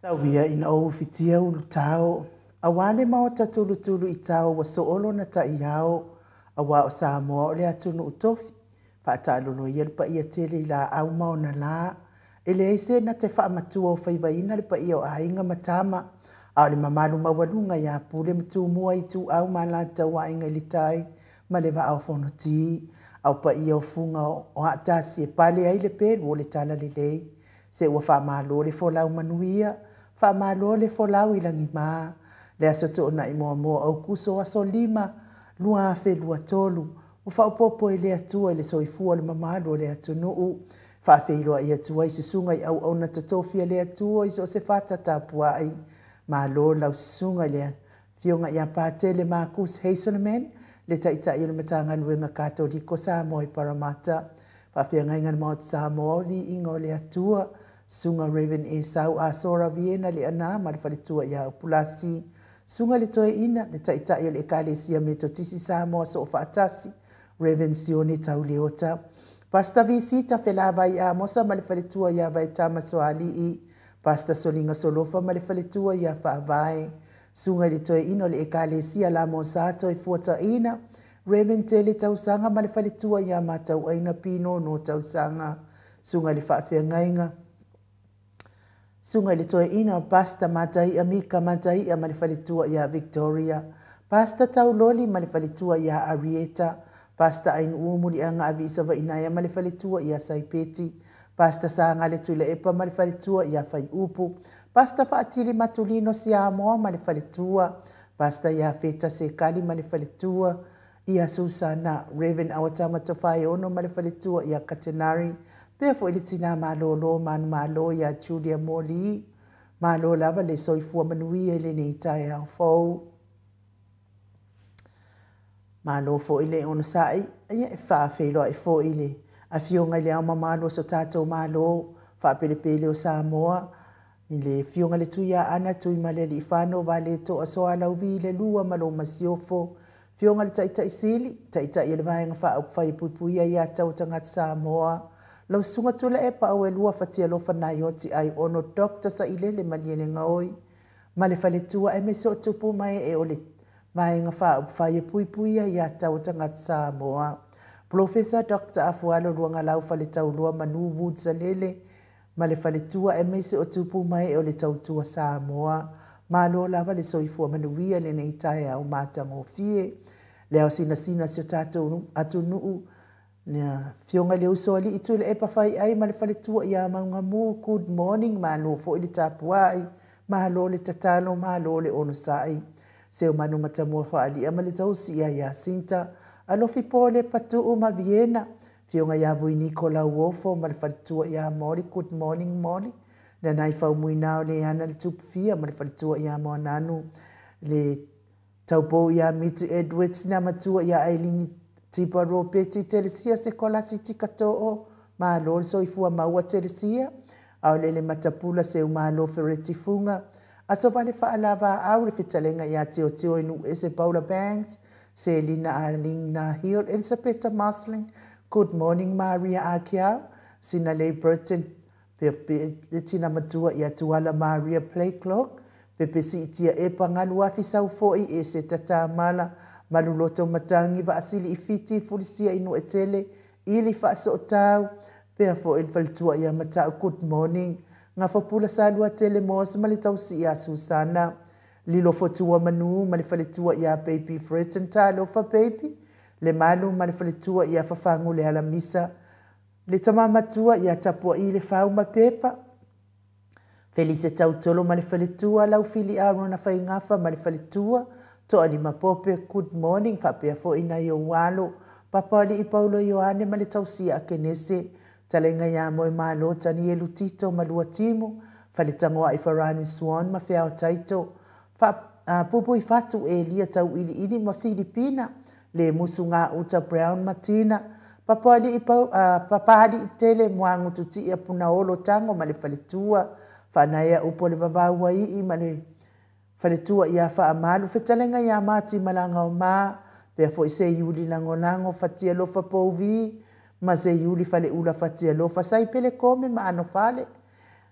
Tau ia ina ou ufitia ulutao, aua le maota tulutulu i tao ua soo lona ta'iao, auā o Samoa o le atunuu tofi. Faataalolo ia le paia tele i laau ma ona la, e leai se na te faamatua o faivaina le paia o Aiga ma Tama, a o le mamalu maualuga ia Pule ma Tumua, Ituau ma Alataua, Aiga i le Tai ma le Vaa o Fonoti, a o paia o Fuga o Aatasi e pale ai le pelu o le Talalelei. Se ua faamalo le folau manuia, faamalo le folau i lagima. Le aso Toonai 1 o Aokuso aso 5 2023, ua faaopoopo e le Atua i le soifua o le mamalu o le atunuu, faafeiloai atu ai susuga i auauna totofi a le Atua i so o se fata tapuai. Malo lau susuga i le Afioga ia Patele Marcus Hazelman, le Taitai o le Matagaluega Katoliko Samoa i Paramata, faafeagaiga le Maota Samoa o Viiga o le Atua, Susuga Reverend Esau Asora Viena Leana ma le faletua ia Upulasi, Susuga le Toeaina, le Taitai o le Ekalesia Metotisi Samoa Soofaatasi, Reverend Sione Tauleota, Pastor Visita Felavai Amosa ma le faletua ia Vaetama Soalii, Pastor Soliga Solofa ma le faletua ia Faavae, Susuga i le Toeaina o le Ekalesia Lamosa Toefuataina, Reverend Tele Tausaga ma le faletua ia Matauaina Pino No Tausaga, Susuga i le Faafeagaiga, Susuga i le Toeaina o Pastor Mataia Mika Mataia ma le faletua ia Victoria, Pastor Tauloli ma le faletua ia Arieta, Pastor Ainuu Muliaga Avisa Vainaia ma le faletua ia Saipeti, Pastor Sagale Tuilaepa ma le faletua ia Faiupu, Pastor Faatili Matulino Siamoa ma le faletua, Pastor Iafeta Sekali ma le faletua ia Susana, Reverend Awatama Tofaeono ma le faletua ia Katenari, pea foi le tina malōlō manumalo ia Julia Moli. Malo lava le soifua manuia i lenei taeao fou. Malo foi le onosai, ia e faafeiloai foi le Afioga i le Ao Mamalu o so tatou Malo, faapelepele o Samoa, i le Afioga i le Tuiaana Tuimalealiifano Vaaletoa Sualauvi le Lua ma lo Masiofo, Afioga i le Taitai Sili, Taitai o le Vaega Faaupufai e Puipuia Ia Tau Tagata Samoa, lau Susuga Tuilaepa Auelua Fatialofa Naioti Aiono Dr. Sailele Malielegaoi ma le faletua aemaise o tupu ma ee o le Vaega Faaupufai e Puipuia Ia Tau Tagata Samoa, Polofesa Dr. Afualo Luagalau Faletaulua Manu Woods Alele ma le faletua aemaise o tupu ma ee o le Tautua Samoa. Malo lava le soifua manuia lenei taeao matagofie. Le ao sinasina si o tatou atunuu, le Afioga i le Usoalii Tuilaepa Faiai ma le faletua ia Maugamu, good morning, malo foi le tapuai, malo le tatalo, malo le onosai. Seumanu Matamua Faalia ma le tausi ia Jacinta, Alofi Pole Patuu ma Viena, Afioga ia Vui Nikolau Ofo ma le faletua ia Moli, good morning Moli. Nanai Faumuina o le ana le Tupufia ma le faletua ia Moananu, le taupou ia Miti Edwards na matua ia Ailini Tipa Ropeti Telesia Sekolasi Tikato'o, malo le soifua maua Telesia. A o lele matapula Seumalo Fereti Fuga, Aso Vale Faalavaau le fetalaiga ia Teoteo i Nuuese Paula Banks, Selina Alina Hill, Elisapeta Maslin, good morning Maria Akiau, Sinalei Burton, le tina matua ia Tuala Maria Playclock, Pepe Siitia Epa Galuafi Saufo'i e se tatamala, Maluloto Matangi Vaasili i Fiti Fulisia i Nu'etele, Ili Faasootau, pea foi le faletua ia Mata'u, good morning. Gafapula Saluatele Mos ma le tausi ia Susana, Lilo Fotua Manu ma le faletua ia Baby Freton, talofa Baby, le Malu ma le faletua ia Fafagu le Alamisa, le tama matua ia Tapua'i le Fau ma Pepa, Felise Tautolo ma le faletua, Laufili Arona Faigafa ma le faletua, Toalima Pope, good morning, faapea foi nai ou alo, Papalii Paulo Ioane ma le tausia a Kenese, Talaiga ia Moemalo Tanielu Tito ma Luatimu, Faletagoai Farani Swan ma Feao Taito, Puipui Fatu Elia Tauiliili ma Filipina, le Musu Gauta Brown Matina, Papalii Papalii Tele Muagututiia Punaolo Tago ma le faletua, Faanaea Upu o le Vavauaii ma le faletua ia Faamalu, fetalaiga ia Mati Malagaoma, pea foi se Iuli Lagolago Fatialofa Pouvi ma se Iuli Faleula Fatialofa Saipele Kome ma Anofale,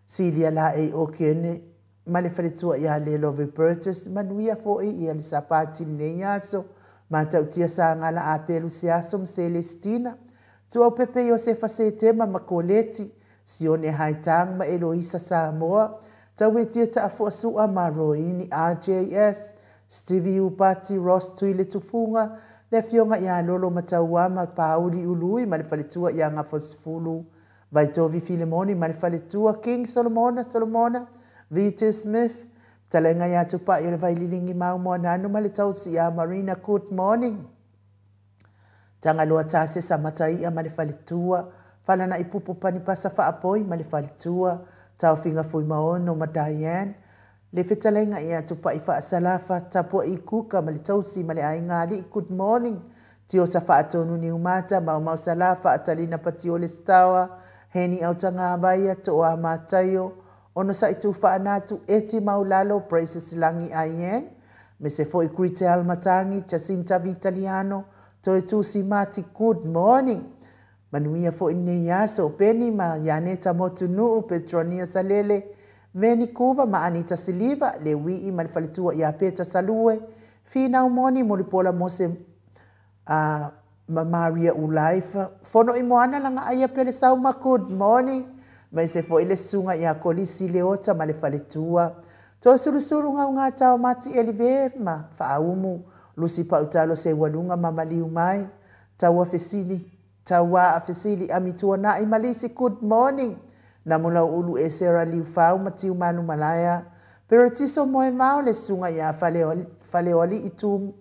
Silia Laei o Kene ma le faletua ia Lelo Robertus, manuia foi ia le Sapati lenei aso, Matautia Sagala Apelu Seaso ma Celestina, Tuaupepe Iosefa Setema ma Koleti, Sione Haitang ma Eloisa Samoa, Tauetia Taafuasua ma Roini RJS, Stevie Upati Ross Tuile Tufunga, le Afioga ia Lolo Matauama Pauli Ului ma le faletua ia Gafosifulu, Vaitovi Filemoni ma le faletua King Solomona Solomona, Vita Smith, Talenga ia Tupai o le Vaililingi Mau Moananu ma le tausi ia Marina, good morning. Tagaloa Tasesa Mataia ma le faletua, Falana Ipupu Panipasa Faapoi ma le faletua, Taufiga Fuimaono ma Diane, le fetalaiga ia Tupai Faasalafa, Tapuai Kuka ma le tausi ma le aiga alii, good morning. Tiosa Faatonu Niumata, Maumau Salafa, Atalina Patiole Stawa, Heni Autagavaia, Toa Mataio, Ono sa itu whaanatu, Eti Maulalo, Praises Langi Aien, me se foi Kritel Matangi, Jacinta Vitaliano, Toe Tusi Mati, good morning. Manuia foi nei aso, Penny ma Yaneta Motunuu, Petronia Salele, Veni Kuva ma Anita Siliva, le Wii ma le faletua ia Peta Salue, Finau Moni, Molipola Mose ma Maria Ulaifa, Fono i Moana langa aia pele sauma, good morning. Mai se foi le suga ia Kolisi Leota ma le faletua. Toe sulusulu ngau ngā tau mati elive ma faaumu, Lusi Pautalo se walunga ma maliu mai, Taua Fesili, Taua a Fesili Amitua na i Malisi, good morning. Namulau ulu e Sera Liufau ma Tiu Manu Malaya, Peratiso Moe Mao le suga ia Faleoli i tu,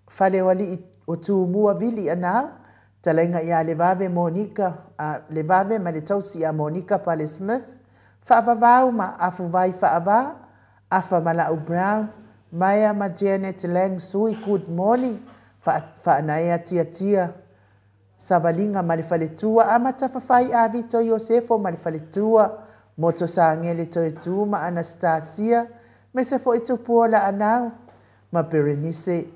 Faleoli i o Tumua Vili anau, Talainga ia Levave Monica, Levave ma le tausi ia Monica Pale Smith, Faavavau ma Afuvai Faava, Afa Malau Brown, Maya ma Janet Lang Sui, good morning. Faanaea Tia Tia, Savalinga ma le faletua, Amata Fafai a Vito Iosefo ma le faletua, Moto Sangele Toe Tu ma Anastasia, me se foi tupua la anau, ma Berenice,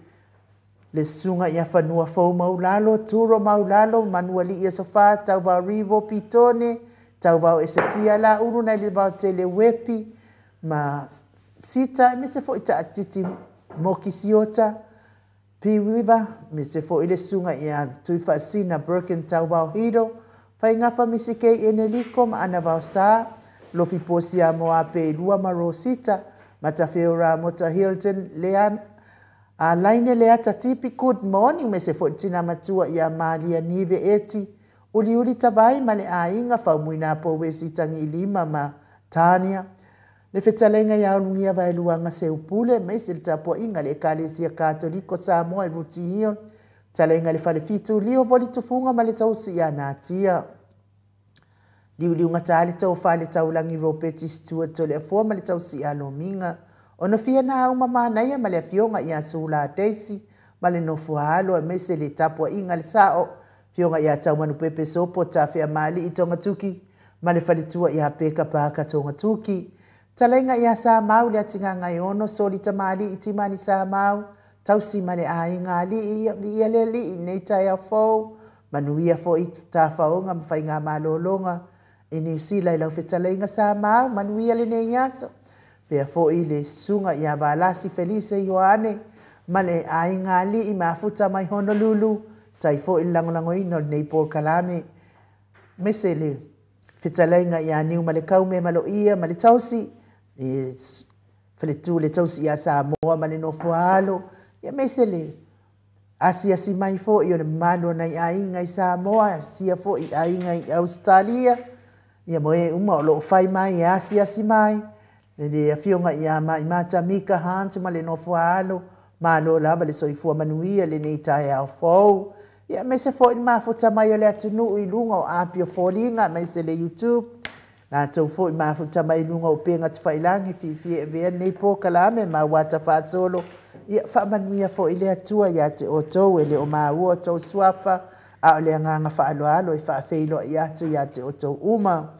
le suga ia Fanua Fou Maulalo, Turo Maulalo, Manuali ia Sofa, Tauvao Rivo Pitone, Tauvao Esekia la ulu na le vao tele wepi, ma Sita, me se foi taatiti Mokisiota, Piwiva, me se foi le suga ia Tuifasina Birkin Tauvao Hiro, Faingafa Misikei Eneliko ma Ana Vaosa, Lofi Posia Moape Lua ma Rosita, Matafeora Mota Hilton, Lean, a laine le ata tipi, good morning, me se foi tina matua ia Malia Nive Eti, Uli Uli Tavai ma le aiga Faumuina po Wesi Tangi Lima ma Tania, le fetalenga ia Ulungia Vaeluaga Seupule, me se le tapuaiga le Ekalesia Katoliko Samoa i Ruti Hill, talenga le falefitu lio voli tufunga ma le tausi ia Natia. Liuliuga tā le taufa le taulangi Ropeti Stewart to le afua ma le tausi ia Lomiga. Ona fia na au mamanaia ma le afioga ia Sula Daisy ma le nofo alo e mese le tapuaiga le sao. Fioga ia Taumanu Pepe Sopo Tafea Mali i Tongatuki ma le faletua ia Peka Paka Tongatuki. Talaiga ia Sa Mau le atigāga e ono soli tamali i timani Sa Mau. Tausi ma le aiga alii ia ia le alii nei taeao fou. Manuia foi tafaoga ma faiga malōlōga i Niu Sila i lau fetalaiga Sa Mau, manuia lenei aso. Pea foi le suga ia Valasi Felise Ioane ma le aiga alii mafuta mai Honolulu. Tai foi le lagolagoina o lenei polokalame. Mese le fetalaiga ia Niu ma le Kaume ma Loia ma le tausi. E faletu le tausi ia Samoa ma le nofo alo. Ia mese le asiasi mai foi o le mamalu o nai aiga i Samoa, asia foi aiga i Australia. Ia mo e uma o loo fai mai e asiasi mai. Le afioga ia Maimata Mika Hunt ma le nofo alo. Malo lava le soifua manuia lenei taeao fou. Ia mese foi le mafuta mai o le atunuu i luga o api o foliga, aemaise le YouTube. Latou foi mafuta mai luga o upega tafailagi fiafia e avea lenei polokalame ma ua faasolo. Ia faamanuia foi le Atua ia te outou e le o maua outou suafa, a o le agaga faaaloalo e faafeiloai atu ia te outou uma.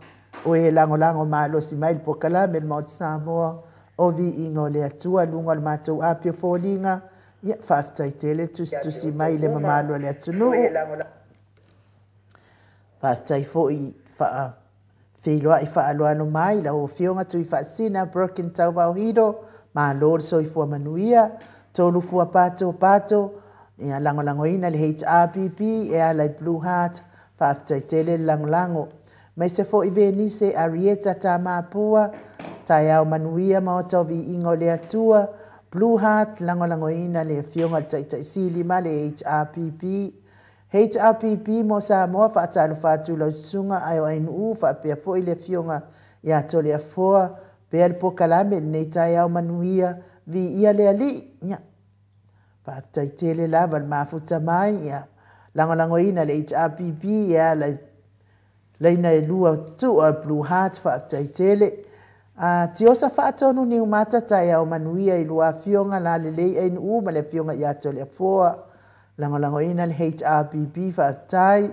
O e lagolago malosi mai le polokalame le Maota Samoa, o viiga o le Atua luga o le matou api o foliga. Ia faafetai tele tusitusi mai le mamalu o le atunuu. Faafetai foi Feiloai faaaloalo mai lau Afioga Tuifaasisina Broken Tauvao Hiro, malo le soifua manuia. Tolu fua pato pato, ia lagolagoina le HRPP e ala i Blue Heart, faafetai tele le lagolago. Maise foi Venise Arieta Tamapua, taeao manuia maota o viiga o le Atua. Blue Heart lagolagoina le Afioga i le Taitaisili ma le HRPP. HRPP mo Samoa, faatalofa atu lau susuga ae o Ainuu faapea foi le Afioga ia Toleafoa, pea le pokalame lenei taeao manuia, viia le Alii. Ia, faafetai tele lava le mafuta mai, ia lagolagoina le HRPP e ala i laina e lua tua Blue Heart, faafetai tele. Tiosa faatonu Niumata, taeao manuia i lua afioga lalelei Ainuu ma le Afioga ia Toleafoa, lagolagoina le HRPP, faafetai.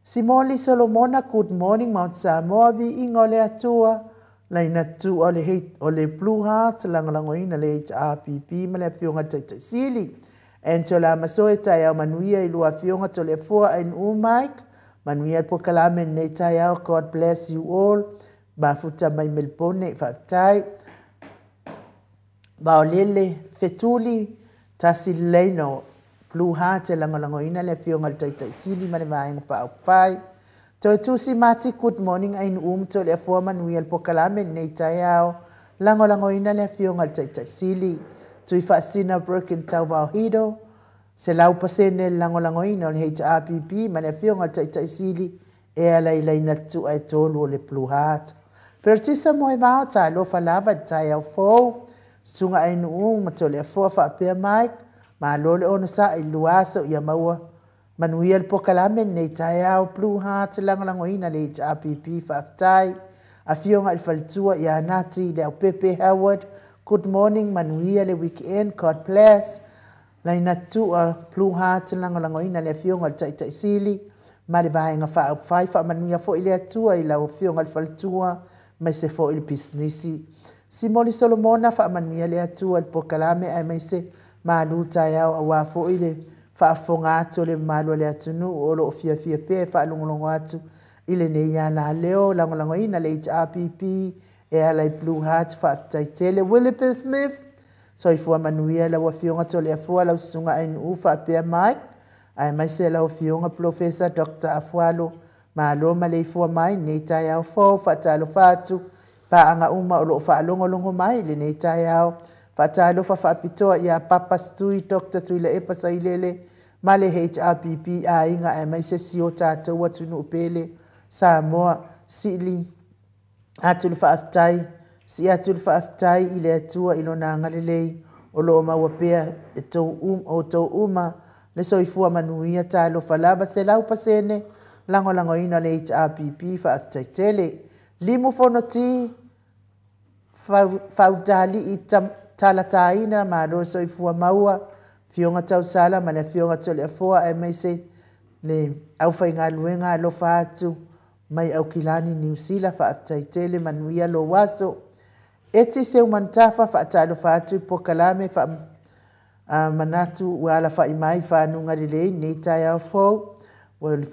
Simoli Solomona, good morning Mount Samoa, viiga o le Atua. Laina tua o le Blue Heart, lagolagoina le HRPP ma le Afioga i le Taitaisili. Angela Masoe, taeao manuia i lua afioga Toleafoa Ainuu Mike, manuia le pokalame lenei taeao, God bless you all. Mafuta mai Melbourne, faafetai. Vaolele Fetuli, tasi le laina o Blue Heart e lagolagoina le Afioga i le Taitaisili ma le Vaega Faaupufai. Toe Tusi Mati, good morning Ainuu ma Toleafoa, manuia le pokalame lenei taeao, lagolagoina le Afioga i le Taitaisili. Tuifaasisina Broken Tauvao Hiro, 100% le lagolagoina o le HRPP ma le Afioga i le Taitaisili e ala i laina tua e tolu o le Blue Heart. Peretisa Moevao, talofa lava i le taeao fou, susuga Ainuu ma Toleafoa faapea Mike, malo le onosai i lua aso ia maua manuia le pokalame lenei taeao. Blue Heart lagolagoina le HRPP, faafetai. Afioga i le faletua ia Nati le Aupepe Howard, good morning, manuia le weekend, God bless. Laina tua Blue Heart lagolagoina le Afioga i le Taitaisili ma le Vaega Faaupufai, faamanuia foi le Atua i lau Afioga i le faletua maise foi le pisinisi. Simoli Solomona, faamanuia le Atua i le pokalame aemaise malu taeao aua foi le faafofoga atu o le mamalu o le atunuu o lo o fiafia pea e faalogologo atu i lenei alaleo, lagolagoina le HRPP e ala i Blue Heart, faafetai tele. Willipe Smith, soifua manuia lau Afioga Toleafoa, lau susuga Ainuu faapea Mike, aemaise lau Afioga Professor Dr. Afualo, malo maleifua mai lenei taeao fou. Faatalofa atu paaga uma o lo o faalogologo mai lenei taeao. Faatalofa faapitoa ia Papa Stui Dr. Tuilaepa Sailele ma le HRPP aiga aemaise si o tatou atunuu pele Samoa. Sili atu le faafetai, sii atu le faafetai i le Atua i lona agalelei o lo o maua pea e outou uma le soifua manuia. Talofa lava, 100% lagolagoina le HRPP, faafetai tele. Limu Fonoti Fautali'i Talataina, malo soifua maua, Afioga Tausala ma le Afioga Toleafoa aemaise le aufaigaluega alofa atu mai Aukilani Niu Sila, faafetai tele, manuia lou aso. Eti Seumanutafa, faatalofa atu i pokalame manatu ua alafai mai fanuga lelei lenei taeao fou, ua le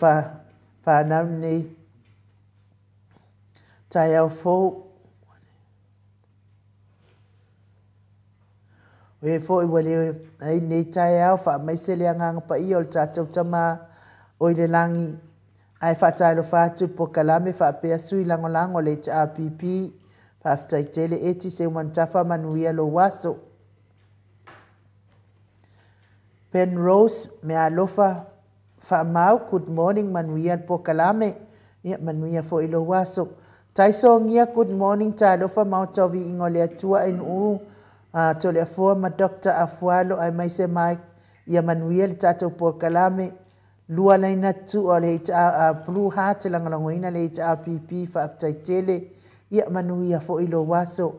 whanau lenei taeao fou. O e foi ua le ai lenei taeao, faamaise le agaga paia o le tatou Tama o i le lagi, ae faatalofa atu i pokalame faapea sui lagolago le HRPP, faafetai tele. Eti Seumanutafa, manuia lou aso. Ben Rose Mealofa Faamau, good morning, manuia le pokalame, ia manuia foi lou aso. Taisongia, good morning, talofa maota o viiga o le Atua Ainuu Toleafoa ma Dr. Afualo aemaise Mike, ia manuia le tatou pokalame. Lua laina tua o le Blue Heart lagolagoina le HRPP, faafetai tele, ia manuia foi lou aso.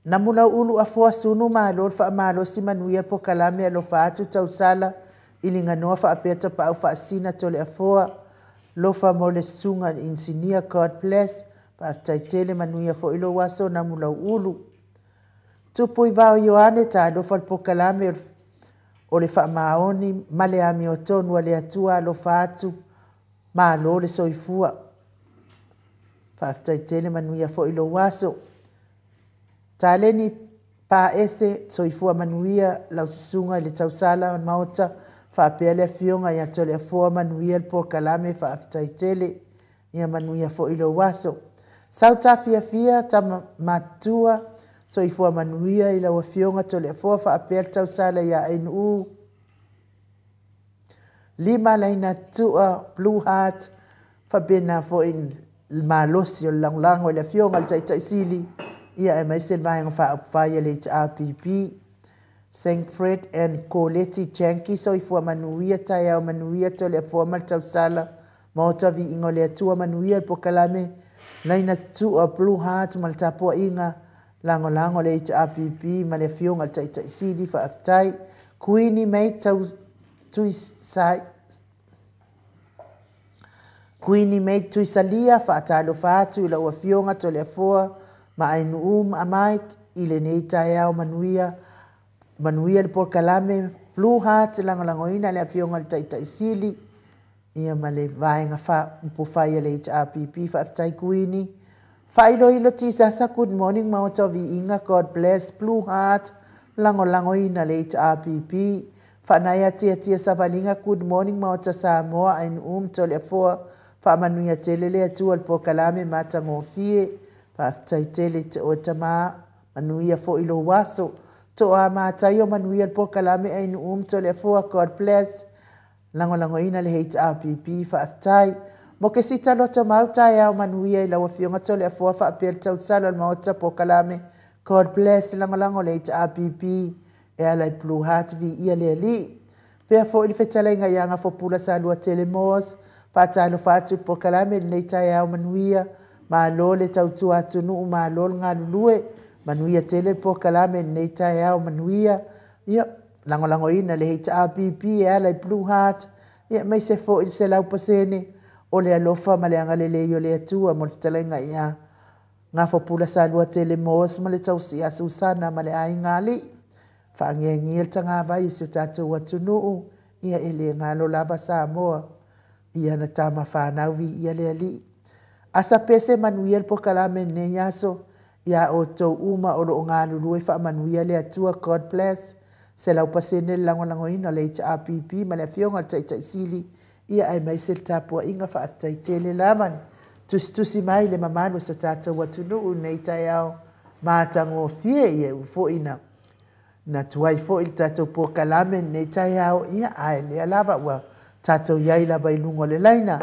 Namulau ulu afoa sunu, malo le faamalosi, manuia le pokalame, alofa atu tausala i liganoa faapea tapaau faasina Toleafoa, lofa mo le susuga i le inisinia, God bless, faafetai tele, manuia foi lou aso Namulau ulu. Tupu i Vao Ioane, talofa le pokalame o le faamaoni ma le amiotonu a le Atua, alofa atu. Malo le soifua. Faafetai tele manuia foi lou aso. Taleni Paese, soifua manuia lau susuga i le tausala o le Maota, faapea le afioga ia Toleafoa manuia le polokalame faafetai tele. Ia manuia foi lou aso. Sautafiafia tama matutua, soifua manuia i lau afioga Toleafoa faapea le tausala ia Ainuu. Lima laina tua Blue Heart, faapena foi le malosi o le lagolago i le afioga i le Taitaisili, ia aemaise le Vaega Faaupufai a le HRPP. St Fred and Coleti Janki, soifua manuia, taeao manuia, Toleafoa ma le tausala, Maota viiga o le Atua manuia le polokalame, laina tua Blue Heart ma le tapuaiga, lagolago le HRPP ma le afioga i le Taitaisili, faafetai. Kuini May tau tui sai Kuini May Tuisalia, faatalofa atu i lau afioga Toleafoa ma Ainuu ma Mike i lenei taeao manuia, manuia le polokalame Blue Heart lagolagoina le afioga i le Taitaisili ia ma le Vaega Faaupufai a le HRPP, faafetai Kuini. Faailoilo Tisasa, good morning Maota o Viiga, God bless Blue Heart lagolagoina le HRPP. Faanaia Tiatia Savaliga, good morning Maota Samoa, Ainuu ma Toleafoa, faamanuia tele le Atua i le polokalame matagofie, faafetai tele te oe tama, manuia foi lou aso. Toa Mataio manuia le polokalame Ainuu ma Toleafoa, God bless lagolagoina le HRPP, faafetai. Mo ke sita loto mau taeao manuia i lau afioga Toleafoa faapea le tausala o le Maota polokalame, God bless lagolago le HRPP e ala i Blue Heart viia le Alii. Pea foi le fetalaiga ia Gafopula Saluatele Moss, faatalofa atu i le polokalame i lenei taeao manuia, malo le tautua atunuu, malo le galulue, manuia tele le polokalame i lenei taeao manuia, ia lagolagoina le HRPP e ala i Blue Heart, ia aemaise foi le 100% o le alofa ma le agalelei o le Atua mo le fetalaiga ia Gafopula Saluatele Moss ma le tausi Susana ma le aiga alii. Faangiagia le tagavai o si o tatou atunuu, ia e le galo lava Samoa, ia na tama whanau viia le Alii. Asa pese manuia le polokalame lenei aso, ia outou uma o loo galulue faamanuia le Atua, God bless. 100% le lagolagoina le HRPP ma le afioga i le Taitaisili, ia aemaise le tapuaiga faafetai tele lava. Tusitusi mai le mamalu o so tatou atunuu nei taeao matagofie, ia ua foi na tuai foi le tatou polokalame nei taeao, ia ae lea lava ua tatou iai lava i luga o le laina,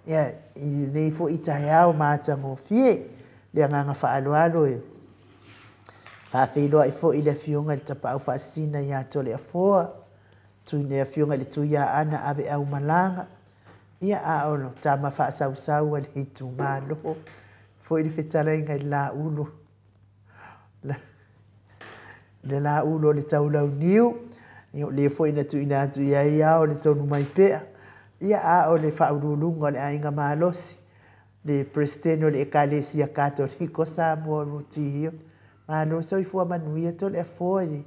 ia i lenei foi taeao matagofie. Le agaga faaaloalo e faafeiloai foi le afioga i le Tapaau Faasisina ia Toleafoa, le afioga i le Tuiaana Aveau Malaga, ia a o le tama faasausau a le itumalo, foi le fetalaiga i le laulu, le laulu o le taulauniu, ia o le foi na tuuina atu i ai ao le tonu mai pea, ia a o le faauluuluga o le aiga malosi, le Peresetene o le Ekalesia Katoliko Samoa Ruti. Malo soifua manuia Toleafoa i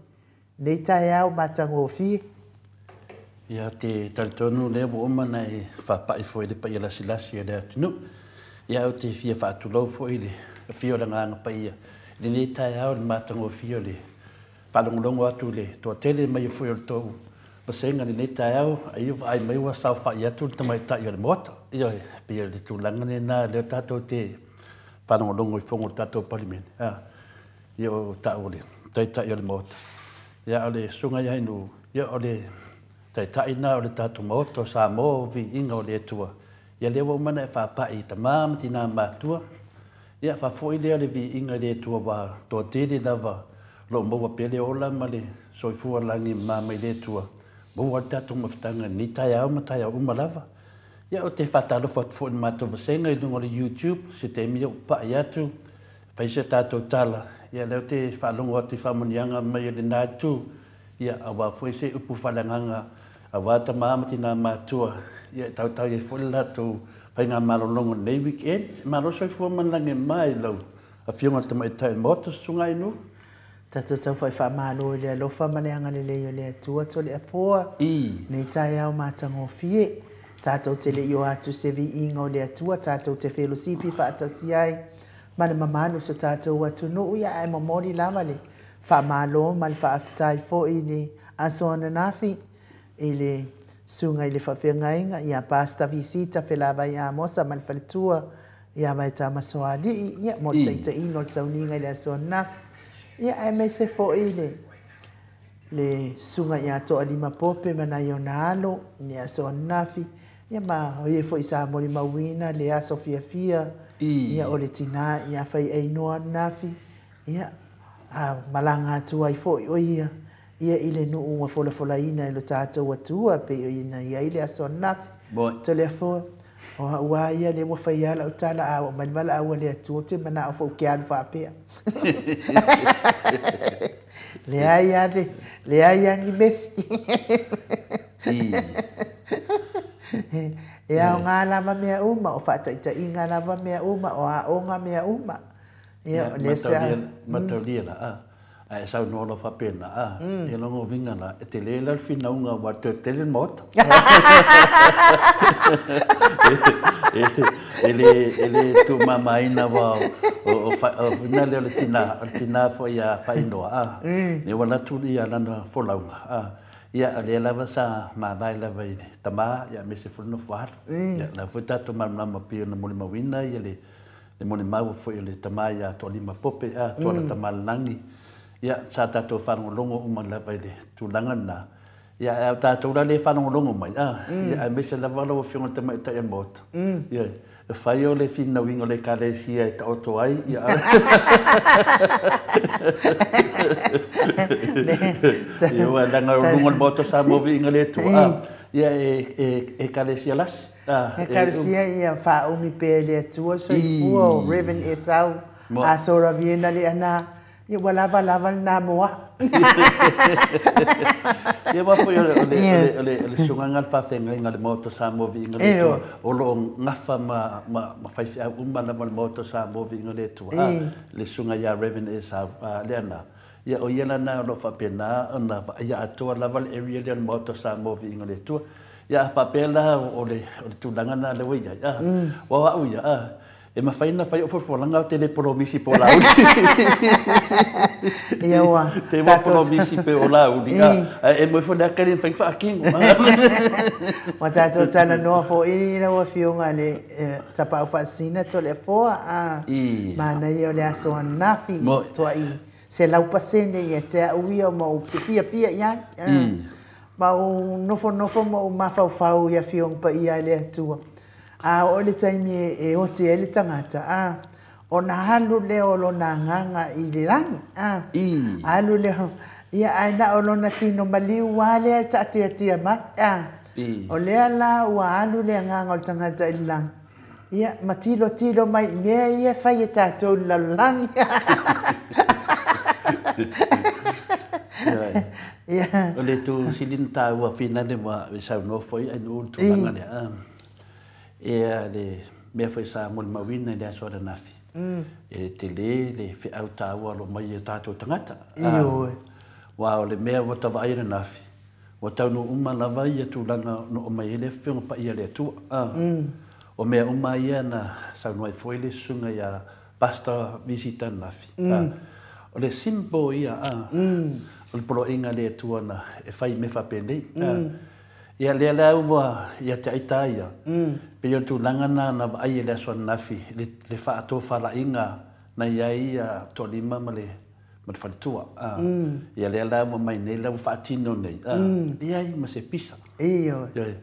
lenei taeao matagofie. Ia te talitonu lea ua uma ona e faapai foi i le paia lasilasi o le atunuu. Ia ou te fia faatulou foi i le afio o le Agaga Paia i lenei taeao i le matagofie o le faalogologo atu i le toatele mai foi o le tou vasega i lenei taeao, ai ua vaai mai ua saofai atu le tamaitai o le Maota. Ia e pei o le tulaga lena lea tatou te faalogologo i fono o le tatou Palemene. Ia o tau o le taitai o le Maota. Ia o le susuga ia Ainuu, ia o le taitai na o le tatou Maota o Samoa o viiga o le Atua. Ia lea ua uma ona e faapai i tama ma tina matua. Ia faafoi lea o le viiga i le Atua ua toatele lava o loo maua pea le ola ma le soifua lagi ma mai le Atua. Maua le tatou mafutaga i lenei taeao ma taeao uma lava. Ia ou te faatalofa atu foi i le matou vasega i luga o le YouTube, se taimi ou pai atu, fai se tatou tala. Ia lea ou te faalogo atu i faamanuiaga mai o lena itu. Ia aua foi se upu faaleagaga aua tama ma tina matua. Ia e tautau ai foi le latou faigamalologa i lenei weekend. Malo soifua ma le lagi mai lau afioga i le tamaitai o le Maota, Susuga Ainuu. Tatou tau fai faamalo i le alofa ma le agalelei o le Atua Toleafoa nei taeao matagofie. Tatou te le'i o atu se viiga o le Atua, tatou te felosipi faatasi ai ma le mamalu o so tatou atunuu, ia ae momoli lava le faamalo ma le faafetai foi i le aso ananafi i le susuga i le faafeagaiga ia Pastor Visita Felavai Amosa ma le faletua ia Vaetamasoalii, ia mo le taitaiina o le sauniga i le aso ananafi, ia aemaise foi le le susuga ia Toalima Pope ma nai ona alo i le aso ananafi, ia ma o ia foi sa molimauina le aso fiafia, ia o le tinā ia Faiainoa ananafi, ia a malaga atu ai foi o ia ia i le nuu ua folafolaina e lo tatou Atua pei ona i ai le aso ananafi. Toleafoa, o au lava ia lea ua fai lava lau tala, a oo mai le valaau a le Atua, ou te manao foi ou te alu faapea. Leai lava le, leai lava ni mesi. E aoga lava mea uma, o faataitaiga lava mea uma, o aoga mea uma. Ia, o lea sa... Mataulia la, a. A e saunoa loa faapena, a, ia lona uiga la, e tele la le finauga aua e toe tele le Maota. E le, e le tuumamaina aua o, o, o lea o le tina, o le tina foi a Fainoa, a, lea ua alu atu ia lana folauga, a, ia, o lea lava sa mavae lava i le tama, ia, aemaise foi le nofo alo. Ia, o la foi tatou malamalama pei ona molimauina ia le le molimau foi o le tama ia Toalima Pope, a, Tuala Tamalelagi, ia, sa tatou faalogologo uma lava i le tulaga lena. Ia, a o tatou la lea e faalogologo mai, a, ia, aemaise lava lau Afioga i le Tamaitai o le Maota, ia, e fai o le finauina o le Ekalesia e taoto ai, ia, ia, aua leaga o luga o le Maota o Samoa viiga le Atua, a, ia, e Ekalesia lasi. Ekalesia ia faaumi pea e le Atua le soifua o Rev. Esau Aso Raviena Leaana, ia ua lava lava lena mo au. Ia aua foi o le susuga lena o le faafeagaiga o le Maota o Samoa Viiga le Atua, o lo o gafa ma faifeau uma lava o le Maota o Samoa Viiga le Atua, le susuga ia Rev. Esau Leaana, ia o ia lena o lo o faapena ona vaaia atoa lava le area lea o le Maota o Samoa Viiga le Atua. Ia a faapea la o le tulaga lena lea ua i ai, aua o au ia, e mafai ona fai au folafolaga ae ou te le polomisi po o Laauli. Ia ua. Te ua polomisi pe o Laauli, ae e moe foi le aka e le mafai ona faatino. Ua tatou talanoa foi lau Afioga i le Tapaau Faasisina Toleafoa, manaia o le aso ananafi, matuai 100% ia te au ia ma ou fiafia i ai. Ma ou nofonofo ma ou mafaufau i Afioga Paia a le Atua. A oo i le taimi e oti ai le tagata, a, ona alu lea o lona agaga i le lagi, a, alu lea, ia, ae na o lona tino maliu lava lea e taatiatia mai, a. O lea la ua alu le agaga o le tagata i le lagi, ia, ma tilotilo mai i mea ia e fai e tatou i le lalolagi. Ia. O le itu sili ona taua finale ua e saunoa foi Ainuu i le tulaga lea, ia le mea foi sa molimauina i le aso ananafi, e tele le feau taua o lo o mai i o tatou tagata. Ioe. Aua o le mea ua ta vaai ananafi, ua taunuu uma lava ia tulaga o lo o aumai ai le Afioga Paia a le Atua. O mea uma ia na saunoa ai foi le susuga ia Pastor Visita ananafi. O le symbol ia, o le poloaiga a le Atua na e fai i mea faapenei. Ia lea la ua ia te ai ta ia, pei o le tulaga lena na vaai i le aso ananafi, le faatofalaiga na i ai ia Toalima ma le faletua. Ia lea la ua mai nei la ua faatino nei, leai ma se pisa. Ioe.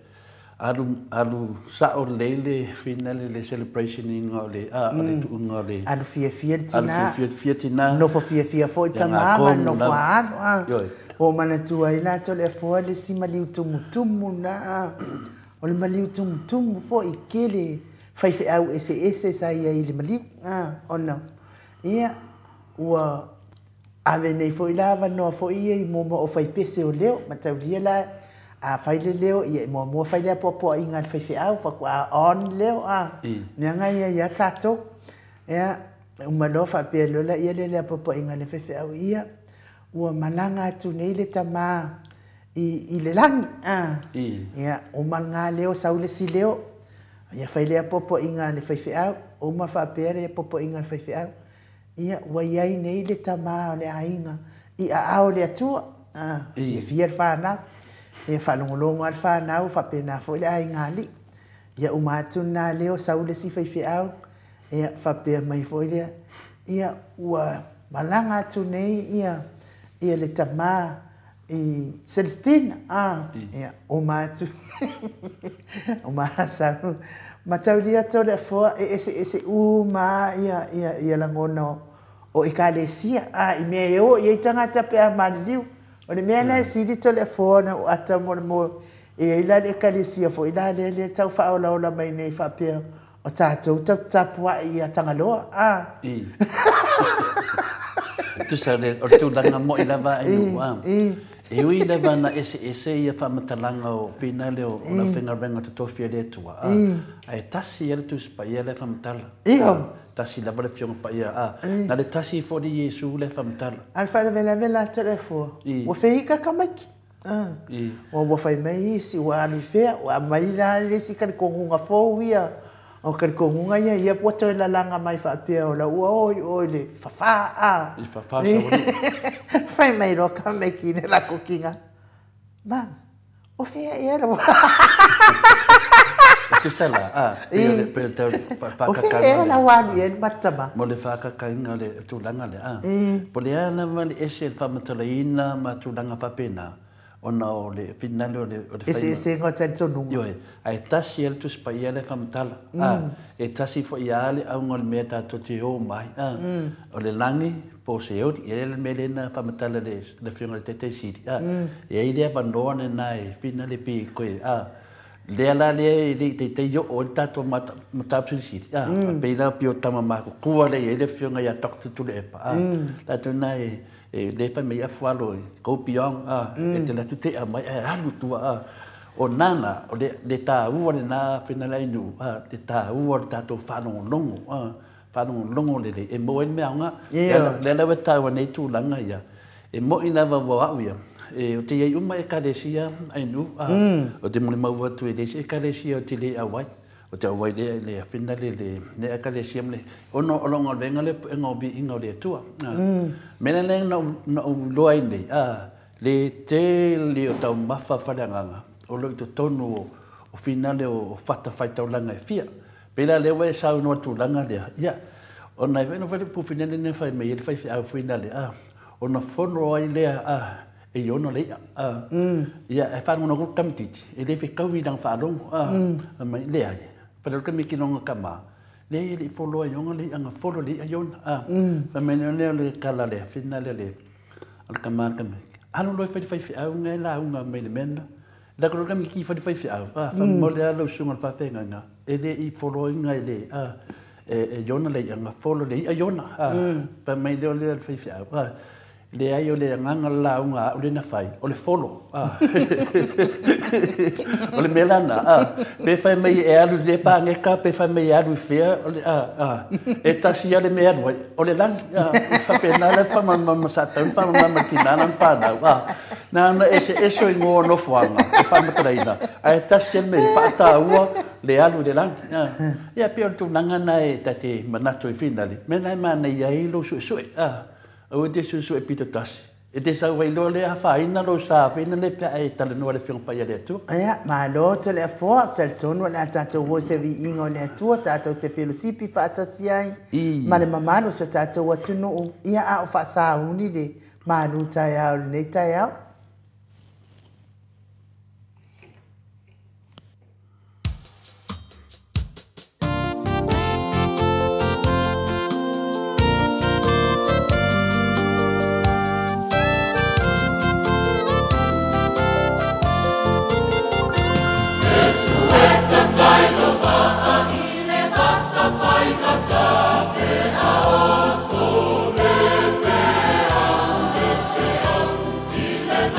Alu, alu sao lelei le finale le celebration ina o le, o le tuuga o le. Alu fiafia le tina. Alu fiafia tina. Nofo fiafia foi tama ma le nofo a alu. Ioe. Ua ou manatua ai la Toleafoa le isi maliu tumutumu lena. O le maliu tumutumu foi tele faifeau eseese sa i ai i le maliu. Ona, ia, ua ave nei foi la avanoa foi ia i muamua o faipese o leo, mataulia la a fai le leo, ia e muamua fai le apoapoaiga a le faifeau, faatoa on le leo, a leaga ia ia tatou. Ia, uma loa faapea loa laia lea i le apoapoaiga a le faifeau, ia, ua malaga atu nei le tama i le lagi. Ia, uma lena leo sau le isi leo, ia fai lea popoiga a le faifeau, uma faapea le popoiga a le faifeau, ia ua i ai nei le tama o le aiga i aao o le Atua. Fiafia le fanau, ia faalogologo lava le fanau, faapena foi le aigaalii. Ia uma atu lena leo sau le isi faifeau, ia faapea mai foi lea, ia ua malaga atu nei ia le tama i Celestina, ia uma atu uma sau mataulia Toleafoa e eseese uma lava ia lagona o ekalesia i mea e o i ai tagata pe a maliliu. O le mea la e sili Toleafoa ona ou ata mo le mo e i ai la le ekalesia foi la lea lea tau faaolaola mai nei faapea o tatou tapu tapuai ia Tagaloa. Tusa o le tulaga mo'i lava ai nuu e ui lava na eseese ia faamatalaga o finale o le aufaigaluega totofi a le Atua ae tasi ia le Tusi Paia lea faamatala. Tasi lava le Afioga Paia na le tasi foi le Iesu lea faamatala. A le faalavelave la Toleafoa ua feika tamaiti. Ua fai mai isi ua alu i fea, ua aumai la le isi talitonuga fou ia. O talitonuga ia ia ua toe lalaga mai faapea o la ua o i o i le fafā. I fafā savalii. Fai mai loa tamaiti i le latou tina. Mama, o fea ea la Tusa la, pe o le tau O fea ea la ua alu i ai le matama. Mo le faakakaina o le tulaga lea. Po o le a lava le ese le faamatalaina ma tulaga faapena, ona o le finale o le Eseesega o talitonuga. Ioe, ae tasi le Tusi Paia lea faamatala. E tasi foi lava le auga o le mea tatou te o mai. O le lagi po o Seoli. E le mea lea na faamatala le Afioga i le Taitaisili. E ai le avanoa lena e finale pe koe. Lea la lea e le i taitai oo ai le tatou mataupu silisili. Pei la pei o tama matutua lea e i ai le Afioga ia Dr. Tuilaepa. Latou na e le fai mai afu alo e go beyond e te latu te mai e alu tua o nana o le tāua le nā whina lai nu le tāua le tātou whalongolongo whalongolongo le le e mo e mea nga le la we tāua nei tūlanga ia e mo ina wa wa au ia e o te iai uma e kalesia ai nu o te mole mau atu e le e kalesia o te le awai o te awai le le whina le le le e kalesia mle ono o longa venga le e ngō bi inga o le atua mena le na u loa nei le tele o tau mafa whaleanganga o lo i totonu o finale o fata whaitaulanga e fia. Pela le we sau no tulaga lea. Ia, ona e wena whale pu finale ne whai mei, e whai whiau finale. Ona fono ai lea e i ona lea. Ia, e whanau na kamititi. E le whikau i nang whaalongo. Mai lea ai. Whale o kami kinonga kama. Lea i le folo ai onga le anga folo le iona. Whai mei lea le kala lea, finale le. Al kama kama. Alo loi whai whai whiau ngai la unga mei le mena. La ko kami ki whai whai whiau. Whai mole alo sunga whawhenga. E le i folo inga e le. E iona le anga folo le ia iona. Whai mei leo le whai whiau. Le ai o le nganga la unga o le na whai. O le folo. O le melana. Pe whai mai e alu le pāngeka, pe whai mai e alu whia. O le, E tasi ale me alu ai. O le langi. Whapena le whamamama sa tau, whamamama tinana whanau. Nā ese eso i ngō nofoanga, e whamataraina. Ai tasi e me whaatāua le alu le langi. Ia pe o le tūnanga na e tate manato i finale. Mena e mana i ai lo sue sue. Au e te sue sue pito tasi. E te sau wai loa le awhaina lo sa awhaina le pea e talanoa le whionga pai a le atua. Ia, malo Toleafoa, talitonu o le a tatou o se viiga o le Atua, tatou te felosipi faatasi ai. Ma le mamalu o so tatou atunuu, ia a o faasauni le malu taeao lenei taeao. Ile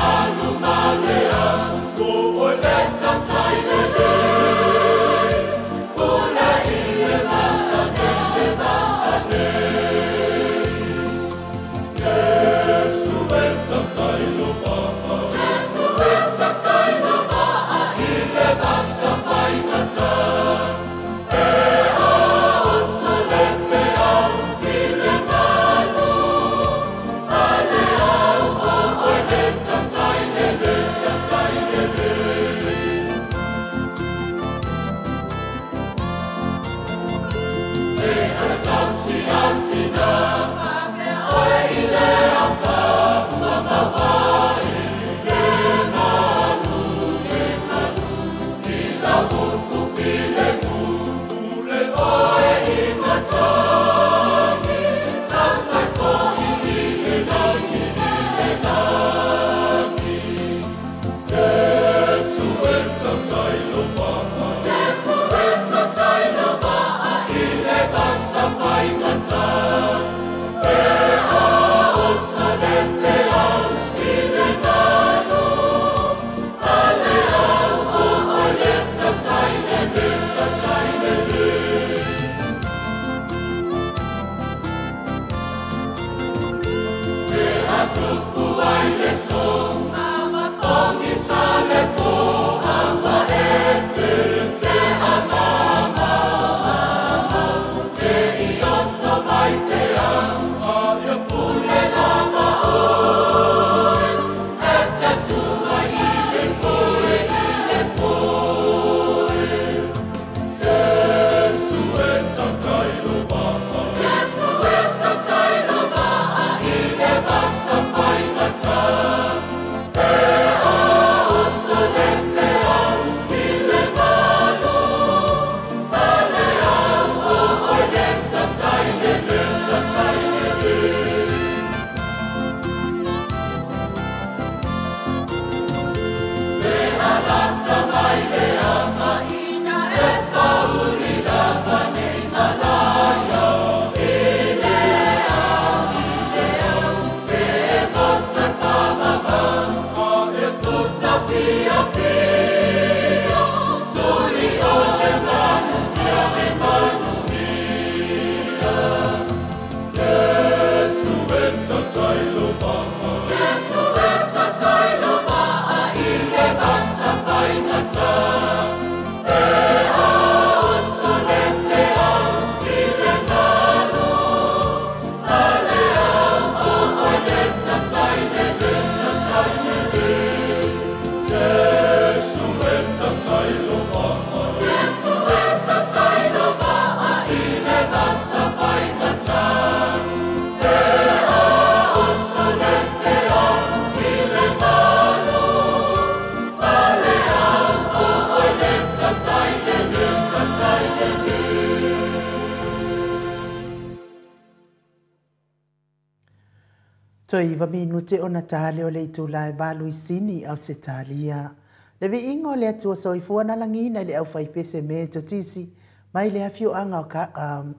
Toe iva minute ona tale o le itula e valu i Sini, Ausetalia. Le viiga o le Atua soifua na lagiina i le aufaipese Metotisi mai le afioaga o ka, um,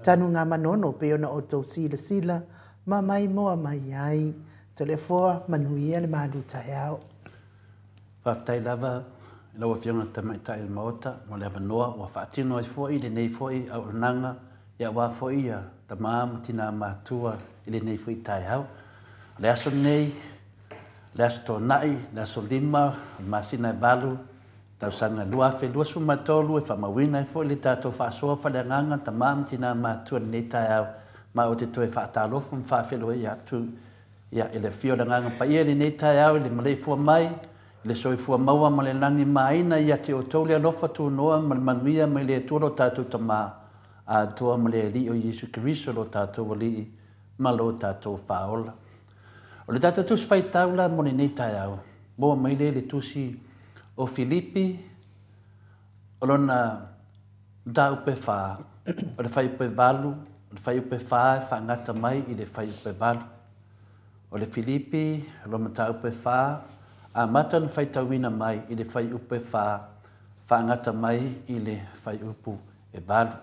Tanugamanono pei ona outou silasila ma maimoa mai ai. Toleafoa manuia le malu taeao. Faafetai lava i lau Afioga i le Tamaitai o le Maota mo le avanoa ua faatino ai foi lenei foi auaunaga aua foi ia tama ma tina matua i lenei foi taeao. O le aso lenei, le aso Toonai, le aso 5 o le masina e 8, tausaga 2023 e faamauina ai foi le tatou faasoa faaleagaga tama ma tina matua i lenei taeao, ma ou te toe faatalofa ma faafeiloai atu ia i le afio o le Agaga Paia i lenei taeao i le maleifua mai i le soifua maua ma le lagi maina ia te outou le alofa tunoa ma le manuia mai le Atua lo tatou Tama atoa ma le Alii o Iesu Keriso lo tatou Alii ma lo tatou Faaola. O le tatou tusi faitau la mo lenei taeao, maua mai lea i le tusi o Filipi, o lona mataupu e 4, o le fuaiupu e 8, o le fuaiupu e 4 e faagata mai i le fuaiupu e 8. O le Filipi, o lona mataupu e 4, amata ona faitauina mai i le fuaiupu e 4, faagata mai i le fuaiupu e 8.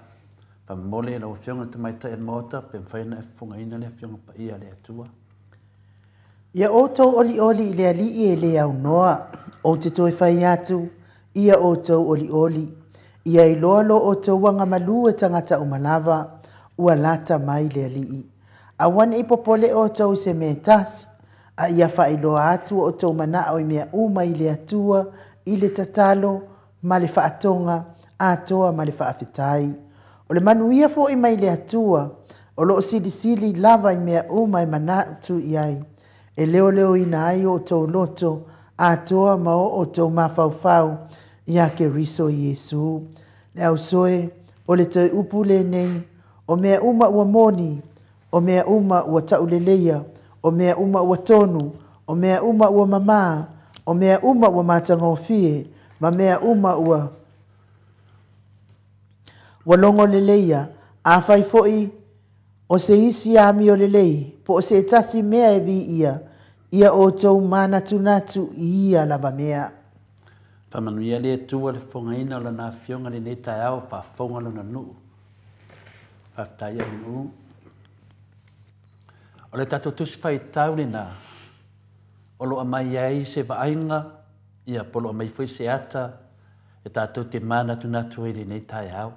Faamomole lau Afioga i le Tamaitai o le Maota, pe mafai ona e fofogaina le Afioga Paia a le Atua. Ia outou olioli i le Alii e le aunoa, ou te toe fai atu, ia outou olioli. Ia iloa lo outou agamalu e tagata uma lava, ua lata mai le Alii. Aua ne i popole outou i se mea e tasi, a ia faailoa atu o outou manao i mea uma i le Atua, i le tatalo ma le faatoga atoa ma le faafetai. O le manuia foi mai le Atua, o loo silisili lava i mea uma e manatu i ai, e leoleoina ai o outou loto atoa ma o outou mafaufau ia Keriso Iesu. Le ausoe, o le toe upu lenei, o mea uma ua moni, o mea uma ua tauleleia, o mea uma ua tonu, o mea uma ua mamā, o mea uma ua matagofie, ma mea uma ua ua logo leleia, afai foi o se isi amio lelei, po o se tasi mea e viia, ia outou manatunatu i ia lava mea. Faamanuia le Atua le fofogaina o Lana Afioga i lenei taeao, faafofoga Lona nuu. Faafetai au nuu. O le tatou tusi faitau lena, o lo o aumai ai se vaaiga, ia po o lo o aumai foi se ata e tatou te manatunatu ai i lenei taeao.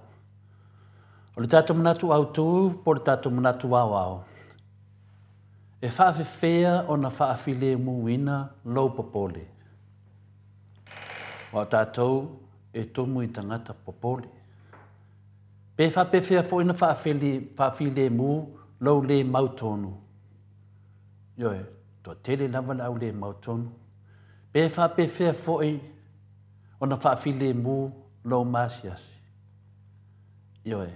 O le tatou manatu autu po o le tatou manatu aoao, E faafefea ona faafilemuina lou popole? Aua o tatou e tumu i tagata popole. Pe faapefea foi ona faafilemu lou le mautonu? Ioe, toatele lava le au le mautonu. Pe faapefea foi ona faafilemu lou maasiasi? Ioe.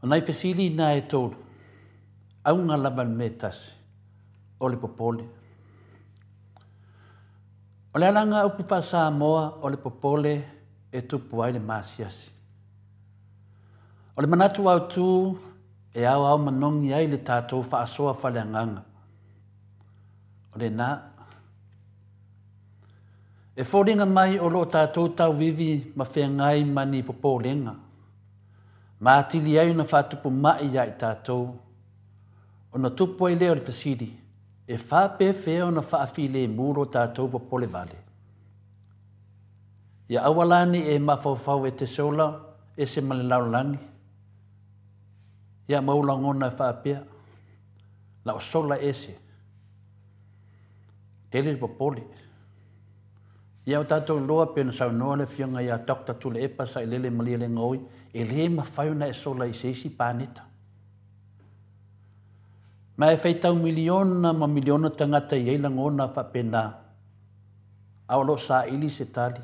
O nai fesili na e tolu, auga lava i le mea e tasi, o le popole. O le alaga upu faa-Samoa o le popole e tupu ai le maasiasi. O le manatu autu e aoao manogi ai le tatou faasoa faaleagaga. O lena. E foliga mai o lo o tatou tauivi ma feagai ma ni popolega, ma atili ai ona faatupu mai ia i tatou, ona tupu ai lea o le fesili, e faapefea ona faafilemu lo tatou popole vale? Ia aua la ne i e mafaufau e te sola ese ma le lalolagi, ia ma ou lagona e faapea, la o sola ese, tele le popole. Ia o tatou iloa pei ona saunoa le Afioga ia Doctor Tuilaepa Sailele Malielegaoi, e le mafai ona e sola i se isi paneta. Ma e faitau miliona ma miliona tagata e i ai lagona faapena, a o lo o saili se tali.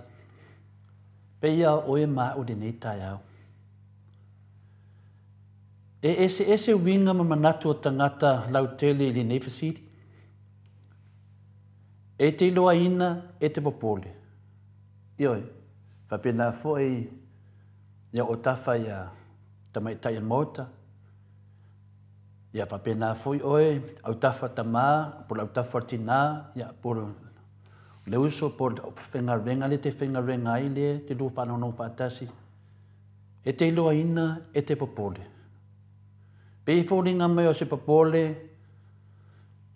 Pei lava o oe ma au i lenei taeao. E eseese uiga ma manatu o tagata lautele i lenei fesili. E te iloaina e te popole. Ioe, faapena foi ia o tafa ia tamaitai o le Maota, ia faapena foi oe autafa tama, po o le autafa o le tina, ia po o le uso, po o le faigaluega lea e te faigaluega ai lea e te lua faalogologo faatasi. E te iloaina e te popole. Pei e foliga mai o se popole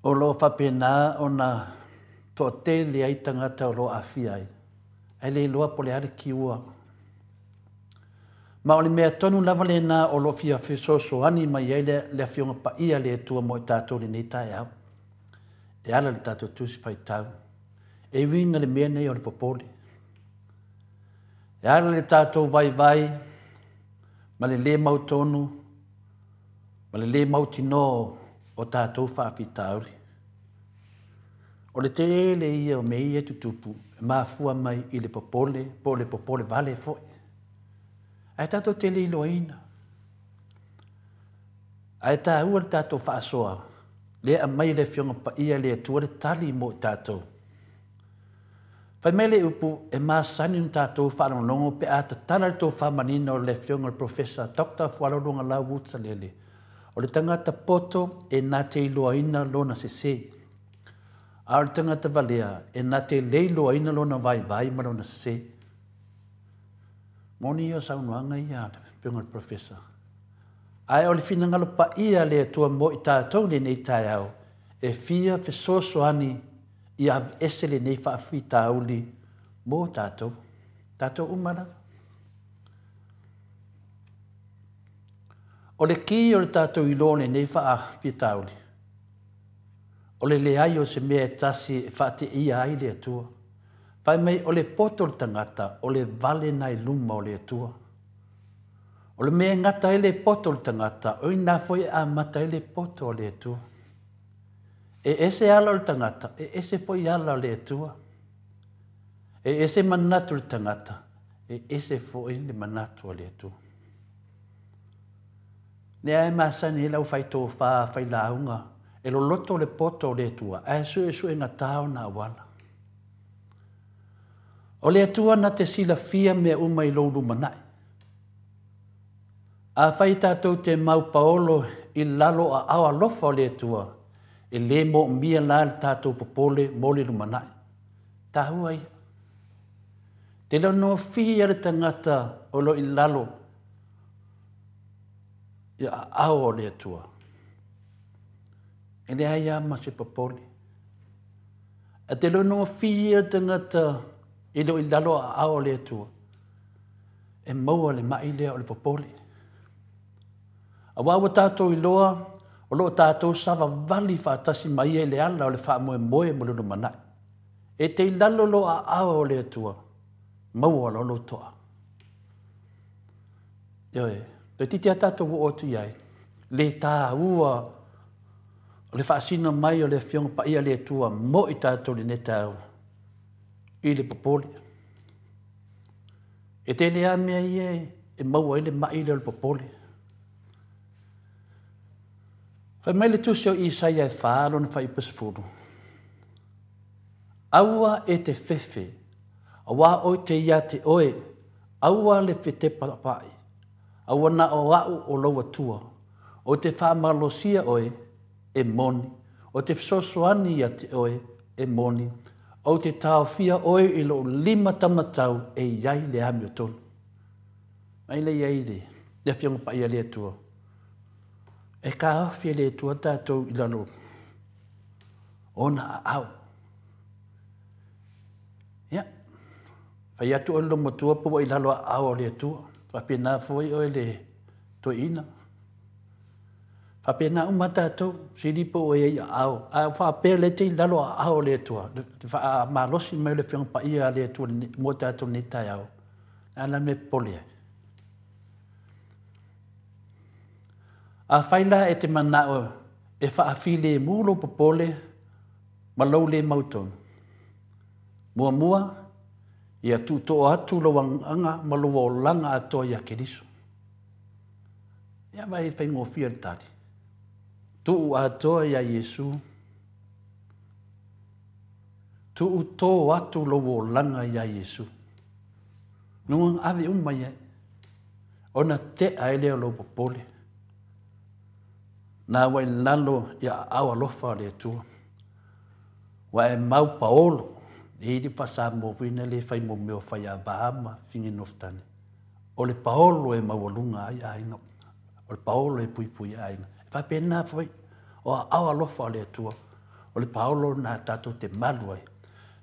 o lo o faapena ona toatele ai tagata o lo o aafia ai, ae le iloa po o le a le kiua. Ma o le mea tonu lava lena o lo o fia fesoasoani mai ai le Afioga Paia a le Atua mo i tatou i lenei taeao, e ala i le tatou Tusi Faitau. E uiga le mea nei o le popole. E ala i le tatou vaivai ma le le mautonu ma le le mautinoa o tatou faafitauli. O le tele ia o mea ia e tutupu e mafua mai i le popole po o le popole vale foi. Ae tatou te le iloaina. Ae taua le tatou faasoa lea e aumai e le Afioga Paia a le Atua le tali mo i tatou. Fai mai le upu, e masani ona tatou faalogologo pe a tatala le tofa manino o le Afioga i le Professor Doctor Fualau Luagalau Woods Salele, o le tagata poto e na te iloaina lona sese, a o le tagata valea e na te le iloaina lona vaivai ma lona sese. Moni ia o saunoaga ia a le Afioga i le Professor. Ae o le finagalo paia a le Atua mo i tatou i lenei taeao, e fia fesoasoani ia aveese lenei faafitauli mo tatou, tatou uma lava. O le ki o le tatou iloa o lenei faafitauli, o le leai o se mea e tasi e faateia ai le Atua. Fai mai o le poto o le tagata, o le vale na i luma o le Atua. O le mea e gata ai le poto o le tagata, o ina foi e amata ai le poto o le Atua. E ese ala o le tagata, e ese foi ala o le Atua. E ese manatu o le tagata, e ese foi le manatu o le Atua. Lea e masani ai le aufaitofa failauga, e loloto le poto o le Atua, ae suesuegata ona auala. O le Atua na te silafia mea uma i lou lumanai. Afai tatou te mau paolo i lalo o aao alofa o le Atua, e le moomia la le tatou popole mo le lumanai. Taua ia. Te leo nofia le tagata o lo i lalo i aao o le Atua. E leai lava ma se popole. A te leo nofia le tagata e le o i lalo aao o le Atua, e maua le mai lea o le popole. Aua ua tatou iloa, o O lo o tatou savavali faatasi ma Ia i le ala o le faamoemoe mo le lumanai. E te i lalo lou aao o le Atua, maua loa lou toa. Ioe, toeitiiti lava tatou oo atu i ai, le taua o le faasino mai o le Afioga Paia a le Atua mo i tatou i lenei taeao i le popole. E tele lava mea ia e maua ai le mai lea o le popole. Fai mai le tusi o Isaia e 4 lona fuaiupu 10, Aua e te fefe, auā ou te iā te oe, aua le fetepapai, aua na o au o lou Atua, ou te faamalosia oe, e moni, ou te fesoasoani ia te oe, e moni, ou te taofia oe i lou lima taumatau e i ai le amiotonu. Mai lea i ai le Afioga Paia a le Atua. E taofi e le Atua tatou i lalo o ona aao. Ia, fai atu oe le loomatua pe ua i lalo aao o le Atua. Faapena foi oe le toeaina. Faapena uma tatou, sili pe ua i ai aao. A faapea o lea e te i lalo aao o le Atua, le faamalosi mai o le Afioga Paia a le Atua mo tatou nei taeao, o le a la le mea e popole ai? Afai la e te manao e faafilemu lou popole ma lou le mautonu, muamua, ia tuutoo atu lou agaga ma lou olaga atoa ia Keriso. Ia vaai e faigofie le tali. Tuu atoa ia Iesu. Tuutō atu lou olaga ia Iesu. Nuga ave uma i ai. Ona tea ai lea o lou popole. Na ua i lalo i aao alofa o le Atua. Ua e mau paolo. E i le faasamoa foi na le fai mo mea o faiava ma fafine nofotane. O le paolo e maualuga ai aiga. O le paolo e puipui ai aiga. E faapena foi, o aao alofa o le Atua. O le paolo lena tatou te malu ai.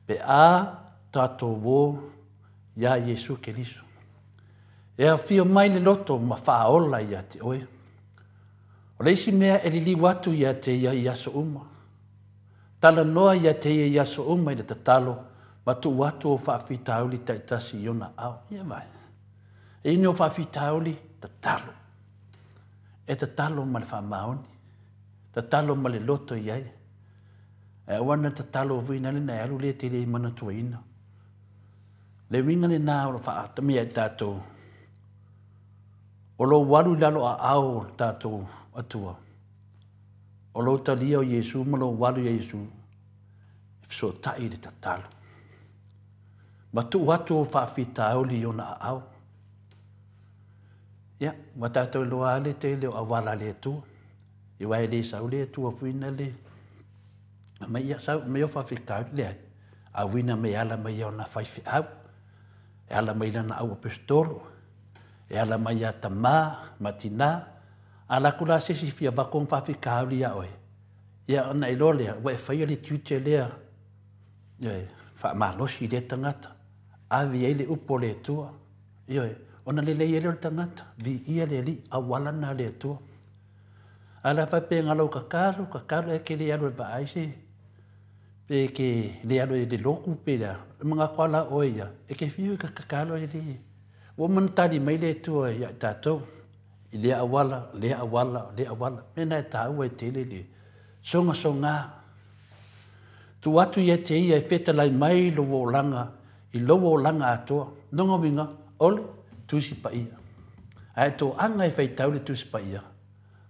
Pe a tatou o iā Iesu Keriso. E afio mai le loto ma faaola ia te oe. O le isi mea e liliu atu ia te ia i aso uma. Talanoa ia te ia i aso uma i le tatalo ma tuu atu ou faafitauli taitasi i ona aao. Ia vaai. E i ai o faafitauli, tatalo. E tatalo ma le faamaoni. Tatalo ma le loto i ai. Ae aua na tatalo foi na le na e alu le te le manatuaina. Le uiga lenā o lo faatamia i tatou. O lou alu i lalo aao o le tatou Atua. O lou talia o Iesu ma lou alu ia Iesu e fesootai i le tatalo. Ma tuu atu ou faafitauli i ona aao. Ia, ua tatou iloa lava le tele o auala a le Atua. Aua e le sau le Atua foi na le mai ia sau mai o faafitauli, leai. A uina mai e ala mai ia ona faifeau, e ala mai lana au aposetolo, e ala mai ia tamā ma tinā, a alu atu la se isi fia avatu ona faafitauli ia oe, ia ona e iloa lea, ua e faia le tiute lea, ioe, faamalosi i lea tagata, ave i ai le upu a le Atua, ioe, ona lelei ai lea o le tagata, viia le Alii, auala lena a le Atua. A la faapea na lou tatalo, tatalo, e te le alu e vaai se, pe e te le alu i le lotu pe le a, e manatu lava la oe ia, e te fiu e te tatalo e le, ua uma ona tali mai le Atua ia i tatou, i lea auala, lea auala, lea auala. Mea lena e taua ai tele le sogasoga. Tuu atu ia te ia e fetalai mai lou olaga i lou olaga atoa. Lona uiga, o le Tusi Paia. Ae toaga e faitau le Tusi Paia,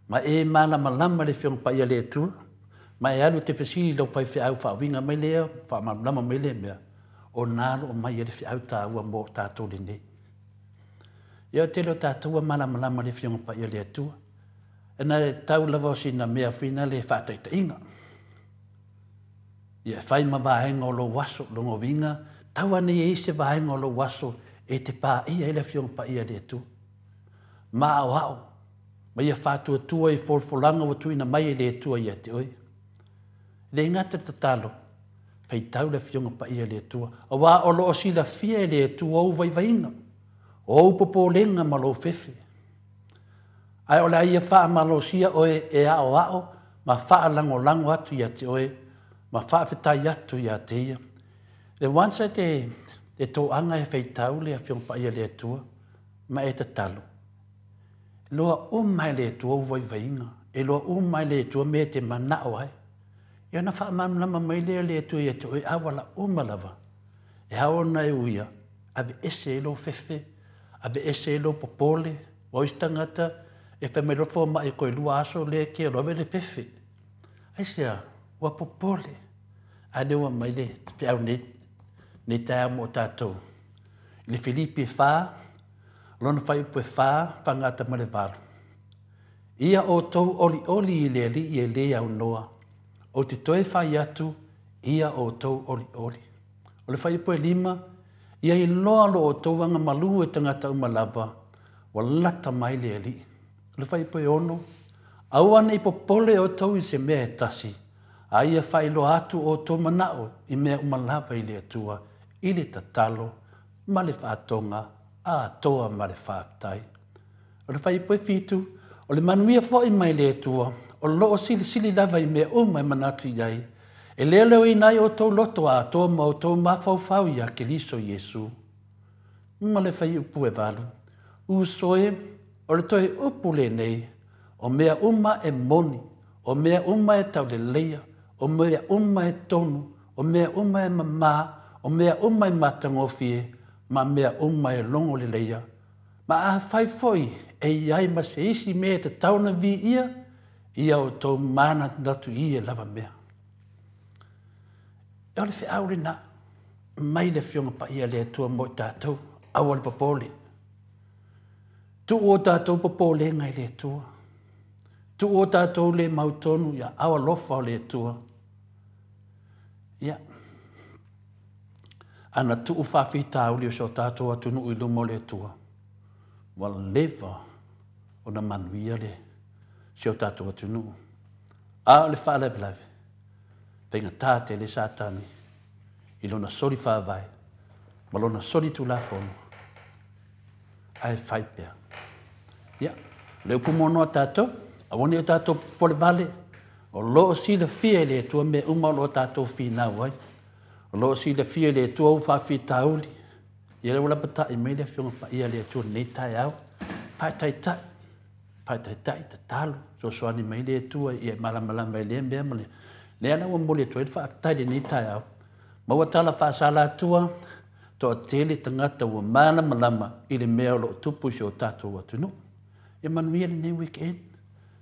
ma e malamalama i le Afioga Paia a le Atua, ma e alu e te fesili i lau faifeau faauiga mai lea, faamalamalama mai lea mea, o na alo mai ai le feau taua mo tatou lenei. Ia o le tele o tatou ua malamalama i le Afioga Paia a le Atua, e na e tau lava o sina mea foi na le faataitaiga. Ia e fai ma vaega o lou aso, lona uiga, tau ane i ai se vaega o lou aso e te paia ai le Afioga Paia a le Atua. Ma aoao, ma ia faatuatua i folafolaga ua tuuina mai e le Atua ia te oe. E le gata le tatalo, faitau le Afioga Paia a le Atua, aua o lo o silafia e le Atua ou vaivaiga, o ou popolega ma lou fefe. Ae o le a ia faamalosia oe e aoao ma faalagolago atu ia te oe ma faafetai atu ia te ia. Le once e te e toaga e faitau le Afioga Paia i le Atua ma e tatalo, e iloa uma e le Atua ou vaivaiga, e iloa uma e le Atua mea e te manao ai. Ia ona faamalamalama mai lea e le Atua ia te oe auala uma lava e ao ona e uia, aveese ai lou fefe, aveese ai lou popole. Aua o isi tagata e fai mai loa le fomai toe 2 aso lea e te alu ave le fefe. Aisea? Ua popole. A lea ua aumai le feau nei, nei taeao mo tatou. I le Filipi e 4, lona fuaiupu e 4, faagata ma le 8. Ia outou olioli i le Alii e le aunoa, ou te toe fai atu, ia outou olioli. O le fuaiupu e 5, ia iloa lo outou agamalu e tagata uma lava, ua lata mai le Alii. O le fuaiupu e 6, aua ne i popole outou i se mea e tasi, a ia faailoa atu outou manao i mea uma lava i le Atua, i le tatalo ma le faatoga atoa ma le faafetai. O le fuaiupu e 7, o le manuia foi mai le Atua, o loo silisili lava i mea uma e manatu i ai, e leoleoina ai outou loto atoa ma outou mafaufau ia Keriso Iesu. Ma le fuaiupu e 8, uso e, o le toe upu lenei, o mea uma e moni, o mea uma e tauleleia, o mea uma e tonu, o mea uma e mamā, o mea uma e matagofie, ma mea uma e logoleleia. Ma afai foi e iai ma se isi mea e tatau ona viia, ia outou manatunatu i ia lava mea. E o le feau lena mai le Afioga Paia a le Atua mo i tatou, aua le popole. Tuu o tatou popolega i le Atua. Tuu o tatou le mautonu ia aao alofa o le Atua. Ia, ana tuu faafitauli o si o tatou atunuu i luma o le Atua, ua leva ona manuia le si o tatou atunuu. A o le faalavelave, faigata tele Satani i lona soli faavae ma lona soli tulafono, ae fai pea. Ia, o le upu monoa tatou, aua ne i o tatou popole vale, o loo silafia e le Atua mea uma o loo tatou finau ai. O loo silafia e le Atua ou faafitauli. Ia lea ua lapatai mai le Afioga Paia a le Atua lenei taeao. Faataitai, faataitai, tatalo, fesoasoani mai le Atua ia e malamalama i lea mea ma le lea la ua momoli atu ai le faafetai i lenei taeao. Maua tala faasala atua, toatele tagata ua malamalama i le mea o loo tupu i si o tatou atunuu. Ia manuia lenei weekend.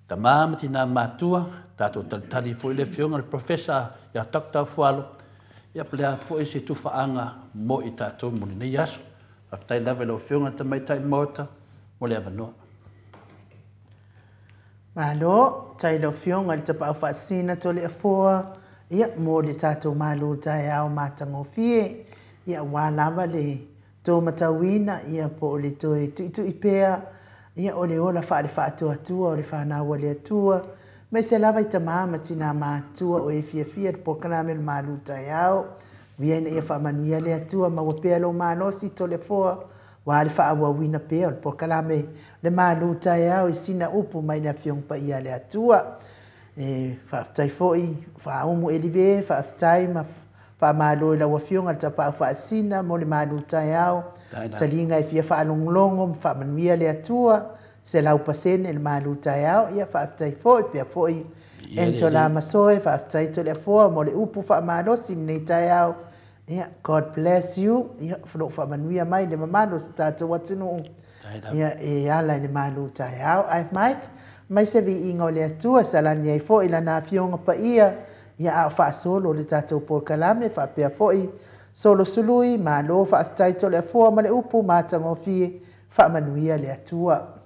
Tama ma tina matua, tatou talitali foi le Afioga le Professor ia Dr. Fualo, ia po o le a foi se tufaaga mo i tatou mo lenei aso. Faafetai lava i lau Afioga le Tamaitai Maota mo le avanoa. Malo, tai lau Afioga i le Tapaau Faasisina Toleafoa, ia, mo le tatou malu taeao matagofie, ia, aua lava le tō matauina, ia, po o le toe tuitui pea, ia, o le ola faale-faatuatua o le fanau a le Atua, aemaise lava i tama ma tina matua o e fiafia le polokalame o le malu taeao. Uia ina ia faamanuia le Atua, maua pea lou malosi Toleafoa, aua le faaauauina pea o le polokalame le malu taeao i sina upu mai le Afioga Paia a le Atua. E faafetai foi Faaumu Elive, faafetai ma faamalo i lau Afioga le Tapaau Faasisina mo le malu taeao. Taliga e fia faalogologo ma faamanuia le Atua, 100% le malu taeao. Ia faafetai foi pea foi Angela Masoe, faafetai Toleafoa mo le upu faamalosi lenei taeao. Ia, God bless you. Ia, o loo faamanuia mai le mamalu o se tatou atunuu. Ia, e ala i le malu taeao. Ai Mike, mai se viiga o le Atua, salani ai foi lana Afioga Paia, ia a o faasolo le tatou polokalame, faapea foi solo sului, malo faafetai Toleafoa ma le upu matagofie, faamanuia le Atua.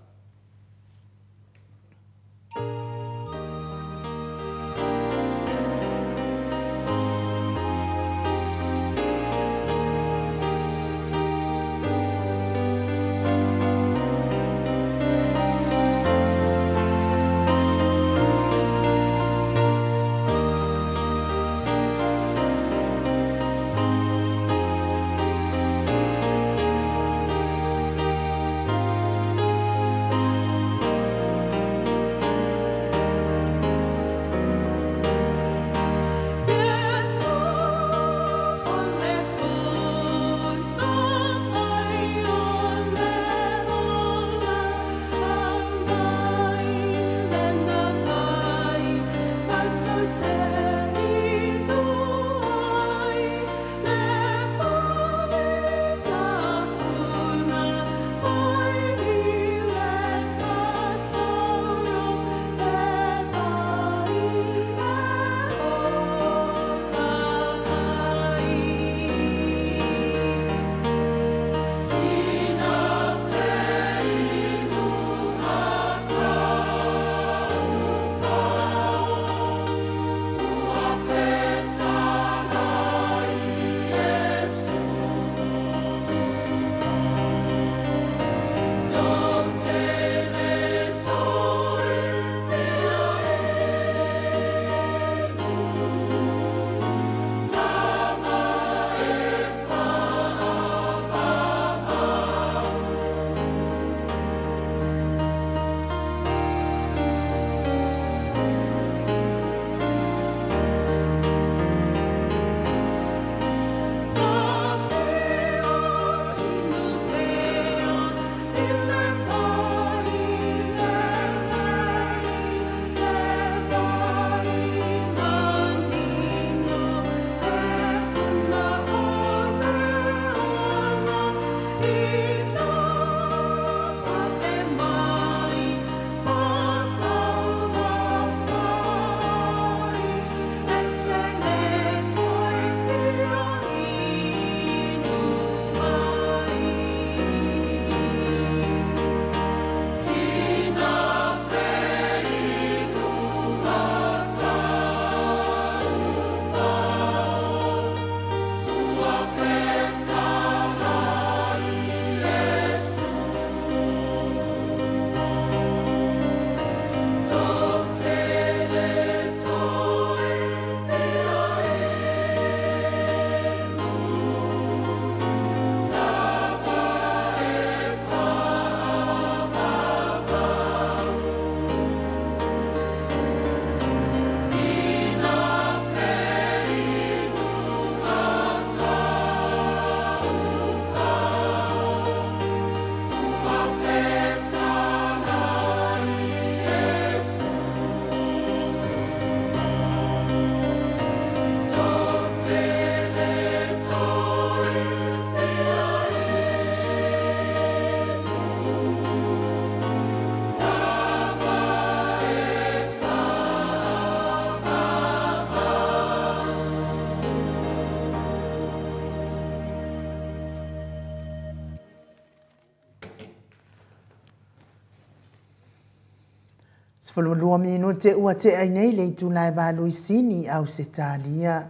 12 minute ua tea ai nei le itula e 8 i Sini, Ausetalia.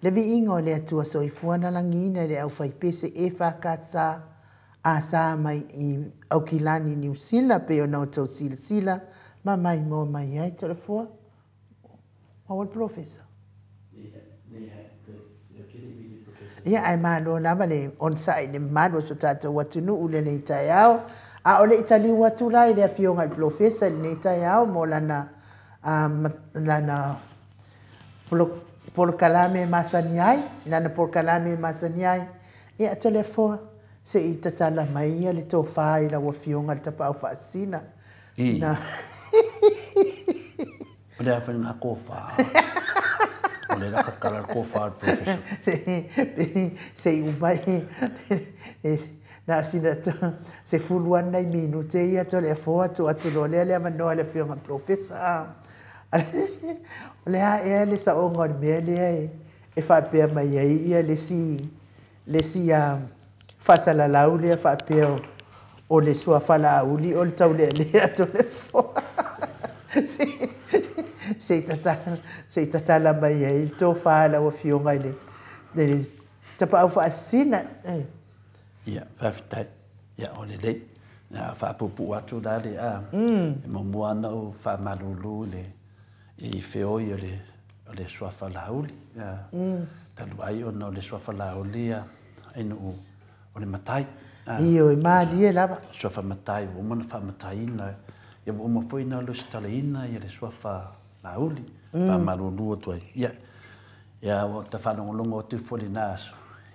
Le viiga o le Atua soifua na lagiina i le aufaipese EFKS a sa mai i Aukilani, Niu Sila, pei ona outou silasila ma maimoa mai ai. Toleafoa, maua le polofesa. Ia, ae malo lava le onosai i le mamalu o so tatou atunuu i lenei taeao. A o le i taliu atu la i le afioga i le polofesa i lenei taeao mo lana lana polokalame e masani ai, lana polokalame e masani ai, ia Toleafoa, se i tatala mai ia le tofa i lau afioga i le Tapaau Faasisina. I. O le a fai ngā kōwhā. O le raka kala le kōwhā le professor. Se i umai na sina se fulu ana nai minute ia Toleafoa tuu atu loa lea le avanoa i le afioga i le polofesa. O le a ea le saoga o le mea lea e faapea mai ai ia le isi faasalalau lea faapea o le suafa Laauli o le taulealea Toleafoa. Se i tatala mai ai le tofa i lau afioga i le Tapaau Faasisina. Ia, faafetai. Ia, o lelei. Ia, faapuupuu atu la le a. E muamua ona ou faamalulu i le i feoi o le suafa Laauli. Ia, talu ai ona o le suafa Laauli ia aino'u o le matai. Ioe, malie lava. Suafa matai ua uma ona faamataiina, ia ua uma foi ona lusitalaina ia le suafa Laauli. Faamalulu atu ai. Ia, ia ua ta faalogologo atu foi i lena aso,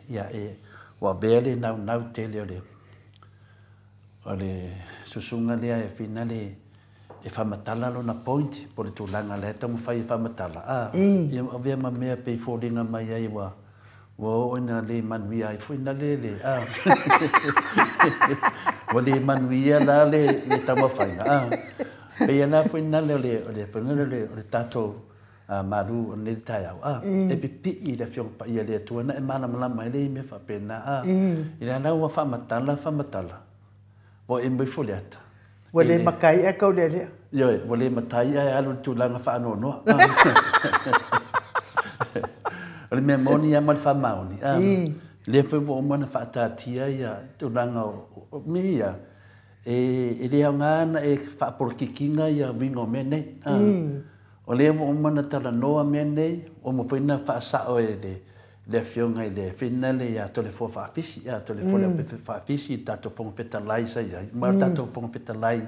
ia e ua avea le naunau tele o le susuga lea e fina le e faamatala lona point po o le tulaga lea e taumafai e faamatala. Ia avea ma mea pei foliga mai ai ua oo ina le manuia ai foi na le ua le manuia la le taumafaiga. Pei la foi na le o le o le o le tatou malu o lenei taeao. E pipii i le afioga paia le Atua na e malamalama ai le mea faapena. I le ala ua faamatala faamatala ua e mai foliata. Ua le matai ae taulealea. Ioe, ua le matai ae alu i le tulaga faanoanoa. O le mea moni lava ma le faamaoni. Lea foi ua uma ona faataatia ia tulaga o mea ia, e le aoga ona e faapolokikiina ia uiga o mea nei. O lea ua uma ona talanoa mea nei, ua uma foi ona faasao e le afioga i le finale ia Toleafoa Faafisi, ia Toleafoa Leaupepe Faafisi, i tatou Fofoga Fetalai sa i ai, ma le tatou Fofoga Fetalai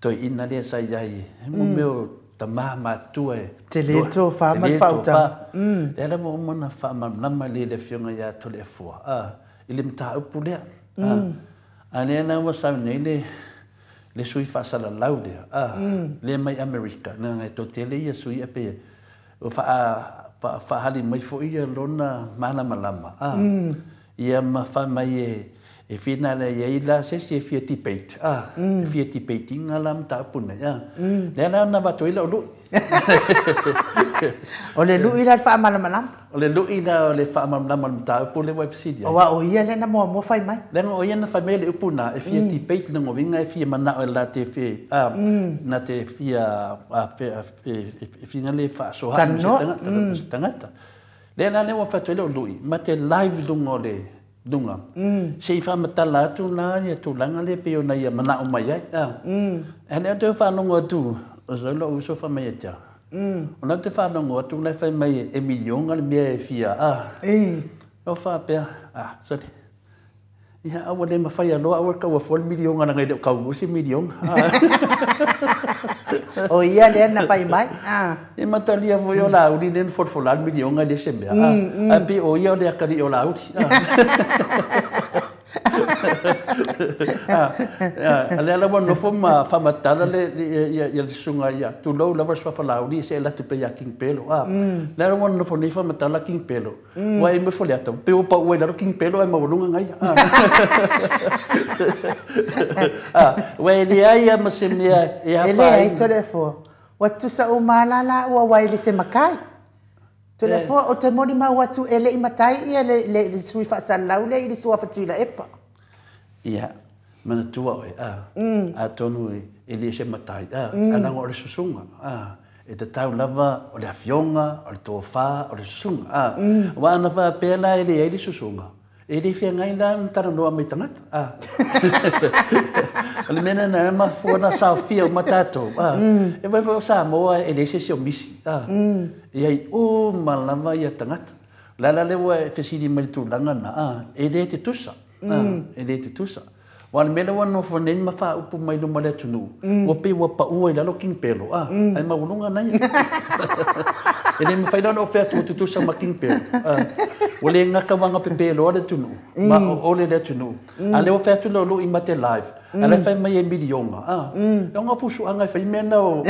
toeaina lea sa i ai, e mo mea o tama matua e tele le tofa ma le faautaga. Lea lava ua uma ona faamalamalama le afioga ia Toleafoa i le mataupu lea. A lea la ua sau nei le sui faasalalau lea, lea mai Amerika, leaga e toatele ia sui e pei o faahali mai foi ia lona malamalama. Ia ma fai mai e finale ai ai la se isi e fia debate. E fia debate inga la mataupu nei. Lea la na avatu ai lau lui. O le lui la le faamalamalama. O le lui la o le faamalamalama o le mataupu lea ua e fesili ai. Aua o ia lea na muamua fai mai. Leaga o ia na fai mai le upu na e fia debate lona uiga e fia manao e la te fia na te fia e finale faasoa'i ma se tagata. Lea la lea ua fai atu ai lau lui ma te live luga o le luga. Se i faamatala atu la ia tulaga lea pei ona ia manao mai ai. Ae lea ou te faalogo atu, o sau lou uso fai mai ia te au. O la ou te faalogo atu la e fai mai e miliona le mea e fia. O faapea, sorry. Ia, a ua le mafai aloa, aua le taua fua le miliona leaga e le o taunuu se miliona. O ia lea na fai mai. E matalia foi o Laauli lea na folafola le miliona e le se mea. Ae pei o ia o le atalii o Laauli. A lea la ua nofo ma faamatala le ia le susuga ia, tulou lava le suafa Laauli se e alu atu pea ia King Pelo. Lea la ua nofo nei faamatala King Pelo. Ua e mai foliata, pei ua pau ai lalo King Pelo ae maualuga gaia. Ua e leai lava ma se mea e E leai afaina. Toleafoa. Ua tutusa uma lava la ua ua e le se matai. Toleafoa, ou te molimau atu e le i matai ia le sui faasalalau lea i le suafa Tuilaepa. Ia, Manatua oe, a. Atonu e le se matai, a. Alaga o le susuga, a. E tatau lava o le afioga, o le tofa, o le susuga, a. Aua ana faapea la e leai le susuga, e le feagai la ona talanoa mai tagata, a. O le mea lena e mafua ona saofia uma tatou, a. E vaai foi o Samoa e leai se isi o misi, a. E i ai uma lava ia tagata. O le ala lea ua e fesili mai i le tulaga lena, a, e le tutusa, a, e le tutusa. Aua o le mea lea ua nofo nei ma faaupu mai luma o le atunuu, ua pei ua paua i lalo King Pelo, a, ae maualuga na ia. E le mafai la ona ou fai atu ua tutusa ma King Pelo, a. Ua le gata ua agapepeloa le atunuu, ma oole le atunuu, a o lea ua fai atu le lui ma te live, a o la e fai mai e miliona, a. E ono fusuaga e fai mea na o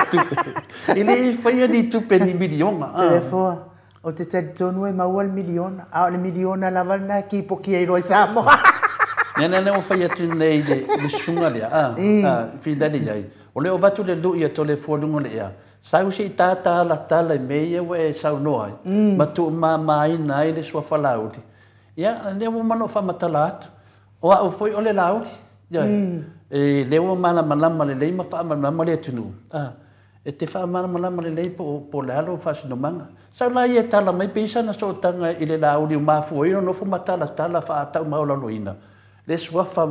tupe. E le faia ni tupe ni miliona, a. Toleafoa, ou te talitonu e maua le miliona, a o le miliona lava lena e kipoki ai loa i Samoa. Lea la ua fai atu nei le susuga lea, a, a, finale i ai. O lea ua avatu le lui a Toleafoa i luga o le ea, sau se i tatalatala i mea ia ua e saunoa ai, ma tuumamaina ai le suafa Laauli. Ia, lea ua uma ona ou faamatala atu, o au foi o le Laauli. Ioe. E lea ua malamalama lelei ma faamalamalama le atunuu, a, e te faamalamalama lelei po o le a lou faasinomaga. Sau la ia e tala mai pe i ai sana sootaga i le Laauli ua mafua ai ona nofo ma talatala faataumaualaloina le suafa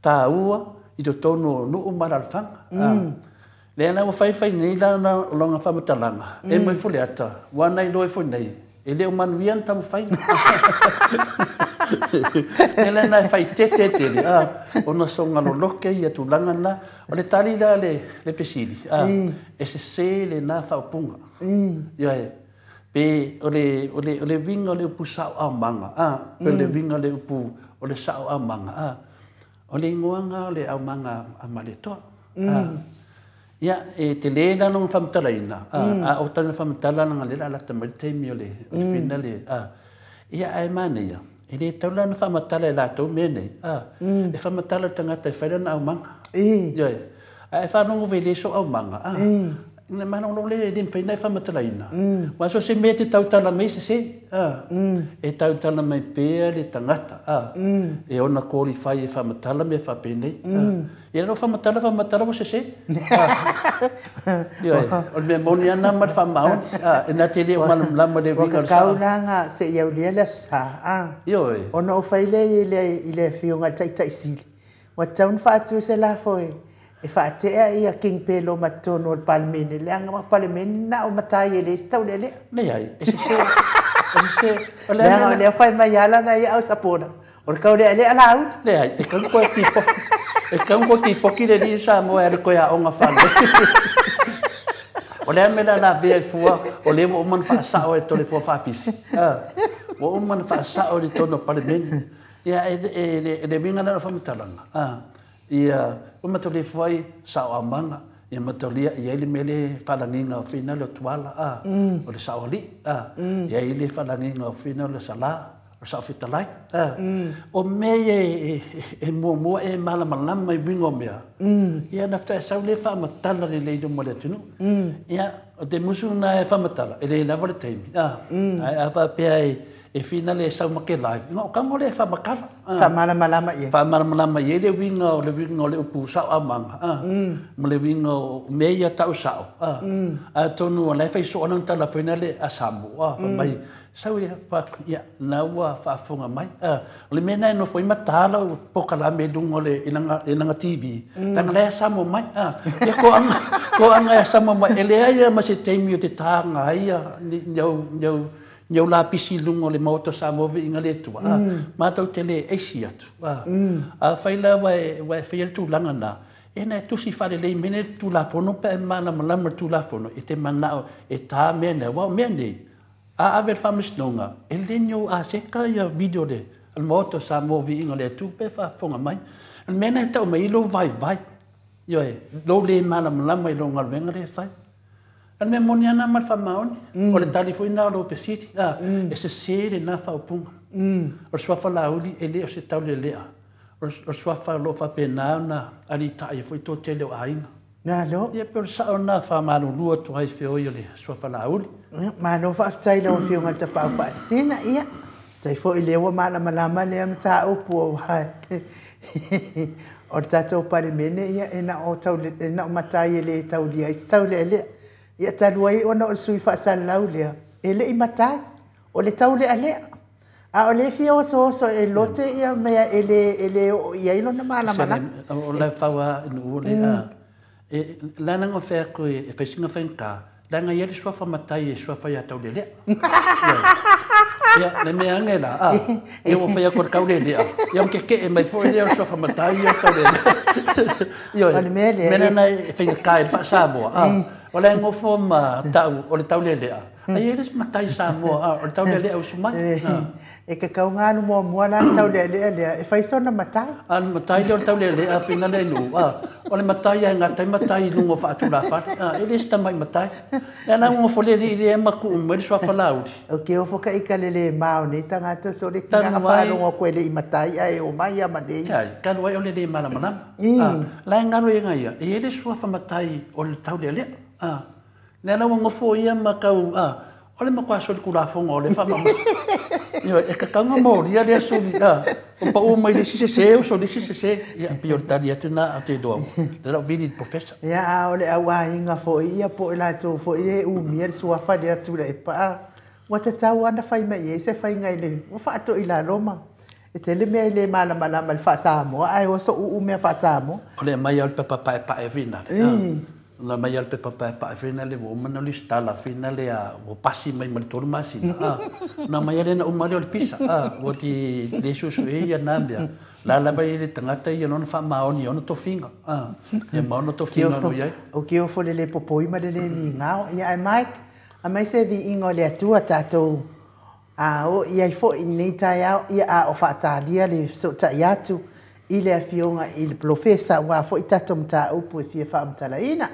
taua i totonu o nuu ma alaalafaga. Lea la ua fai fai nei la lona faamatalaga e mai Faleata, ua na iloa ifo nei, e le o manuia na taumafaiga. Lea la na e faaitete tele, a, ona soga loloke ia tulaga na. O le tali la le fesili, a, e sese lena faaupuga. Ioe, pe o le uiga o le upu sao aumaga, a, pe o le uiga o le upu o le sao aumaga, a, o le igoaga o le aumaga a Malietoa. A, ia, e tele la lona faamatalaina, a o tana faamatala lana lea o le a lata mai le taimi o le finale, a, ia, ae manaia, e le tatau la ona faamatala e latou mea nei, a, e faamatala le tagata e fai lana aumaga. Ioe, ae faalogo foi e le so aumaga, a, ina malolo le e le mafai ona e faamatalaina. Aua so o se mea e te tautala mai sese, a, e tautala mai pea le tagata, a, e ona qualify e faamatala mea faapenei, a. Ia lou faamatala faamatala ua sese. Ioe, o le mea moni lava lena ma le faamaoni, a, e na te le o malamalama i le uiga o le sao. Ua kakau la ga se i aulia le Aso Sa, a. Ioe. Ona ou fai lea i le Afioga i le Taitai Sili, ua tatau ona faatu se lafo e faatea ia King Pelo ma totonu o le Palemene, leaga o Palemene na o matai e leai se taulealea. Leai, e sese, e sese. O le leaga o lea fai mai lava lana ia au sapona, o le taulealea Laauli. Leai, e tatau ona toe tipoki, e tatau ona toe tipoki le alii o Samoa e alu toe aoga faalelei. O le a le mea o le a lavea ai fua, o lea ua uma ona faasao e Toleafoa Faafisi. Ua uma ona faasao i totonu o le Palemene. Ia, e le uiga lena o le faamatalaga, a, ia ua mataulia ai sao aumaga, ia mataulia i ai le mea le faalagiga o finale o Tuala, a, o le sao alii, a, i ai le faalagiga o finale o Sala, o le sao fetalai, a. O mea ia e muamua e malamalama i uiga o mea, ia na faatoa e sau lea faamatala lelei i luma o le atunuu. Ia, o te musu na e faamatala, e le lava le taimi, a, ae a faapea e finale e sau ma ke live, ina o tago lea e faamatala. Faamalamalama i ai. Faamalamalama i ai le uiga o le uiga o le upu sao aumaga, a, ma le uiga o mea ia tau sao, a. Atonu o la e fai soo lana tala foi lea a Samoa, a, fai mai, sau ia, ia, na ua faafofoga mai. A, o le mea lena e nofo ai ma ta lau polokalame i luga o le, i lana TV, leaga la e Samoa mai, a. Ia ko anga e Samoa mai, e leai lava ma se taimi o te tāga ai ia, ni au, ni au lapisi i luga o le Maota o Samoa viiga le Atua, a, matou te le aisi atu, a. Afai la ua e faia le tulaga na, e na e tusi faalelei mai le Tulafono pe a e malamalama le Tulafono, e te manao e tā mea nei, aua o mea nei, a ave le faamasinoga, e le ni ou aseta ia video le Maota o Samoa viiga le Atua pe faafofoga mai. O le mea na e tau mai ai lou vaivai, ioe, lou le malamalama i lou galuega lea e fai. O le mea moni lava lena ma le faamaoni, o le tali foi lena o lou fesili, a, e sese lena faaupuga. O le suafa Laauli e le o se taulealea, o le suafa o lo o faapena ona aliitai ai foi toatele o aiga. Malo. Ia pe o le sao lena faamalulu atu ai feoi o le suafa Laauli. Malo faafetai i lau Afioga i le Tapaau Faasisina. Ia, tai foi lea ua malamalama lea mataupu aua O le tatou Palemene, ia, e na o tau, e na o matai e le taulia ai se taulealea. Ia talu ai ona o le sui faasalalau lea, e le i matai, o le taulealea. A o le fia osooso e lote ia mea e le oo i ai lona malamalama. O le faua nu le a. E lana ngo fea ko e fesinga fenka, lana ia le suafa matai e suafa ia taulelea. Ia, le mea ane la, a, ia ua whaia koe kaule lea. Ia o ke ke e mai fo lea o suafa matai ia taulelea. Ia, O le mea lea, mea na e whainga kai le wha-Samoa, a. O le ngofo ma tau o le taulelea. Ai e le matai Samoa, a, o le taulelea usumai. E ka kaunga anu mua mua la taulelea lea, e whai sona matai. A, le matai lea o le taulelea, whina le nu, a. O le matai ai ngā tai matai i lungo whaatula whare. A, e le sta mai matai. E na ngofo le li le maku umwe le suafa lauri. O ke ofo ka ika le le mao nei tangata so le Tanu kinga ai. whalongo koe le i matai ai o mai a manei. Kai, kalu ai o le le malamalama. A, la ngaro e ngai ia, e le suafa matai o le taulelea. A, le la ngofo ia makau, a, o le makua so le kulafonga o le whamama. Ia, e kakanga maori a lea suli, a, o pa o mai le sise se, o so le sise se. Ia, pi o le tali atu nā a te doa. Le lau vini professor. Ia, a o le au ainga fo ia po e la tō fo ia e umia le suafa le atu le e paa. Ua te tau ana whai mai e se whai ngai le, ua whaato i la Roma. E te le mea i le malamalama le wha-Samoa, ai o so uu mea wha-Samoa. O le mai au le pepa pae pae whina. La mai al pepa pae pae whina le wo mana le stala whina le a wo pasi mai ma le tolu masina. A, na mai ale na umale o le pisa. A, wo ti le susu e ia nambia. La la vai le tangata ia nona wha maoni ona tofinga. A, ia maona tofinga no iai. O ke ofo le le popoi ma le le mi ngao. Ia ai Mike, a mai se vi ingo le atua tātou. A o ia i fo i nei tai au, ia a o whaatalia le so ta i atu. I le afionga i le profesa wa fo i tātou mta upu e fia whaamtalaina.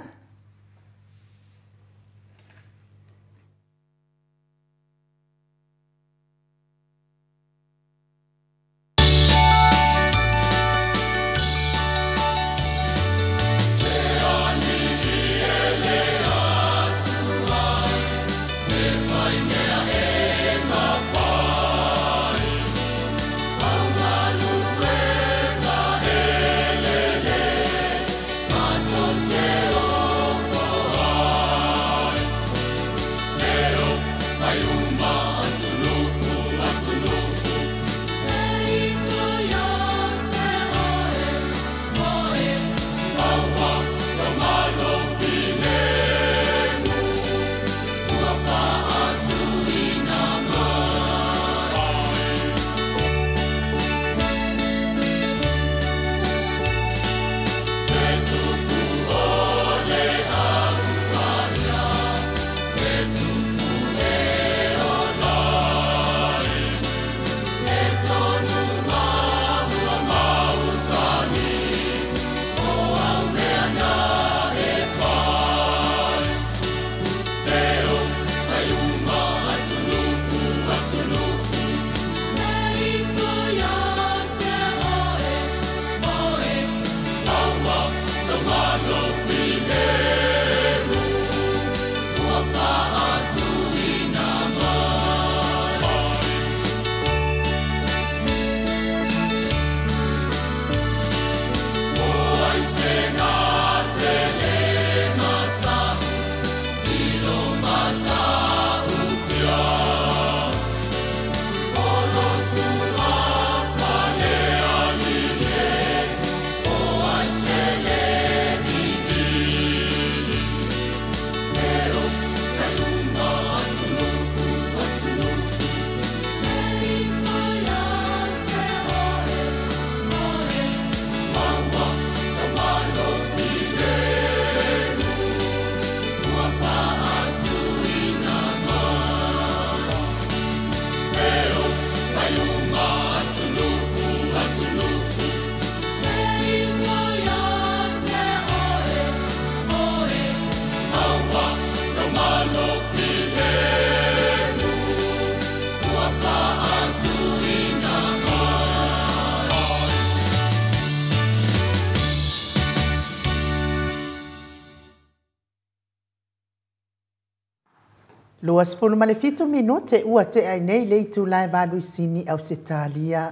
Lua sefulu ma le fitu minute ua tea ai nei le itulā e valu i Sini Ausetalia.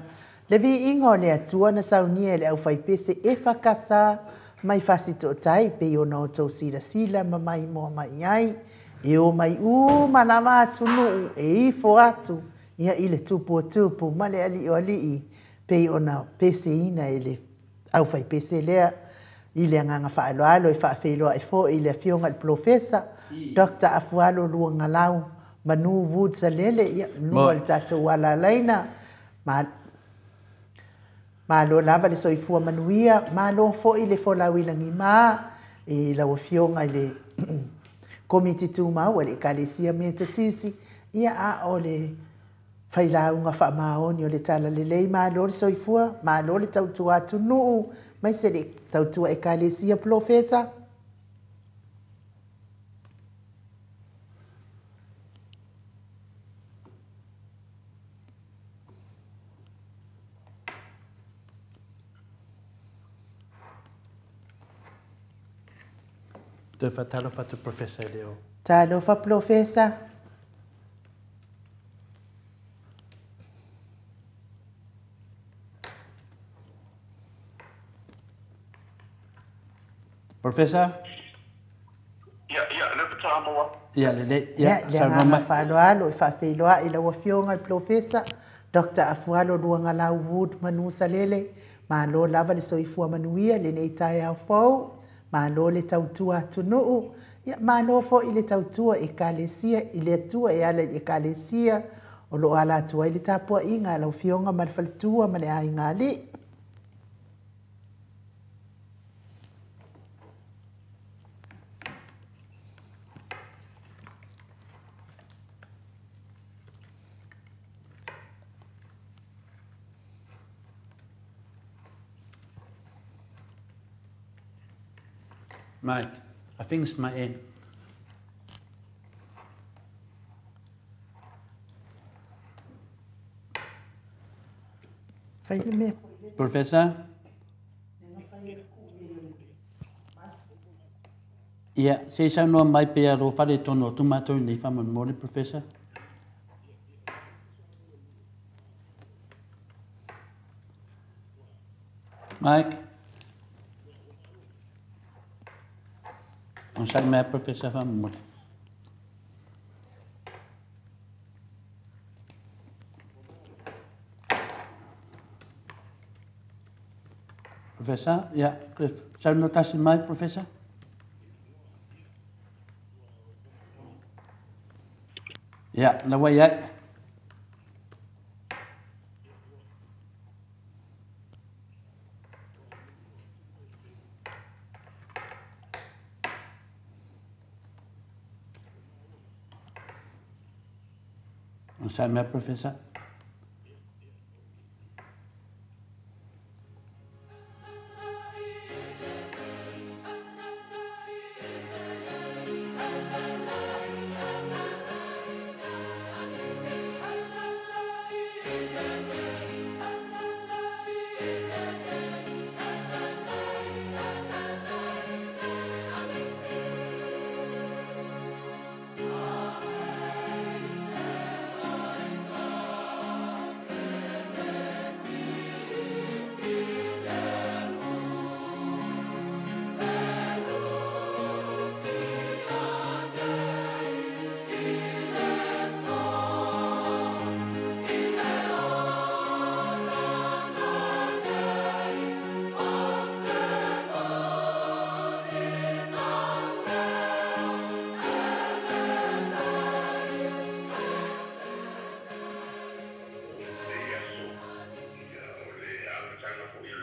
Le viiga o le Atua na saunia e le aufaipese e fakasa mai fasitootai pei ona outou silasila ma maimoa mai ai e o mai uma lava atunuu e ifo atu ia i le tupu o tupu ma le alii o alii pei ona peseina e le aufaipese lea i le agaga faaaloalo e faafeiloai foi i le afioga i le Polofesa Dr. Afualo Luagalau Manu Wood Salele ia luga o le tatou alalaina. Malo lava le soifua manuia, malo foi le folau i lagima i lau afioga i le Komiti Tumau a le Ekalesia Metotisi, ia a o le failauga faamaoni o le Talalelei, malo le soifua, malo le tautua atunuu, aemaise le tautua Ekalesia Polofesa. Toe faatalofa atu Professor i le o. Talofa Polofesa. Professor? Ia, ia, le Samoa. Ia, lelei. Ia, le agaga faaaloalo e faafeiloai i lau afioga i le Polofesa Dr. Afualo Luagalau Wood Manu Salele, malo lava le soifua manuia lenei taeao fou, malo le tautua atunuu, ia malo foi le tautua Ekalesia i le Atua e ala i le Ekalesia o loo ala atu ai le tapuaiga a lau afioga ma le faletua ma le aiga alii. Mike, I think it's my end. Fai le mea. Professor? Ia, se i saunoa mai pea lou faletonu o tumatou nei faamolemole, Professor. Mike? Onosai mai Professor faamolemole. Professor, ia, saunoa tasi mai, Professor. Ia, la ua i ai. Onosai mai, Professor.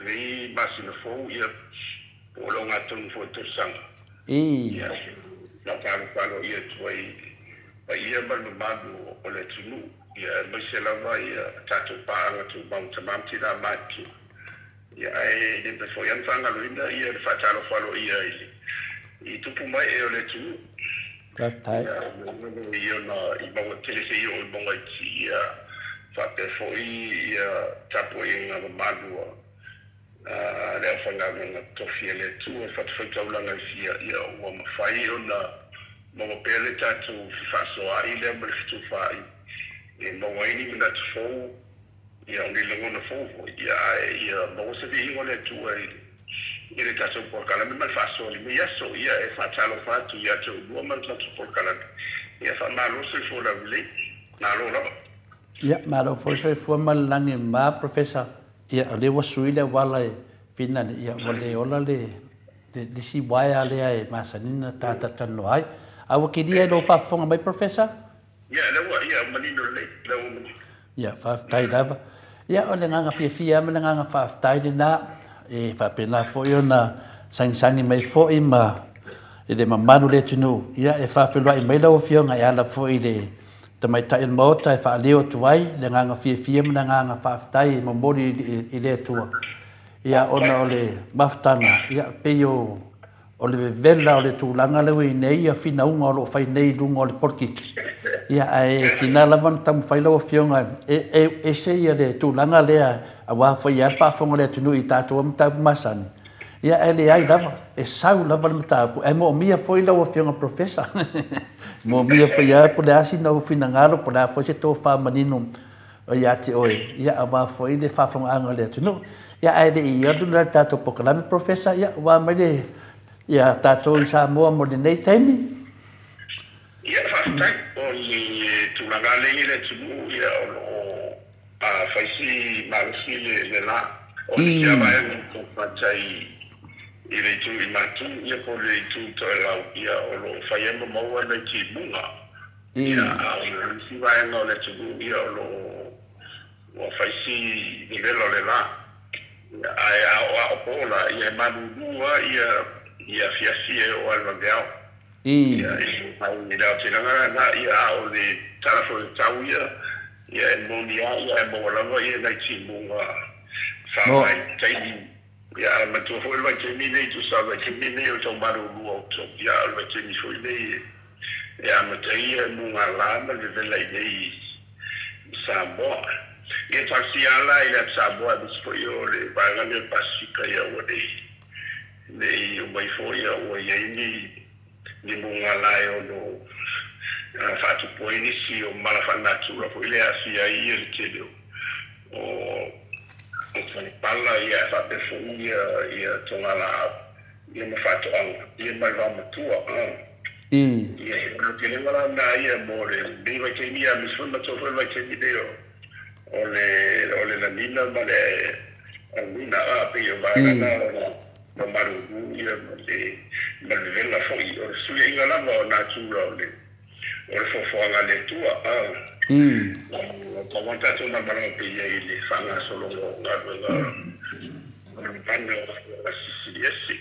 Lenei masina fou, ia, po o le ogatotonu foi o tausaga. Ia, faatalofa ia atu ai paia ma le mamalu o le atunuu, ia, aemaise lava ia tatou paaga tumau tama ma tina matutua. Ia, ae le mafai foi ona faagaloina ia le faatalofa aloaia i tupu mai e o le atunuu. Faafetai. Ia, ia ona i maua tele se i oo i Mogaiti, ia, faapea foi ia tapuaiga mamalu a le aufaigaluega tofi a le Atua i fatafaitaulaga e fia, ia ua mafai ona maua pea le tatou fefaasoaai lea ma le fetufaai e maua ai ni manatu fou. Ia o ni lagona fou foi ia ae ia maua se viiga o le Atua i le tatou polokalame ma le faasoa mai aso ia e faatalofa atu ia te oulua ma le tatou polokalame ia faamalo soifua laulelei malo lava. Ia, malo foi soifua ma le lagi e mama, Professor. Ia, o lea ua sui le auala e Finane, ia, ua le ola le isi uaea lea e masani ona ta talatalanoa ai. A ua kilia i lou faafofoga mai, Professor? Ia, lea ua, ia, ua manino lelei, lea ua manino. Ia, faafetai lava. Ia, o le agaga fiafia lava ma le agaga faafetai lena, e faapena foi ona sagisagi mai foi ma i le mamalu o le atunuu, ia, e faafeiloai mai lau Afioga e ala foi i le tamaitai o le Maota e faaleo atu ai le agaga fiafia ma le agaga faafetai e momoli i le Atua, ia, ona o le mafutaga, ia, pei o le vevela o le tulaga lea ua i ai nei ia finauga o lo o fai nei i luga o le polokiki, ia, ae tiga lava ona taumafai lau Afioga e ese ia le tulaga lea, aua foi e i ai le faafofoga a le atunuu i tatou mataupu masani, ia, ae leai lava, e sau lava le mataupu, ae moomia foi lau Afioga Professor, moomia foi lava po o le a sina ou finagalo, po o le a foi se tofa manino ia te oe, ia, aua foi le faafofogaaga a le atunuu. Ia, ae le i alu la le tatou polokalame, Professor, ia, ua mai le ia tatou i Samoa mo lenei taimi. Ia, faafetai. O le tulaga lea i le atunuu, ia, o lo o fai si malosi le la. O le isi lava vaega o taumafai i le itu i Matu, ia, po o le itu Toelau, ia, o lo o fai ai ma maua nai timuga. Ia, a o le isi vaega o le atunuu, ia, o lo o ua fai si vevela o le la. Ia, ae a oo a o po la, ia, e malulu lava ia, ia afiafi e oo lava i le vaveao. Ia, i le aotelega lena, ia, a o le tala foi o le tau, ia, ia, e moni lava, ia, e maua lava ia nai timuga faavaitaimi. Ia, ae manatua foi le vaitaimi lenei, tusa o le vaitaimi lenei o le tau malulu o October, ia, o le vaitaimi foi lenei e amata ai ia mugala ma le vevela i nei i Samoa. Ia talosia la i le atu Samoa, aemaise foi o le vaega lea o le Pasifika, ia ua nei uma ifo, ia ua i ai ni mugala e ono faatupu ai nisi o mala faalenatura foi lea aafia ai ia le tele o falepala, ia faapea foi ia togalaau, ia ma faatoaga, ia ma le vaomatua. Ia, o le telega la lena ia mo lenei vaitaimi, ia aemaise foi matou foi le vaitaimi nei o le lanina ma le alumina, a pei o vaega na o malulu, ia, ma le vevela foi o le fesuiaiga lava o natura o le foafoaga a le Atua. O tau tatou malamalama pei ai i le faagasologa o galuega o le vana o sisiliese.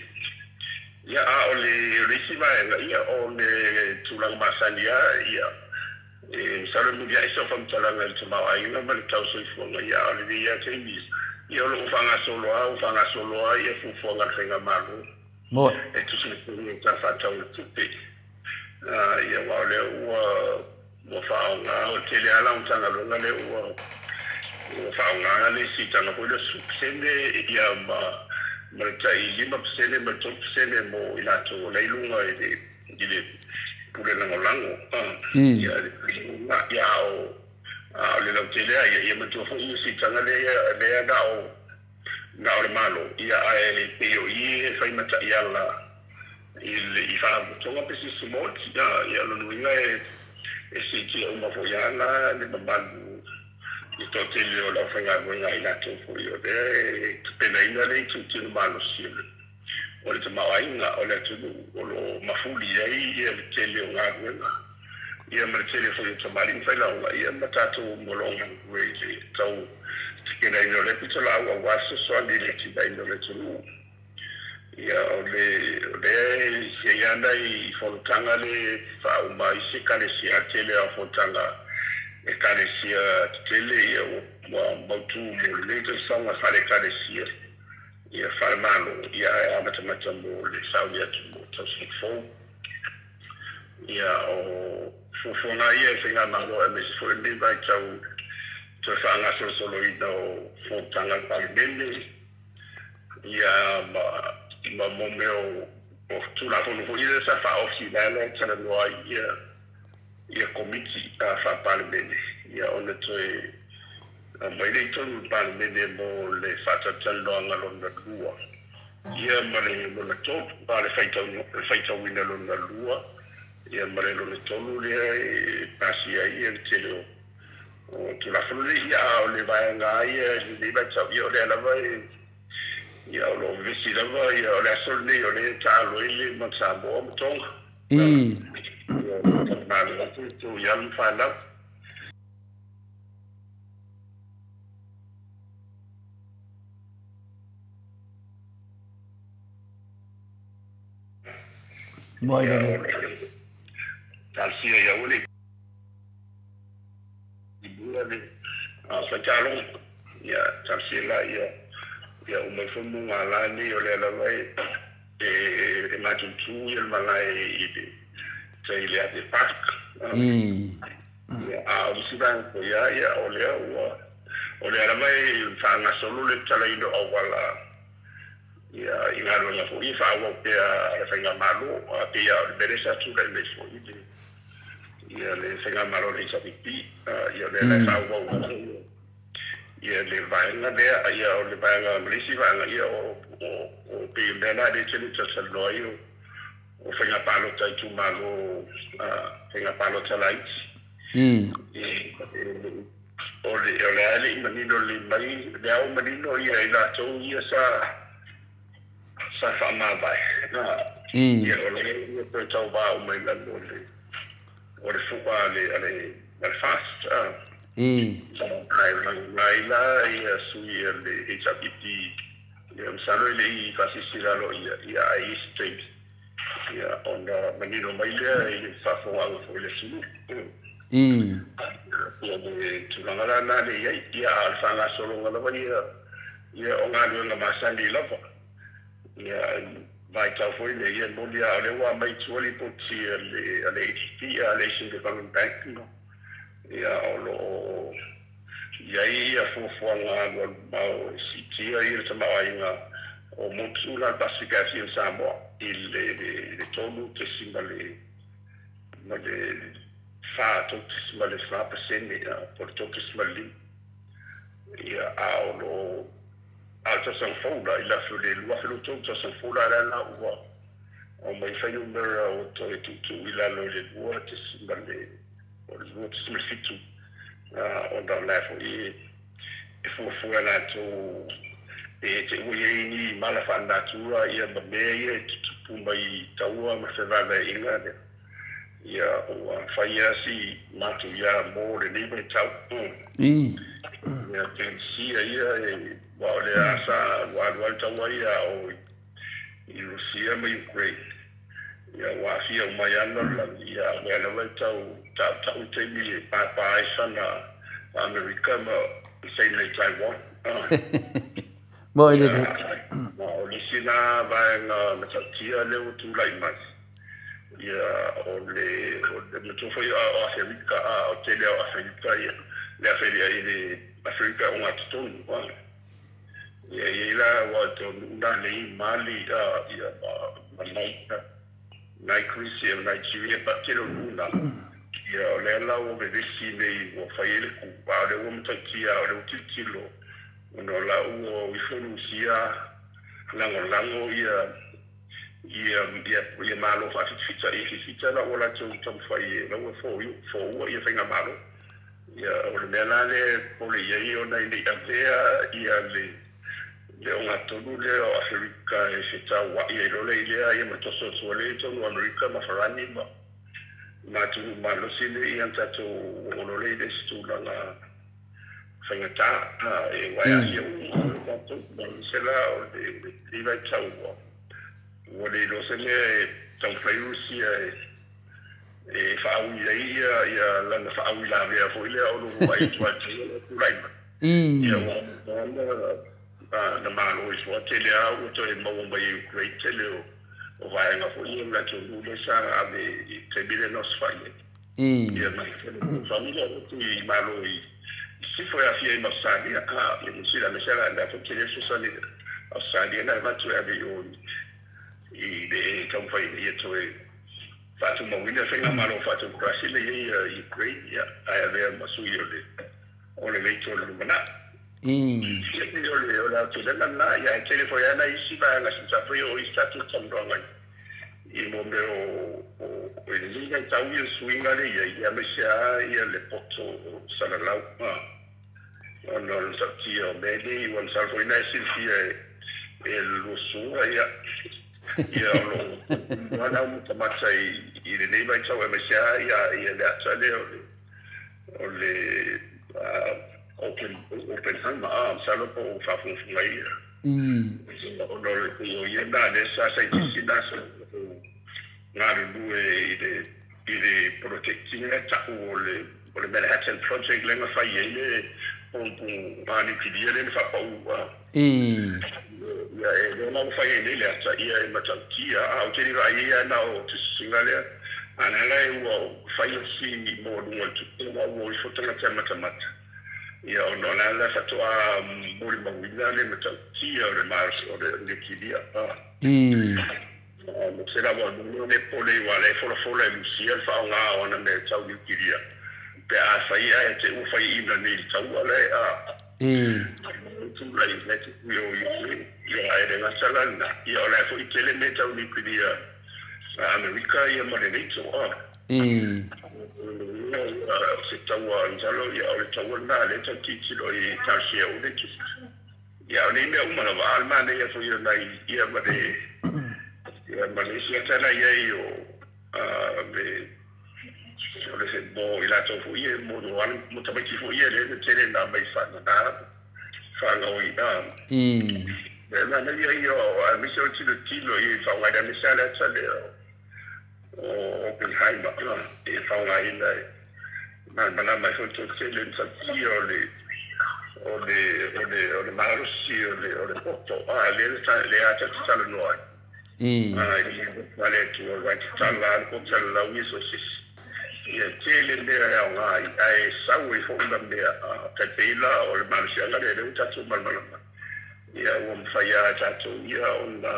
Ia, a o le isi vaega, ia, o le tulaga masani lava, ia, e masalo e muliai sau faamatalaga i le tamaoaiga ma le tau soifuaga, ia, a o lenei lava taimi, ia, o lo o faagasolo lava, ua faagasolo lava ia fuafuaga a le faigamalo e tusa ai foi o tala faatatau o le tupe. Ia, aua o lea ua faaaoga, o le tele lava la o Matagaluega lea ua faaaoga le siitaga foi lea 10%, ia, ma le tai 5% ma le 3% mo i latou o la i luga i le pule lagolago. Ia, ia, o le lautele lava, ia, ia matua foi ia siitaga lea na o le Malo, ia, ae pei o i e fai mataiala i faalapotopotoga pe sisi moti, ia, lona uiga e siitia uma foi lava le mamalu i toatele o le aufaigaluega i latou foi o lea e tapenaina le itutino malosi o le tamaoaiga o le atunuu o lo o mafuli ai ia le tele o galuega, ia, ma le tele foi o tamalii ma failauga, ia, ma tatou o lo o galulue i le tau tapenaina o lea pitolaau aua fesoasoani i le atinaeina o le atunuu. Ia, o lea e i ai nai fonotaga le faauma ai se ekalesia tele o fonotaga ekalesia tetele, ia, ua mautu mo lenei tausaga faale-ekalesia, ia, faalemalo, ia, ae amatamata mo le sauni atu mo tausaga fou. Ia, o fuafuaga ia e faigamalo, aemaise foi lenei vaitau toe faagasolosoloina o fonotaga a le Palemene, ia, ma mo mea o Tulafono foi ia sa faaofi lea e talanoa ai ia komiti faa-Palemene, ia, ona toe Mai le tonu Palemene mo le faatatalanoaga lona lua ia ma le lona tolu, a le faitauina lona lua ia ma le lona tolu lea e pasia ai ia le tele o Tulafono nei. Ia a o le vaega ia i lenei vaitau, ia o lea lava e ia o loo vevesi lava ia o le aso lenei o lea e taalo ai le ma Samoa ma Toga. Ia malo atu tou i alo ma fanau. Mo i le Talosia ia ua le i bua le faitaloga. Ia talosia la ia ia uma foi mugala nei o lea lava e matutu ia le malae i le tai le ate park. Ia a o lisi vaega foi ia o lea ua o lea lava e faagasolo le talaina o auala ia i galuega foi faaauau pea a le faigamalo a pei a o le mea lea sa tulai mai foi le ia le faigamalo le HRPP ia lea la e faaauau ia le vaega lea ia o le vaega ma le isi vaega ia o pei o mea la lea tele talatalanoa ai o faiga palota i itumalo faiga palota laiti. O le a le i manino lelei mai le ao manino ia i latou ia sa faamavae ia o le ia toe tauvā uma i lalo o le fu'a a le FAST. Ai lai la ia sui a le HRPP ia masalo e le i faasilasila aloaia ia ai isi taimi ia ona manino mai lea i le faafofogaaga foi i le atunuu. Ia le tulaga la na le i ai ia a o le faagasologa lava ia ia o galuega masani lava ia vaitau foi le ia moli a o lea ua aumai i tua lipoti a le ADB a le Asian Development Bank no ia o loo i ai ia fuafuaga alualumamao e siitia ia le tamaoaiga o motu la le Pasefika e afio i Samoa i le 3 tesima le ma le 4 3.4% po o le 3.5 ia a o loo a o le tausaga fou la i le 2023 tausaga fou la la ua o mai fuainumera o toe tuutuu i lalo i le 2 tesima le o le 2.7 ona o la foi e fuafua latou e te ua i ai ni mala faalenatura ia ma mea ia e tutupu mai taua ma fevaevaeaiga lea ia ua faia si matuia mo lenei vaitau. Ia Tennessee ia e ua o le asa ua alu ai taua ia o i Rusia ma Ukraine ia ua afia uma ai ana lalolagi ia o lea lava e tau tautau i taimi e pāpā ai sana Amerika ma Saina i Taiwan. Mo i le Ma o le isi la vaega matautia lea ua tulai mai ia o le matua foi o Aferika a o tele o Aferika ia le Aferika i le Aferika o gatotonu ia i la ua taunuu la nei Mali ia ma Nigeria Nigeria pa tele o nuu na ia o lea la ua vevesi nei ua fai ai le ku a o lea ua matautia o lea ua tilotilo ona o la ua o ifo Rusia lagolago ia ia ia ia malo faafitafita ia fitafita la ua latou taumafai e la ua foua ia faigamalo ia o le mea la lea pole i ai ona ina i avea ia le ogatolu lea o Aferika e fetauai ai loa i lea ia ma toso atu ai tonu Amerika ma Farani ma atunuu malosi nei ia tatou oo loa lea i le isi tulaga faigata e ua e aafia uma tatou aemaise la o lenei vaitau ua le iloa se mea e taumafai Rusia e faaui ai ia lana faauilavea foi lea o lo ai tuatia le tulai mai ia ua na malo i sua tele a ua toe maua mai e Ukraine tele o vaega foi ia o le atunuu lea sa ave i taimi lea na osofai ai ia ma famili ua tui malo i sisifo e afia ai ma Australia ia New Zealand aemaise la lea foi tele fesoasoani Australia na avatu e ave i o i le taumafai ina ia toe faatumauina faigamalo faatemokarasi lea i ai Ukraine ia ae avea ma sui o le o le leito o le lumana. O le aotelega lena, ia e tele foi ana isi vaega sa foi o isi tatou talanoaga i mo mea o i le liga tau ia suiga le ia ia aemaise a ia le poto o salalau ona o le tautia o mea nei ua masalo foi na e silafia e luasuga ia ia o loo ana matamata i lenei vaitau aemaise a ia le ata lea o le Oppenheimer masalo po o faafogafoga ia ona o ia na le sa saitisi na sa galulue i le protecting ta'u o le Manhattan Project le na fai ai le pompu nukilia le na faapa'u ia e lea la ua fai ai nei le ata ia e matautia a ou te le vaai ai ana o te sisiga lea ana la e ua fai o si moluga o le tupe ma ua ifo tagata matamata ia ona o la la faatoa molimauina le matautia o le malosi o le nukilia se la ua le pole ua le folafola e lusia le faaaogā o ana mea tau nukilia pe a fai ae te ua faiina nei le taua le a tulai le tupu o Ukraine ia e le gata la lena ia o le foi tele mea tau nukilia Amerika ia ma le NATO o se taua masalo ia o le taua lena le tau tilotilo i talosia o le ia o nei mea uma lava a le manaia foi o nai ia ma le ia ma le isi ata la iai o le o le mo i latou foi ia mo mo tamaiti foi ia le tele na mai faanana faagaoina le manaia ia o aemaise o tilotilo i faaaogaina aemaise a le ata lea o Oppenheimer e faaaogaina malamalama ai foi tele matautia o le o le o le o le malosi o le poto a le le ata talanoa ai ai le tu o vai tala ko tala lau so sis ia tele mea e aoga ae sau ai foi ma mea tai pei la o le malosiaga lea lea ua tatou malamalama ia ua mafai a tatou ia ona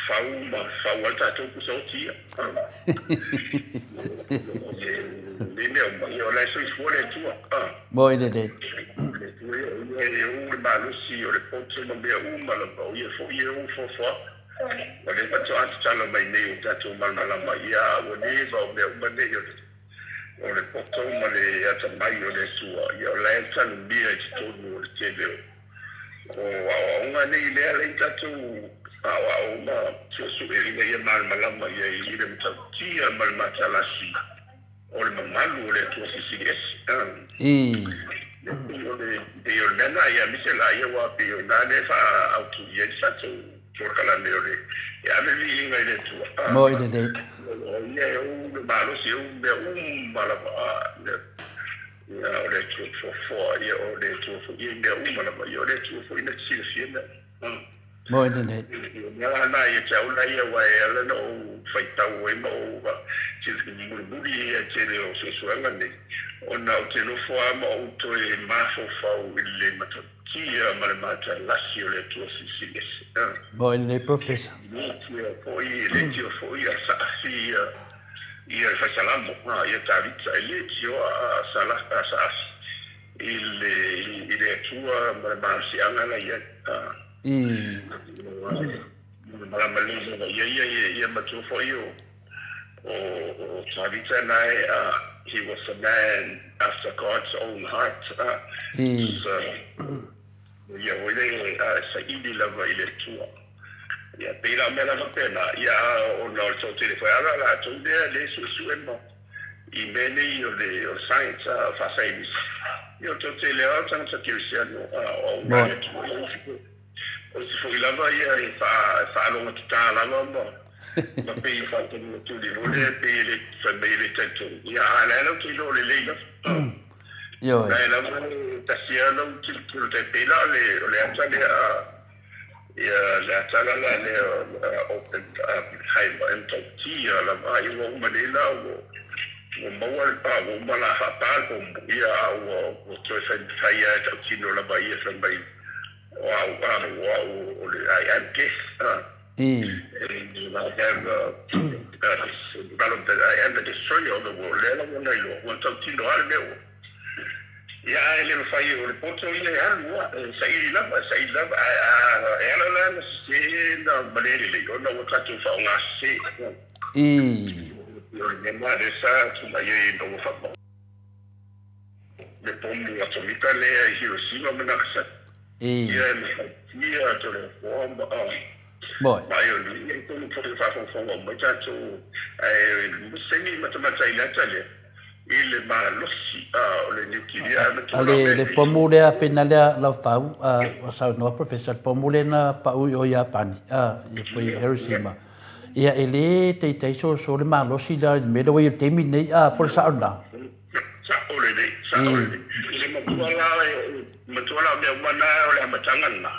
fau ma fau ai tatou pusaoti le mea uma ia o la e soifua le Atua Mo i lelei. Le Atua ia e ou le malosi o le poto ma mea uma lava o ia foi e ou foafoaga o le faatoa tatala mai nei o tatou malamalama ia ua leva o mea uma nei o le poto ma le atamai o le Atua ia o la e talumia i totonu o le tele o aoaoga nei lea lai tatou aoao ma suesue ina ia malamalama ia i le matautia ma le matalasi o le mamalu o le Atua Silisili Ese o le pei o le mea na ia aemaise la ia ua pei o ina le faaautu i ai le tatou polokalame o le e ave viiga i le Atua Mo i lelei. O ia e ou le malosi e ou mea uma lava ia o le Atua foafoa ia o le Atua foi ia mea uma lava ia o le Atua foi na te silafia mea Mo i lelei. Mea la na ia te au la ia ua e ala na ou faitau ai ma ou mulimuli ia tele o suesuega nei ona ou te nofo a ma ou toe mafaufau i le matautia ma le matalasi o le Atua Silisili Ese Mo i lelei, Professor. Le tio foi le tio foi a saafi ia ia le faisalamo ia Tavita e le tio a sala a saafi i le Atua ma le malosiaga la ia malama le ia ia ia ia matua foi o Tavita na e he was a man after God's own heart so ia o le saili lava i le Atua ia pei la mea lava pena ia ona o le tau foi ala la tou lea le suesue ma i mea nei o le o science faasaienisi ia o tau tele a tagata kerisiano o auga le Atua o se foi lava ia e faaloga tatā lava ma ma pei faatonu tuli o le pei le fai mai le talitonu ia a la lau te iloa lelei lava Ioe. la e lava tasia lau tilotilo tai pei la o le ata lea ia le ata la la lea Oppenheimer e matautia lava ai ua uma nei la ua ua maua le pa ua uma la faapā le pombo ia a ua ua toe fai a e tautino lava ia fai mai o au a o au o le I am death and I have developed that I am the destroyer of the world lea lava na iloa ua tautino a le mea ua Ia ae le mafai o le poto ia e alu saili lava e ala la na sese na malele lelei ona ua tatou faaaogasese. O le mea lena lea sa tulai ai ina ua faapau le pomu atomika lea i Hiroshima ma Nagasaki. Ia e mafai atu le foa ma mai o le tonu foi o faafogafoga uma ai tatou ae saini matamata i le ata lea i le malosi o le niukilia. Ale le pomu lea pena lea laufau o saunoa Professor, le pomu lea na pau i o Iapani ia foi Hiroshima. Ia e le taitai soso le malosi la i le mea lea ua i ai i le taimi lenei po o le sao lena. Sao lelei, sao lelei. I le matua la, matua la o mea uma na o le amataga lena.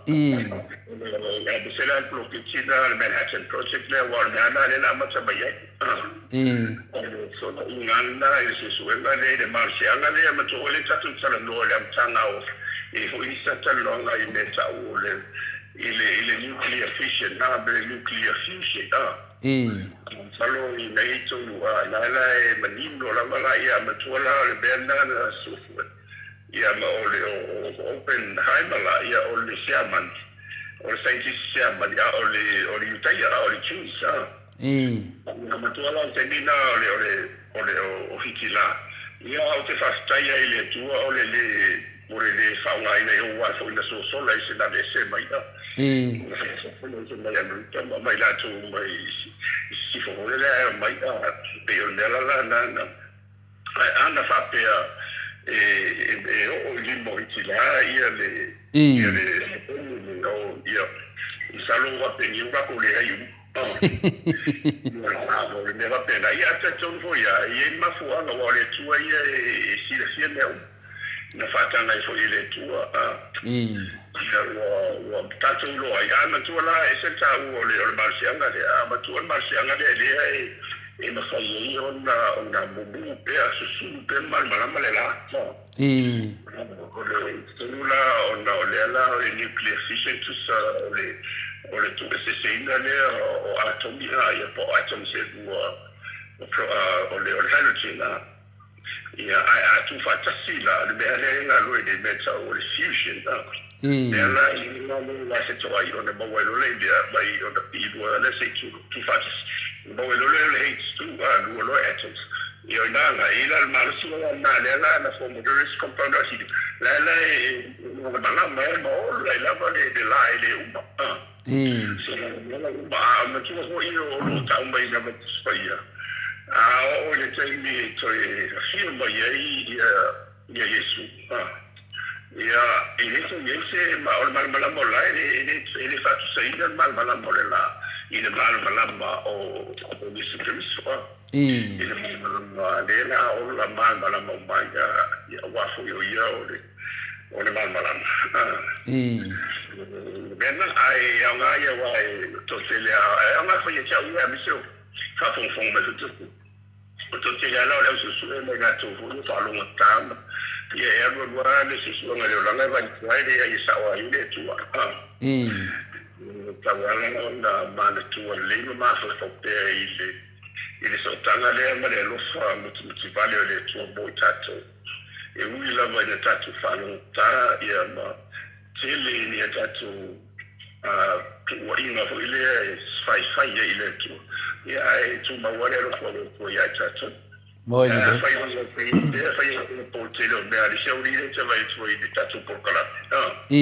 Aemaise la le poloketi lena le Manhattan Project lea aua o le mea lena lea na amata mai ai. O le fesootaiga lena i le suesuega lea i le malosiaga lea matua foi lea tatou talanoa i le amataga o e foi nisi talanoaga i mea tau o le i le nuclear fission ma le nuclear fusion. Masalo i nei tonu la la e manino lava la ia matua la o le mea lena na suasua. Ia ma o le Oppenheimer la ia o le Siamani, o le scientist Siamani, a o le Iutaia, a o le Jews. Ia matua la o le taimi lena o le o le o Hitila. Ia ou te faafetai ai i le Atua o le le o le le faaaogaina i ou ae foi na sosola i se nave ese mai a. Na sosola mai Amerika ma mai latou mai i sisifo foi lea e omai a pei o le mea la la na na ae ana faapea e oo i lima o Hitila ia le ia le o ia masalo faapeni ua tatou leai uma. O le mea faapena ia ae talitonu foi ia e i ai le mafuaaga aua o le Atua ia e silafia mea uma na faataga ai foi e le Atua ia ua tatou iloa ai. A matua la e ese le taua o le malosiaga lea, a matua le malosiaga lea lea e mafai ai ona mumu pea susulu pea ma malamalama le la. O le tonu la ona o lea la o le nuclear fission tusa o le tuueseseina lea o atomi ia po o atoms e lua o le hydrogen ia ae a tuufaatasi la le mea lea e galue nei mea tau o le fusion lea la i luga le la se toai ona maua ai loa le mea mai ona piilua lea se i tuufaatasi maua ai loa lea o le H2 lua loa atoms ia o ina agai i la le malosi la lena lea la na form o le compound acid la la e malamalama ai ma ola ai lava le la e le uma. So ma matua foi o lo tau mai na paia a oo i le taimi e toe afio mai ai ia Iesu. Ia e le toe i ai se ma o le malamalama o la e le faatusaina le malamalama o le la i le malamalama o Iesu Keriso. I le malamalama lea la ola malamalama uma ai ia aua foi o ia o le malamalama. Mea ae aoga ia aua e toatele a aoga foi ia te au ia aemaise o faafogafoga mai foi tatou. O toatele lava la o le ausuesue ma i latou foi ua faalogogata ma ia e alu alu lava le suesuega i le olaga e vaai ai leai e sao ai le Atua. Tau ala ona manatua lelei ma mafaufau pea i le sootaga lea ma le alofa mutimutivale o le Atua mo i tatou. E ui lava ina tatou faalogogata ia ma tele ni a tatou tuuaiga foi lea e faifai ai i le Atua. Ia ae tumau le alofa o le Atua ia i tatou. Moi lelei. Fai o fai o po tele o mea ali se uri le te vai atu i le tatou polokalame. E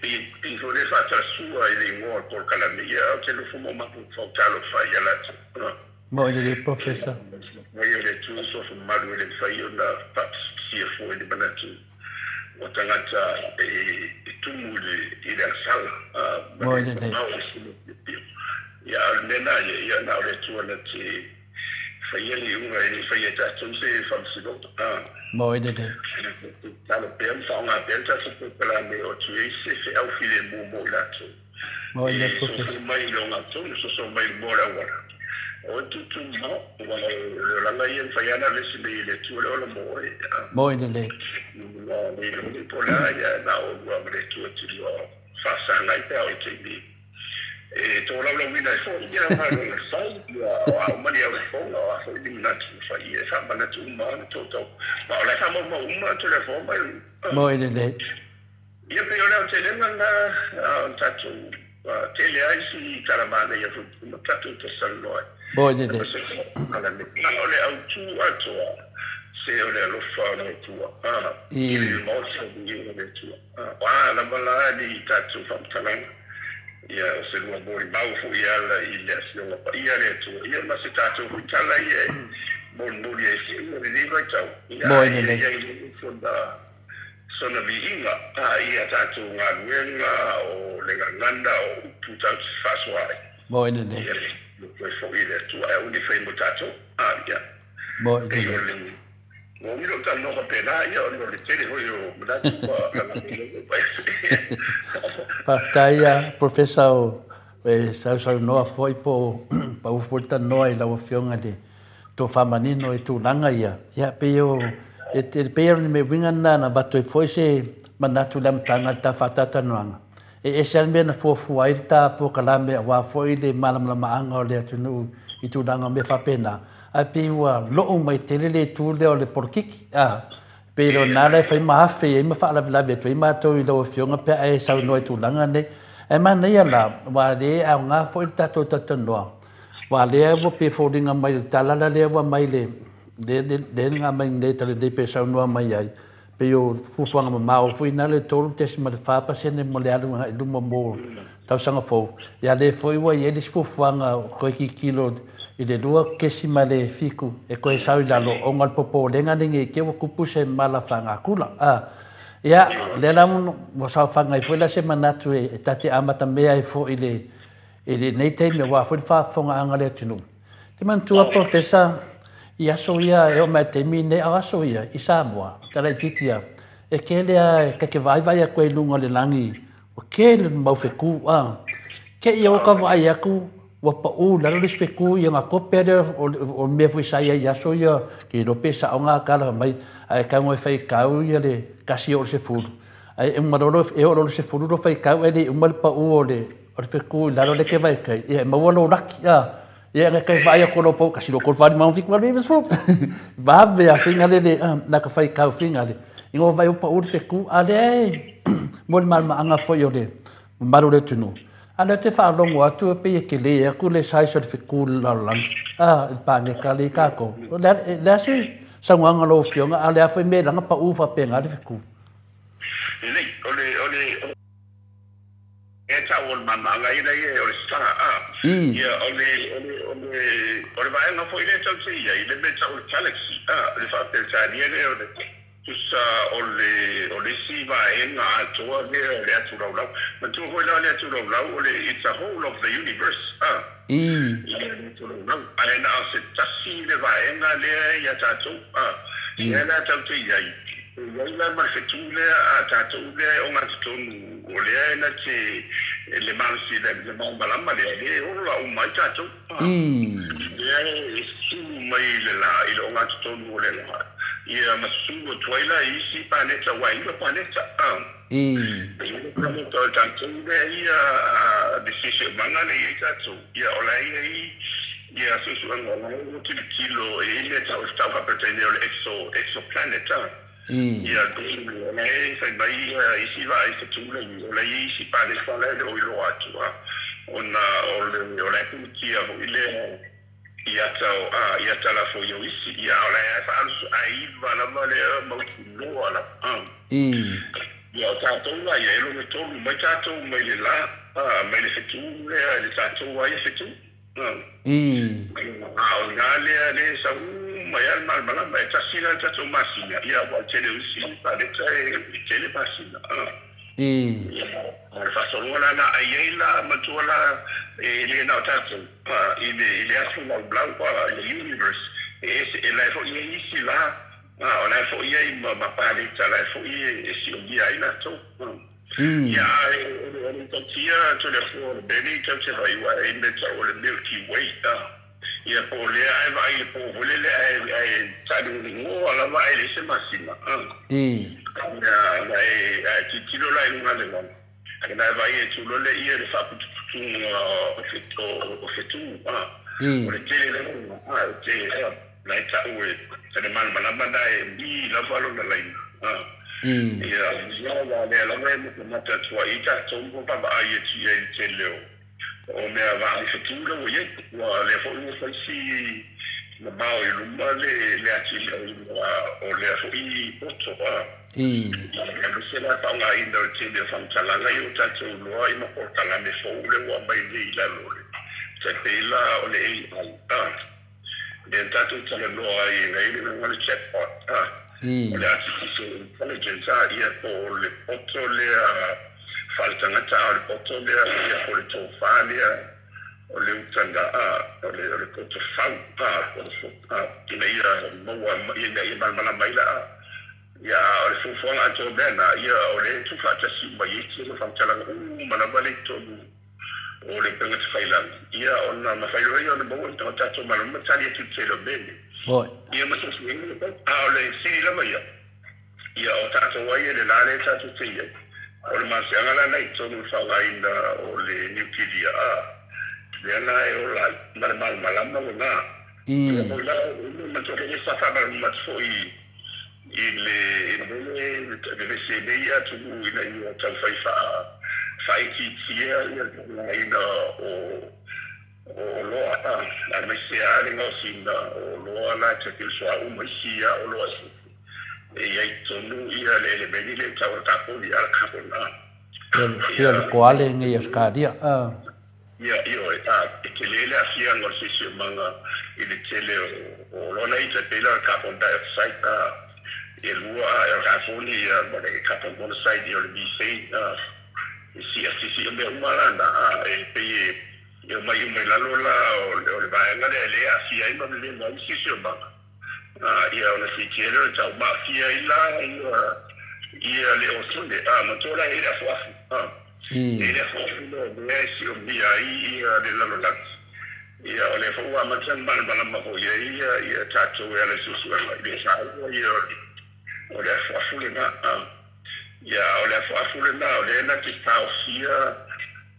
pi foi le faatasua i le igoa o le polokalame ia ou te nofo ma mafaufau talofa ia latou. Moi lelei Professor. Mai o le Atua sofa mamalu e le mafai ona faapisipisia fua i le manatu o tagata e tumu i le agasala ma Moi le lelei. mamao o se piopio. Ia a o le mea lena ia ia na o le Atua na te faia le iuga e le faia e tatou se faamasinoga. Moi lelei. Talo pea ma faaaoga pea le tatou polokalame o atu ai se feau filemu mo i latou. Moi lelei E Professor. soso mai i le ogatonu, soso mai i le moa o le auala. O tutumao, aua o le olaga ia e mafai lava ona vesi mai e le Atua le ola mo oe. Moi lelei. Ua le iloa po o le a ia na o lua ma le Atua te lua faasagai pe a o le taimi E tō laulauina e fō ia ngā sai, ia o au mani au fōnga, o a fō i manatu whai e wha manatu uma ana tō tau. Ma o lai wha mau mau uma tō le fō mai. Mo e le. Ia pe o leo te lenga ngā tātou tele ai si taramana ia fō ma tātou te salnoa. Mo e le. O le au tū atoa se o le alofa o le tua. I le maota o le tua. Wa lava la ni tātou whamtalanga. Ia o se lua mori mau fo ia la i le asioga pa ia le atua ia ma se tātou huitala ia mori mori e si ua le vai tau ia ia ia sona viiga a ia tātou galuega o le gagana o upu tau te faasoa ai mo i le ia le toe foʻi le atua ae uni fai mo tātou a ia mo i le Ua milo ta noka pena ia o le tele hoi o manatu pa Faafetai ia Professor o e sausaunoa foi po pau foi tanoa i lau afioga le tofamanino e tulaga ia. Ia pei o e te pei o ni me winga na na vato e foi se manatu le amataga le tafatatanoaga. E ese ale mea na fuafua ai le tapuakalame auā foi le malamalamaaga o le atunuu i tulaga o mea faapena. Ae pei ua loo mai tele le itu lea o le polokiki. A pei lona la e fai ma afe ai ma faalavelave atu ai matou i lau afioga pe a e saunoa i tulaga nei. Ae manaia la, ua lē aogā foi le tatou talatalanoa. Ua lea ua pe foliga mai le tala la lea ua mai le le le mai nei tala nei pe saunoa mai ai. Pei o fuafuaga mamao foi na le 3.4% mo le alu agai luma mo tausaga fou. Ia lea foi ua i ai le isi fuafuaga koe kikilo i le 2.7 e koe sau i lalo ona o le popolega nei te ua tupu se mala faagakula. A ia lea la ua saofaga ai foi la se manatu e tate amatamea ai foi le i lenei taimi auā foi le faafofogaaga le atunuu. Te manatua Professor i aso ia e oo mai taimi nei a aso ia i Samoa, tala itiiti ia, e kele a e kake vaivai atu ai i luga o le lagi, ua kele le mau fetū a. Te i o ka vaai atu, ua paʻū i lalo le isi fetū ia na kope lea o le mea foi sa i ai i aso ia, ke iloa pe sao ngā tala mai, ae tago e faitau ia le 1 e oo i le 10. Ae uma loa e oo loa i le 10 lo faitau ae le i uma le paʻū o le fetū i lalo le ke vaekai, ia e maua lou laki a. Ia na kai vaai atu lou pau, 1, 2, 3, 4, 5, 6, 7, 8, 9. Vave a finga le na ka faitau finga le. I ngō vai o paʻū le fetū, a lea e mo le malamaaga foi o le mamalu o le atunuu. A lea te faalogo atu e pei e kelē atu le size o le fetū i le lalolagi, a i le paneta le i kākou. O le a se saunoaga a lau afioga, a o le a foi mea e laga paʻū faapena le fetū? Lelei, o le, o le, e tau o le mamaaga ina ia o le star a. Ia o le, o le, o le, o le vaega foi lea tau te ia i le mea tau o le galaxy a, le faapeletania lea o le tusa o le, o le isi vaega atoa lea o le atu laulau. Manatua foi la o le atu laulau o le it's a whole of the universe a. Ia le atu laulau. Ae na o se tasi le vaega lea ia tātou a. Ia la tau te iai. E iai la ma le fetū lea a tātou lea e o ngā totonu o lea e na te le malosi le malamalama lea le olo la uma ai tātou. Lea e sulu mai le la i le o ngā totonu o le la. Ia ma sulu atu ai la i isi paneta ua iwa paneta. E iwa paneta o tātou lea ia le seseomaga le i ai tātou. Ia o la ia i ia susuega o la e o tilotilo e i le tau tau faapetaine o le exoplanet. Ia o la e fai mai ia isi vaai fetū lagi o la i isi paneta la e le o iloa atu a. Ona o le o la e pulukia foi lea i ata o a i ata la foi o isi ia o la e faalusu ai lava lea mautiloa la a. Ia o tātou la ia e logo tolu mai tātou mai le la a mai le fetū lea le tātou ai fetū. A o ngā lea le sau mai al malamalama e tasi la tātou masina ia ua tele o isi paneta e tele masina. Ia o le faasologa la na ai ai la matua la e le na o tātou i le atu laulau i le universe e e la e foʻi ai isi la o la e foʻi ai ma paneta la e foʻi e siomia ai latou. Ia o le tautia to le fua o le beni tau te vai ua e me tau o le Milky Way ia po lea e vaai le po foi lele ae taluligoa lava ae le se masina. Ia na e tilotilo la i luga le lagi. Na vai e tu lole ia le faaputuputuga o fetu o le tele le o te na e ta'u e le malamalama na e mi lava lona laina ia ia lea lava e matamata atu ai tatou ma vaavaai atu i ai le tele o mea vaai fetu le ua iai ua lea fo'i ua faisi mamao i luma le atili o lea fo'i poto aemaise la faaaogāina o le tele o faamatalaga ia o tatou loa i ma polokalame fou le ua aumai nei i lalo le taipei la o le AI lea tatou talanoa ai nai le le chatbot o le artificial intelligence ia po o le poto lea faaletagata o le poto lea ia po le tofā lea o le utaga o le poto fau ina ia maua ina ia malamalama ai la ia o le fuafuaga atoa mea na ia o le tuufaatasi uma i ai tele faamatalaga uma lava le i totonu o le upega tafailagi ia ona mafai loa ia ona maua o tatou malama tali atu i le tele o mea nei ia ma suesuega a o le sili lava ia ia o tatou ai e le la lea tatou te iai o le malosiaga lana i totonu o le faaaogaina o le niukilia lea na e ola ai ma le malamalama lena ia foi la ma sa faamalamalama atu foi i le vevesi nei atunuu ina ia taufai faaitiitia ia le faaaogaina o loa aemaise lava le gaosiga o loa la e te suauu ma isi o loa e iai totonu ia le elemeni le tau o le kaponi a le carbon ia le koale ngai Australia ia ioe e tele le afiaga o le siosiomaga i le tele o loa nei taipei la o le carbon dioxide e lua e o le kaponi ia ma le carbon monoxide ia o le methane e siasisi o mea uma lana e pei e omai uma i lalo la o le vaega lea e lē aafia ai ma le lē ai siosiomaga ia ona siitia lea o le taumaafia ai la ia le osone matua la e i le afuafu e le afuafu lea lea e siomia ai ia le lalolagi ia o lea foi ua amata na malamalama foi ai ia tatou e ala i suesuega i le saua ia o le afuafu lena ia o le afuafu lena o lea na te taofia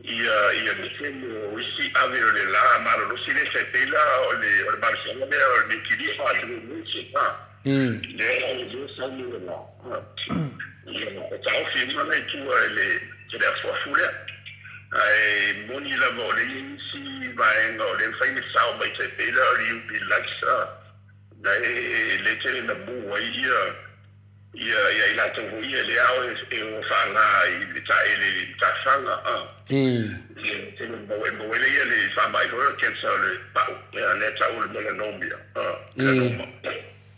ia le tele o isi ave o le la malolosi le taipei la o le malosiaga lea o le niukilia lea o le sauni le la ia e taofi uma la i tua i le afuafu lea ae moni lava o le isi vaega o le mafai le sao mai taipei la o le UV lights na e le tele na mu ai ia i latou foi ia le ao e o faagā i le taele i le tafaga tele maua le ia le faamai foi o le cancer o le pa'u ia lea ta'u le melanomia melanoma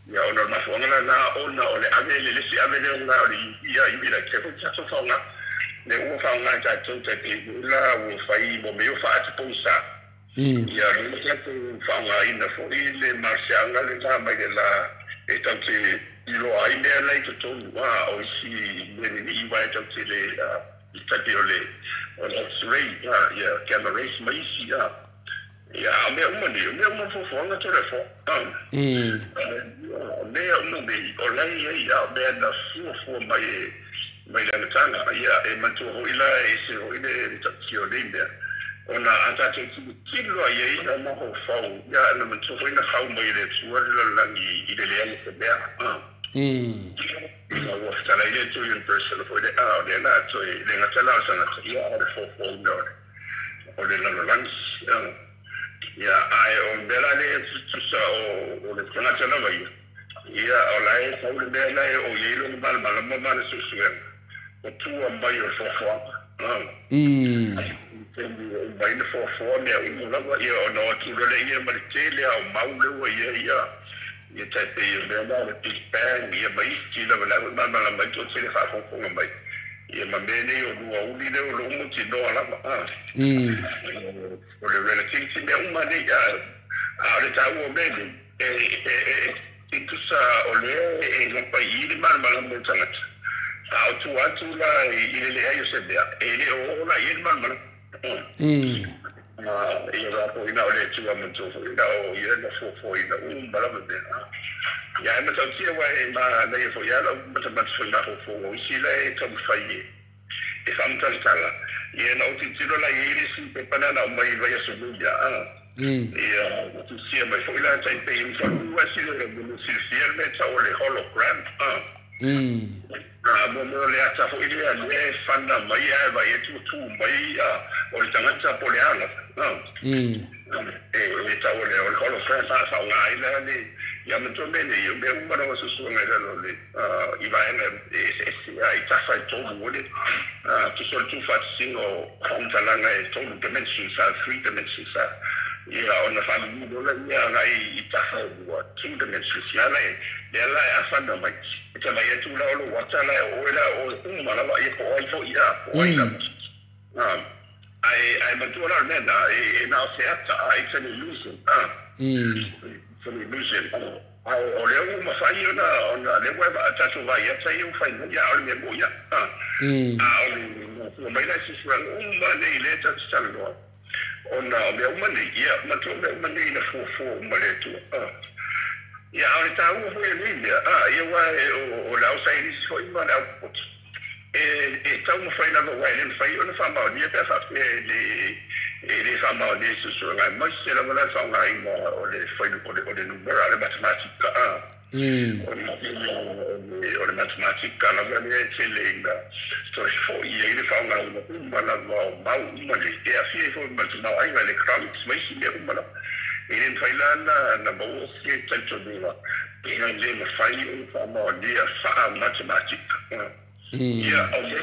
ia ona o le mafuaga lana ona o le ave le lesi ave lea la o le ia UV light foi tatou faaaoga le ua faaaoga e tatou taipei la ua fai mo mea o faatupousa ia le tatou faaaogaina foi le malosiaga lena mai le la e taute iloa ai mea la i totonu o isi mea ninii uae taute le i taipei o le x-ray ia gamma rays ma isi ia a mea uma nei o mea uma fuafuaga tole fo o mea uma nei o la e iai a o mea na fuafua mai mai le amataga ia e matua ho'i la e ese ho'i le ta'utio o nei mea ona a tatou tilotilo ai ai na mafaufau ia na matua foi na fau mai le Atua le lalolagi i le leai o se mea ina ua fetalai le Atua universal foi le o lea la toe le gata la o le tagata ia o le foafoaina o le lalolagi ia ae o le mea la lea tusa o le tagata lava ia ia o la e sau le mea la e o iai lona malamalama ma le suesuega o tua mai o le foafoaga mai na foafoa mea uma lava ia ona o atu loa lea ia ma le tele a o mau le ua ia ia taipei o mea la le Big Bang ia ma isi lava la malamalama ai toatele faafogafoga mai ia ma mea nei o lua uli lea o loo mautinoa lava o le relativity mea uma nei a o le taua o mea nei e tusa o lea e lapai i le malamalama o le tagata a o tua atu la i le leai o se mea e le o oo la i ai le malamalama ia la po ina o le Atua matua foi na o ia na fuafuaina uma lava mea ia e matautia ua e manaia foi a lau matamata foi mafaufauga o isi la e taumafai e faamatalitala ia na ou tilotilo la i ai le isi pepa lea na aumai i vaiaso lua ia tusia mai foi la taipei ma faapea ua silafia le mea e tau o le hologram mo mo le ata foi lea lea e fana mai ae vaai atu ua tu mai o le tagata po o le a lava e tau o le hologram faaaoga ai la le ia matua mea nei o mea uma lava susuga i lalo le i vaega e eseese i tafa e tolu o le tusa o le tuufaatasiga o faamatalaga e tolu dimensions three dimensions ia ona faaliliu loa lea agai i tafa e lua two dimensions lea la lea la e afana mai e te vaai atu la o lou ata la e o oe la o oe uma lava ia po o ai foi ia po o ai lava ae ae matua la o le mea lena e na o se ata it's an illusion it's an illusion ae o lea ua mafai ona ona lea ua tatou vaai ata ia ua fai mai a o le mea moni a a o le mafua mai la i susuega uma nei lea tatou te talanoa ona o mea uma nei ia matua mea uma nei na fuafua uma e le Atua ia a o le taua foi o nei mea ia aua o le ausailisi foi ma le aupopoto e taumafai lava aua e le mafai ona faamaonia pe a faapea e le faamaonia i suesuega aemaise lava la le faaaogaina o le o le numera o le matematika o le matematika lava lea e tele ina toe fo'i ai le faaaogaina uma lava o mau uma nei e aafia ai foi ma le tamaoaiga electronics ma isi mea uma lava e le mafai la na maua se talitonuga pe le mafai ona faamaonia faa-matematika ia o mea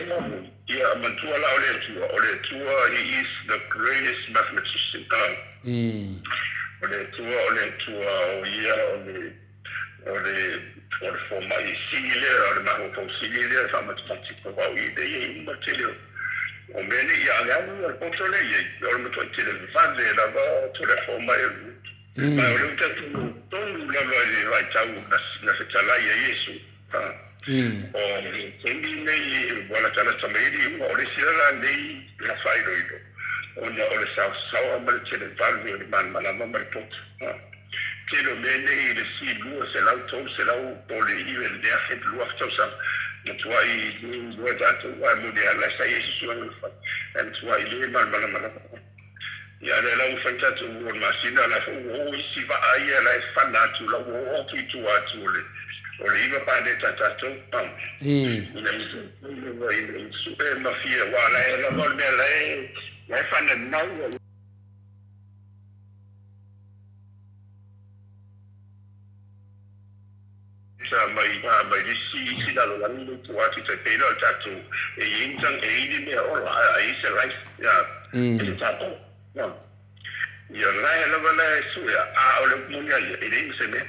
ia matua la o le Atua o le Atua he is the greatest mathematician o le Atua o le Atua o ia o le o le o le fomai sili lea o le mafaufau sili lea faamatematika aua o i lea e i uma tele o mea nei ia le alu o le poto lea i ai o le matuai tele vave lava tole mai ma o le ua tatou tonu lava i le vaitau na fetalai ai Iesu o le taimi nei ua latalata mai ai le iuga o le isi la nei la faailoilo ona o le saosaoa ma le tele vave o le malamalama ma le poto tele o mea nei i le si 200 300 po o le 9,000 2,000 tausaga matuai le iloa tatou ae moni lava la sa i ai susuga na fai ae matuai le malamalama lava ia lea la ua fai tatou o le masina la foi ua o isi vaa ia la e fana atu la ua oo atu i tua atu o le iva paneta tatou ina ina sue ma fia aua la e lava o le mea la e fananau sa mai mai le isi lalolagi le tua atu tai pei la o le tatou e i ai e i ai ni mea ola a i se life ia e le tatou ia la e lava la e sue a o le upu moni a ia e leai ma se mea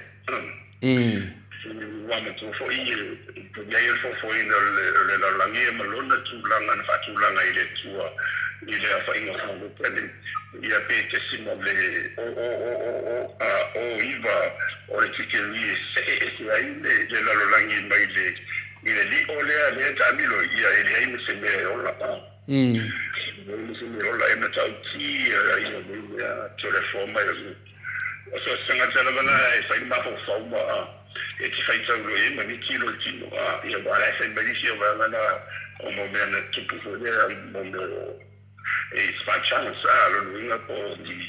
ua matua foi i ai o le fofoina o le lalolagi ma lona tulaga na faatulaga i le Atua i le aofaiga o le ia pe tesima le o o o o o a o iva o le tikeri e see ese ai le lalolagi mai le i le li'o lea lea taamilo ia e leai ma se mea e ola ma se mea e ola e matauti ia ia mea telefoa mai o so se tagata lava la e fai le mafaufau ma e te faitaulo i ai ma niki lo le tino ia ua la e fai mai nisi o vaega na o mo mea na tupu foi lea mo mea o it's by chance lona uiga po o ni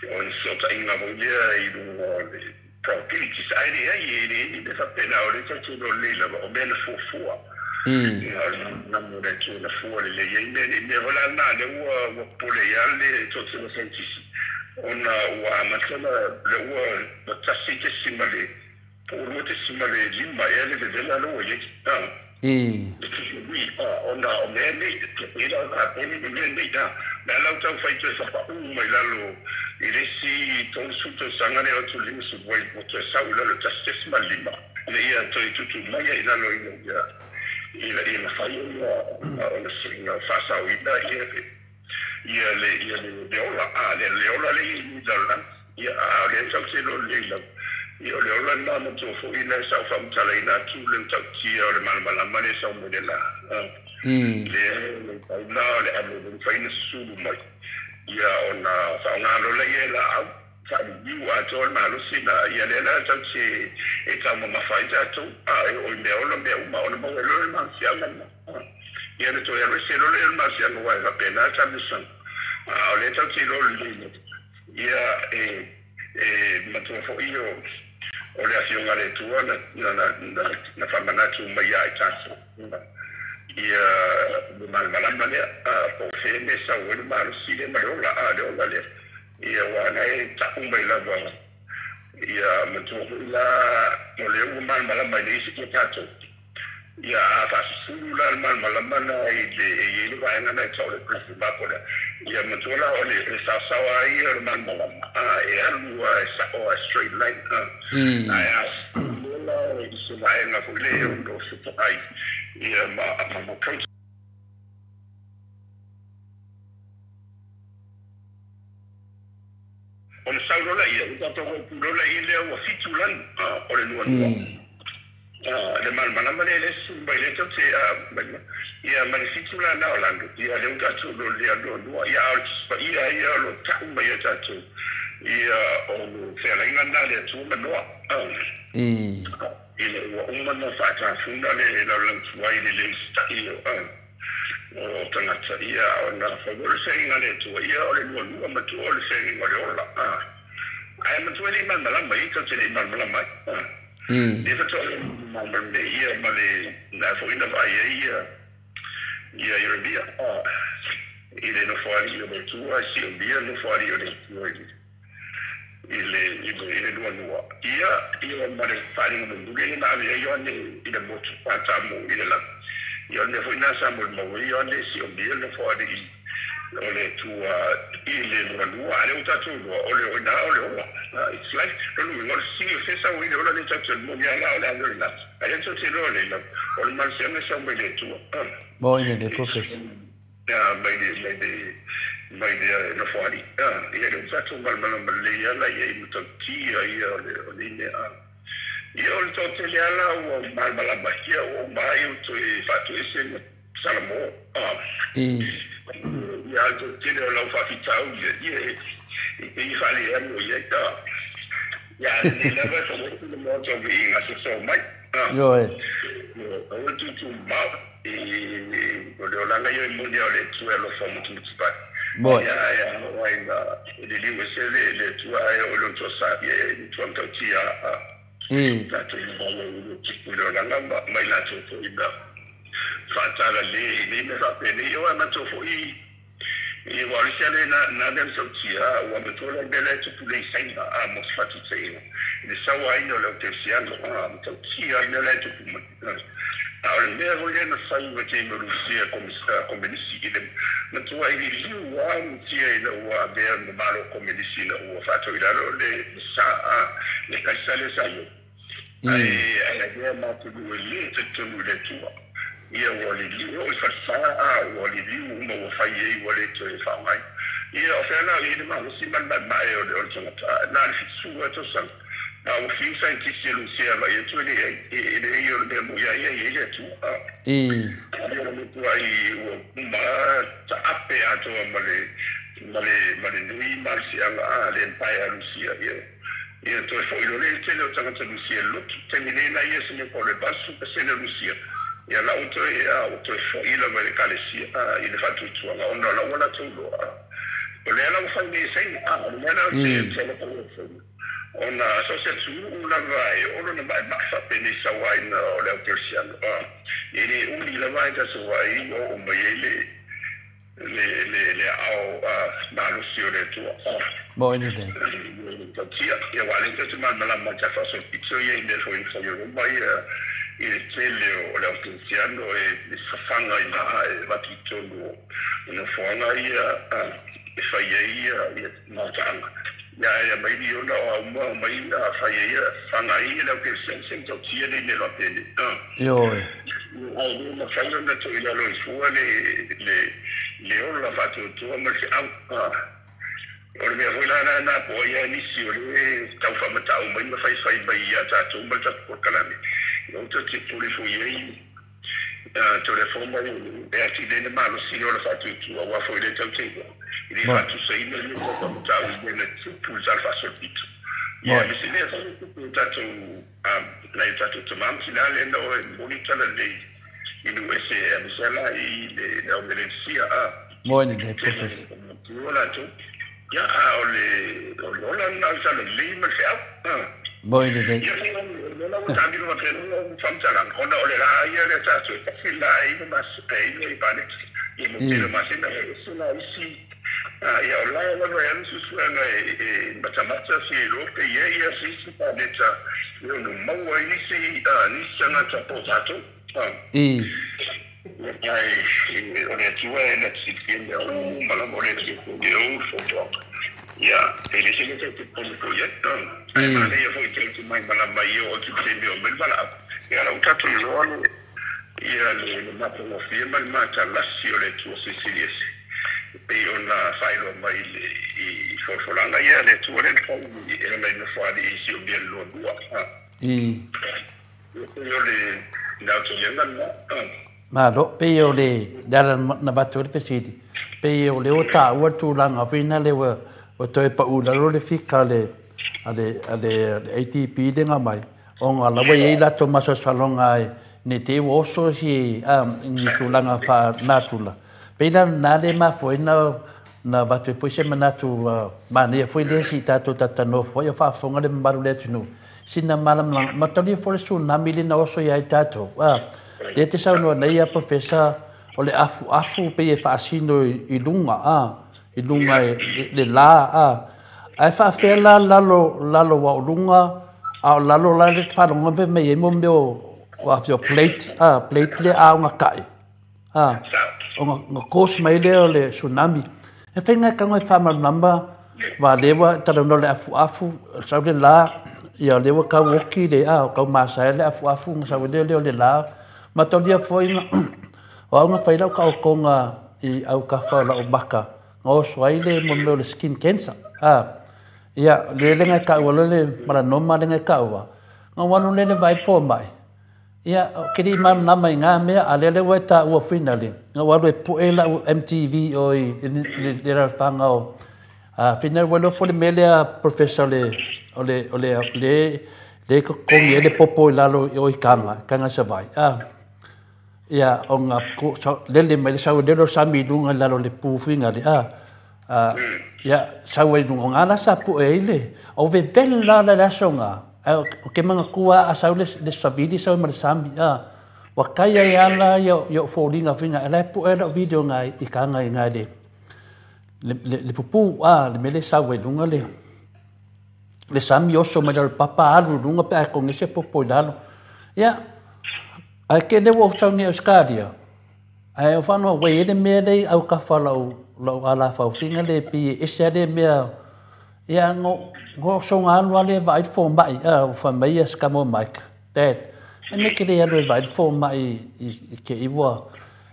o ni fesootaiga foi lea i luga o le probabilities ae leai e leai ni mea faapena o le tautino lelei lava o mea na fuafua ia na mo le Atua na fua lelei ai mea nei mea foi la lena lea ua ua popole ai lava le toatele o saienitisi ona ua amata ona lea ua tasi tesima le po o lua tesima le lima ea le vevela lea ua i ai le tusiui ona o mea nei e la o kaponi ma mea nei mea la ua taufai toe faapau mai lalo i le isi 30 tausaga lea o atu 50 ua toe sau i lalo 1.5 ina ia toe tutu mai ai i lalo ina ia ina ia mafai ona ona ona faasaoina ia ia le ia le ola le le ola le i lalolagi ia a o lea tatou te iloa lelei lava ia o le ola lena matua foi lea sa ou faamatalaina atu le matautia o le malamalama lea e sau mai le la lea le taula o le ave le mafai ona susulu mai ia ona faaaoga loa lea e laau faaliliu atoa le malosi na ia lea la tatou te e taumamafa ai tatou a e oo i mea ola mea uma ona maua ai loa le malosiaga lena. Ia le toe alu ese loa le malosiaga uae faapena taamilosaga a o lea tatou te iloa lelei ia e matua foʻi o le afioga a le Atua na faamanatu mai iā i tatou ia le malamalama lea po o fea me sau ai le malosi lea ma le ola a le ola lea ia ua na e taʻu mai lava ia matua foʻi la o lea ua malamalama i le isi ia tatou ia a faasusulu la le malamalama na i le e iai le vaega na e tau le mako lea ia matua la o le saosaoa ai o le malamalama e alu a e saʻo a straight line ae a la i se vaega foʻi le e ono fetoʻai ia ma ona sau lola ia ua tatou lola ia lea ua 7 lanu o le lualua le malamalama lea le mai le taute ia ma le 7 lana o lanu ia le ua tatou lo lea lualua ia o le ia ia o lo taʻu mai ia tatou ia o le fealaiga na le Atua ma Noa i le ua uma na faatafuna le lalolagi le le sitaʻi o tagata ia ona fai o le feaiga le Atua ia o le lualua matua o le feaiga o le ola ae matua le malamalama ia tatou te le i malamalama ai le fatoa malamalama ia ma le na foʻi na vaai ai ia ia Ieremia i le nofoalii o le Atua siomia nofoalii o le Atua i le lualua ia ia ma le faaliga mulimuli le na ave ai Ioane i le motu patamu i le lagi ia o le mea foʻi na sa molimau ai Ioane siomia nofoalii o le Atua i le lualua a lea ua tatou iloa o le oina o le ola it's life lona uiga o le sili o se sau i le ola lea tatou moni a la o le ave o le lagi a lea tatou te iloa le o le malosiaga e sau mai le Atua mo ina le professor ia mai le mai le nofoalii ia le ua tatou malamalama lelei ala ia i matautia ia o le mea ia o le toatele ala ua malamalama ia ua uma ai ua toe faatoese ma Salamo ia le toatele o lau faafitau ia ia e faaleano ia ia lenei lava e famotu le maota o viiga sosoo mai ioe o le tutumau o le olaga ia e moni o le Atua e alofa mutumutipai Moi. ia ia o ai na le liu ese le Atua ai o le tosa ia e tuamtautia tatou le tipu le olaga mai latou foʻi na faatala le i nei mea faapenei o matou foʻi i ua o le isi ale na mea masautia ua matua la mea la e tupu le i Saina a mo se faatutaʻiga i le sauaina o le aukerisiano a matautia le mea la e tupu mai a o le mea foi lea na fai ma te ma Lusia komenisi i le matua i liliu a mutia ina ua avea ma malo komenisi ina ua faatoilalo le sa le kaisa le sa i ai ai avea matulu e lē talitonu i le Atua ia ua liliu o i falesa a ua liliu uma ua fai ai ua lē toe faaaogai ia o fea la i le malosi ma le maemae o le tagata na le 70 tausaga a ua fiu scientist e Lusia vaai atu e leai o le mea moia ia i le Atua ia le matua i ua uma taape atoa ma le nui malosiaga a le empire a Lusia ia ia toe foʻi lo le tele o tagata Lusia lotu taimi nei la ia se mea po o le 80% Lusia ia la ua toe ua toe foʻi lava i le kalesia i le faatuatuaga ona o la ua latou loa o lea la ua fai nei saina o le mea la te ona so se atunuu lava e olo na maemae faapenei sauaina o le aukerisiano e le uli lava e tatou ai o oo mai ai le aao malosi o le Atua Mo ina le tautia ia ua le tatou malamalama ta faasolopito ia i mea foi na fai o Roma ia i le tele o le aukerisiano e fafaga ina e avatu i totonu o nofoaga ia e fai ai ia maotaaga ia ia mai li ona o auma mai fai ai faga ai le aukerisiano se tautia nei mea faapene ioe ai le mafai ona toilalo i fua le ola faatuatua ma le feau o le mea foi la na na po ia nisi o le tau faamatau mai ma faifai mai ia tatou ma le tatou polokalame o te pule foi ai telefona e atili le malosi o le faatuatua ua foi le tautaiga i le faatusaina le faamatau i le tupu le tala faasolopito ia me se mea foi tupu tatou nai tatou tamā ma tinā lea na o e moni tala lelei i nu ese e Misela i le au Melesia a. Mo ni le professor. Ia o le ola na sa le le ma se au. Mo ni le. Ia le la ta ni lo te no famtala ona o le la ia le ta so ta la i ma se i pa ne. Ia mo te ma se na se la isi. Ia o la la ya su su na e matamata se lo te ia ia si si pa ne ta. Ia no mau ai ni si ni sanga ta po ta to. I. Ia o le tua e na si ti ne o mala mo le ti ko de o fo to. Ia e le se te te po ko ia to. Ai ma le fo te te mai mala mai o ti te me o me bala. Ia la uta tu lo le ia le ma po fi ma ma ta la si o le tua si si le. Pe ona failo mai le i fo fo la ia le tua le fo i e le no fo ali si o bien lo dua. I. Yo le na to yenga na. Ma lo pe o le dala na batu le pesidi pe o le o ta ua tulaga fina le ua toe paʻu lalo le fika le ale ale ATP le nga mai o nga lawa i latou masalosaloga ai ne te ua oso si ni tulaga faanatula pe la na le mafoina na vatu foi se manatu manaia foi le si tatou tatanoa foi o faafofoga le mamalu le atunuu sina malamalama matalia foi le tsunami le na oso iai tatou le te saunoa nei a professor o le afu afu pe e faasino i luga i luga le la ae faafea la lalo lalo wa o luga a o lalo la le faalogo fe mai ai mo mea o afio plate plate le aoga kaʻi o nga cause mai lea o le tsunami e faiga e kago e faamalamalama valewa talanoa le afuafu sau le la ia lea ua kau oki le o kau masae le afuafu ga sau lea lea o le la mataulia foi o auga fai lau kaokoga i aukafa o lau maka ga oso ai le mo mea o le skin cancer ia le lega e kaʻua lo le melanoma lega e kaʻua ga ua alu le le vaai fomaʻi ia ke liʻi malamalama i gā mea a lea le ua e taʻua finale ga ua alu e poʻe lau MTV o i le lalafaga o finale ua iloa foi le mea lea professor le o le o le le le kokogi ai le popo i lalo o i kaga kaga savai ia o nga lele mai le sau lele o sami i luga i lalo le pufiga le ia sau ai luga o gā la sa puʻe ai le o vevele la le aso gā o ke magatua a sau le savili sau ma le sami ua kai ai ala ia ia o foliga figa e lae puʻe lau video gā i kaga i gā le le pupu le mea le sau ai luga le sami oso mai le papa alu luga pe a kogese popo i lalo ia ae ke le ua sau nei Australia ae o whanau wai ele mea lei au kafa lau lau ala faufiga le pi e ese ale mea ia ngo ngo songa alu ale vaai fo mai o fa mai ia skamo Mike dad e me ke le alu e vaai fo mai i ke iwa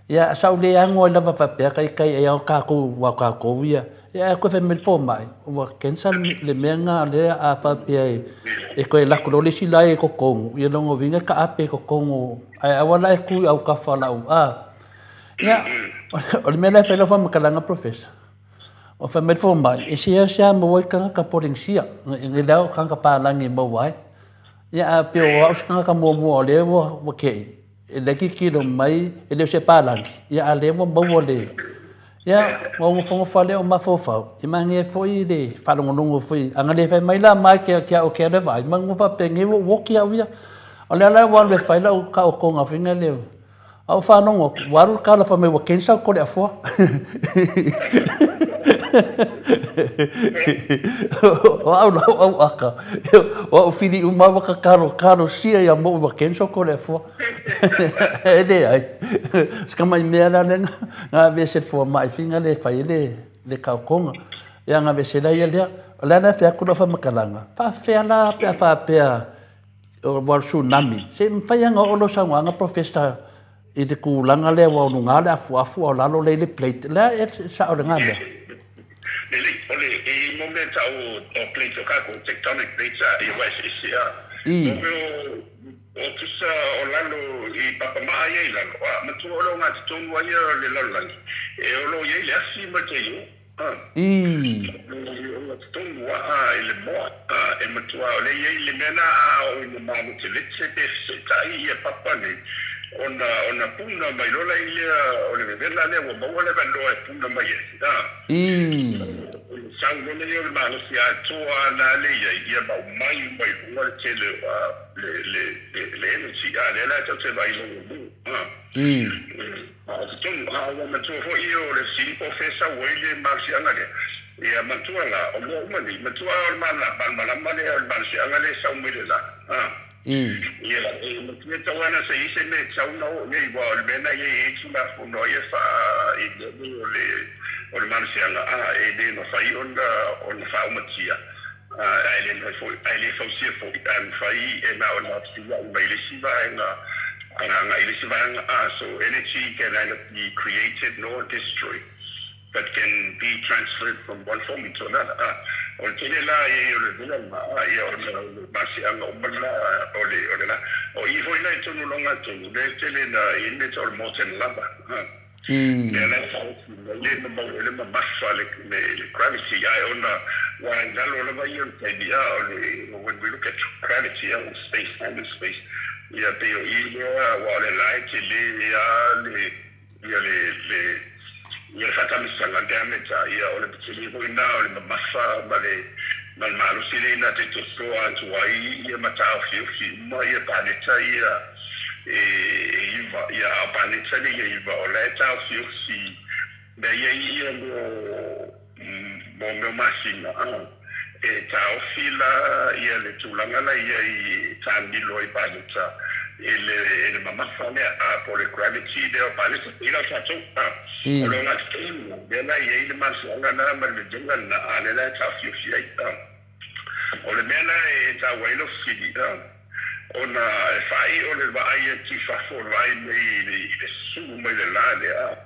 ia sau le ango i lava faapea kai kai e au kākou ua kākou ia ia koe fai mai le fomai ua cancer le mea ngā lea a faapea e koe lako lo le isi lae e kokogu ia logo uiga kaape e kokogu ae aua la e ku i aukafa lau ia o le mea lae fai lau faamakalaga professor o fai mai le fomai e sia maua ai kagaka Polenisia i lea o kagaka palagi e maua ai ia a pe o au se kagaka muamua o lea ua keʻi e le kikilo mai e le o se palagi ia a lea ua maua le ia ua gofogofa lea o mafaufau e magia foi le faalogologo foi aga le fai mai la mai ke ke au ke le vai magu faapege ua uoki au ia o lea la ua alu e fai lau kaokoga figa le au faalogo ua alu le kala fai mai ua kensa ko le afoa o au lau au aka o au fili uma ua kakalo kalo sia ia moʻu ua kensa ko le afoa e le ai seka mai mea la lega ga vese le foamaʻi figa le fai le le kaokoga ia ga vese la ia lea o le ala fe atu lau faamakalaga faafefea la pe a faapea ua tsunami se mafai aga oo lou saugaga professor i le kulaga lea ua olugā le afuafu ao lalo lea i le plate lea e saʻo le gā mea. Lelei, o le e mo mea ta'u o plate o kākou tectonic plates a ia ua eseese a. I. Mo mea o tusa o lalo i papamaa ia i lalo, a matua o lo ngā totonu ai ia le lalolagi, e o lo iai le asi ma te io. I. O ngā totonu a i le moa, e matua o le iai le mea na a o i le malotelete pe fesetai ia papa nei. Ona puna mai lola ia o le vevela lea ua maua le avanoa e puna mai ai. Sau lola ia o le malosi atoa na le iai ia maumai mai luga le tele le energy a lea la tatou te vaai logo mu. Totonu a ua matua foi ia o le fesili po o fea sau ai le malosiaga lea. Ia matua la o mea uma nei matua o le malamalama lea o le malosiaga lea e sau mai le la. Ia matua tau ana se ise me tau na o nei ua o le mea na ia e tulafono ai e faa i le o le malosiaga a e le mafai ona faaumatia. Ae le mafai ae le fausia foi ae mafai e na ona fesuiai mai le isi vaega agai le isi vaega. So energy can neither be created nor destroyed, but can be transferred from one form into another. O le tele la e o le vela ma ia o le malosiaga uma la o le la. O i foi la i tonu longa tonu le tele na i me o le molten lava. Lea la le mamau le mamafa le gravity ai ona ua lalo lava ia o le taimi a o le when we look at gravity on space time and space ia pe o i lea ua o le la e tele ia le ia le ia le faatamisaga diameter ia o le petele foi na o le mamafa ma le malosi le na te tosoa atu ai ia mataofiofi uma ia paneta ia e iva ia a paneta le ia iva o la e taofiofi mea ia ia mo mea masina e taofi la ia le tulaga la ia i tamilo ai paneta e le mamafa lea a po le gravity lea o paneta i lau tatou o le ogatotonu lea la i ai le malosiaga na ma le vevela lena a lea la e taofiofi ai. O le mea la e taua ai lau fesili ona e faai o le vaai atu i fafo o le vaai mai i le susu mai le la lea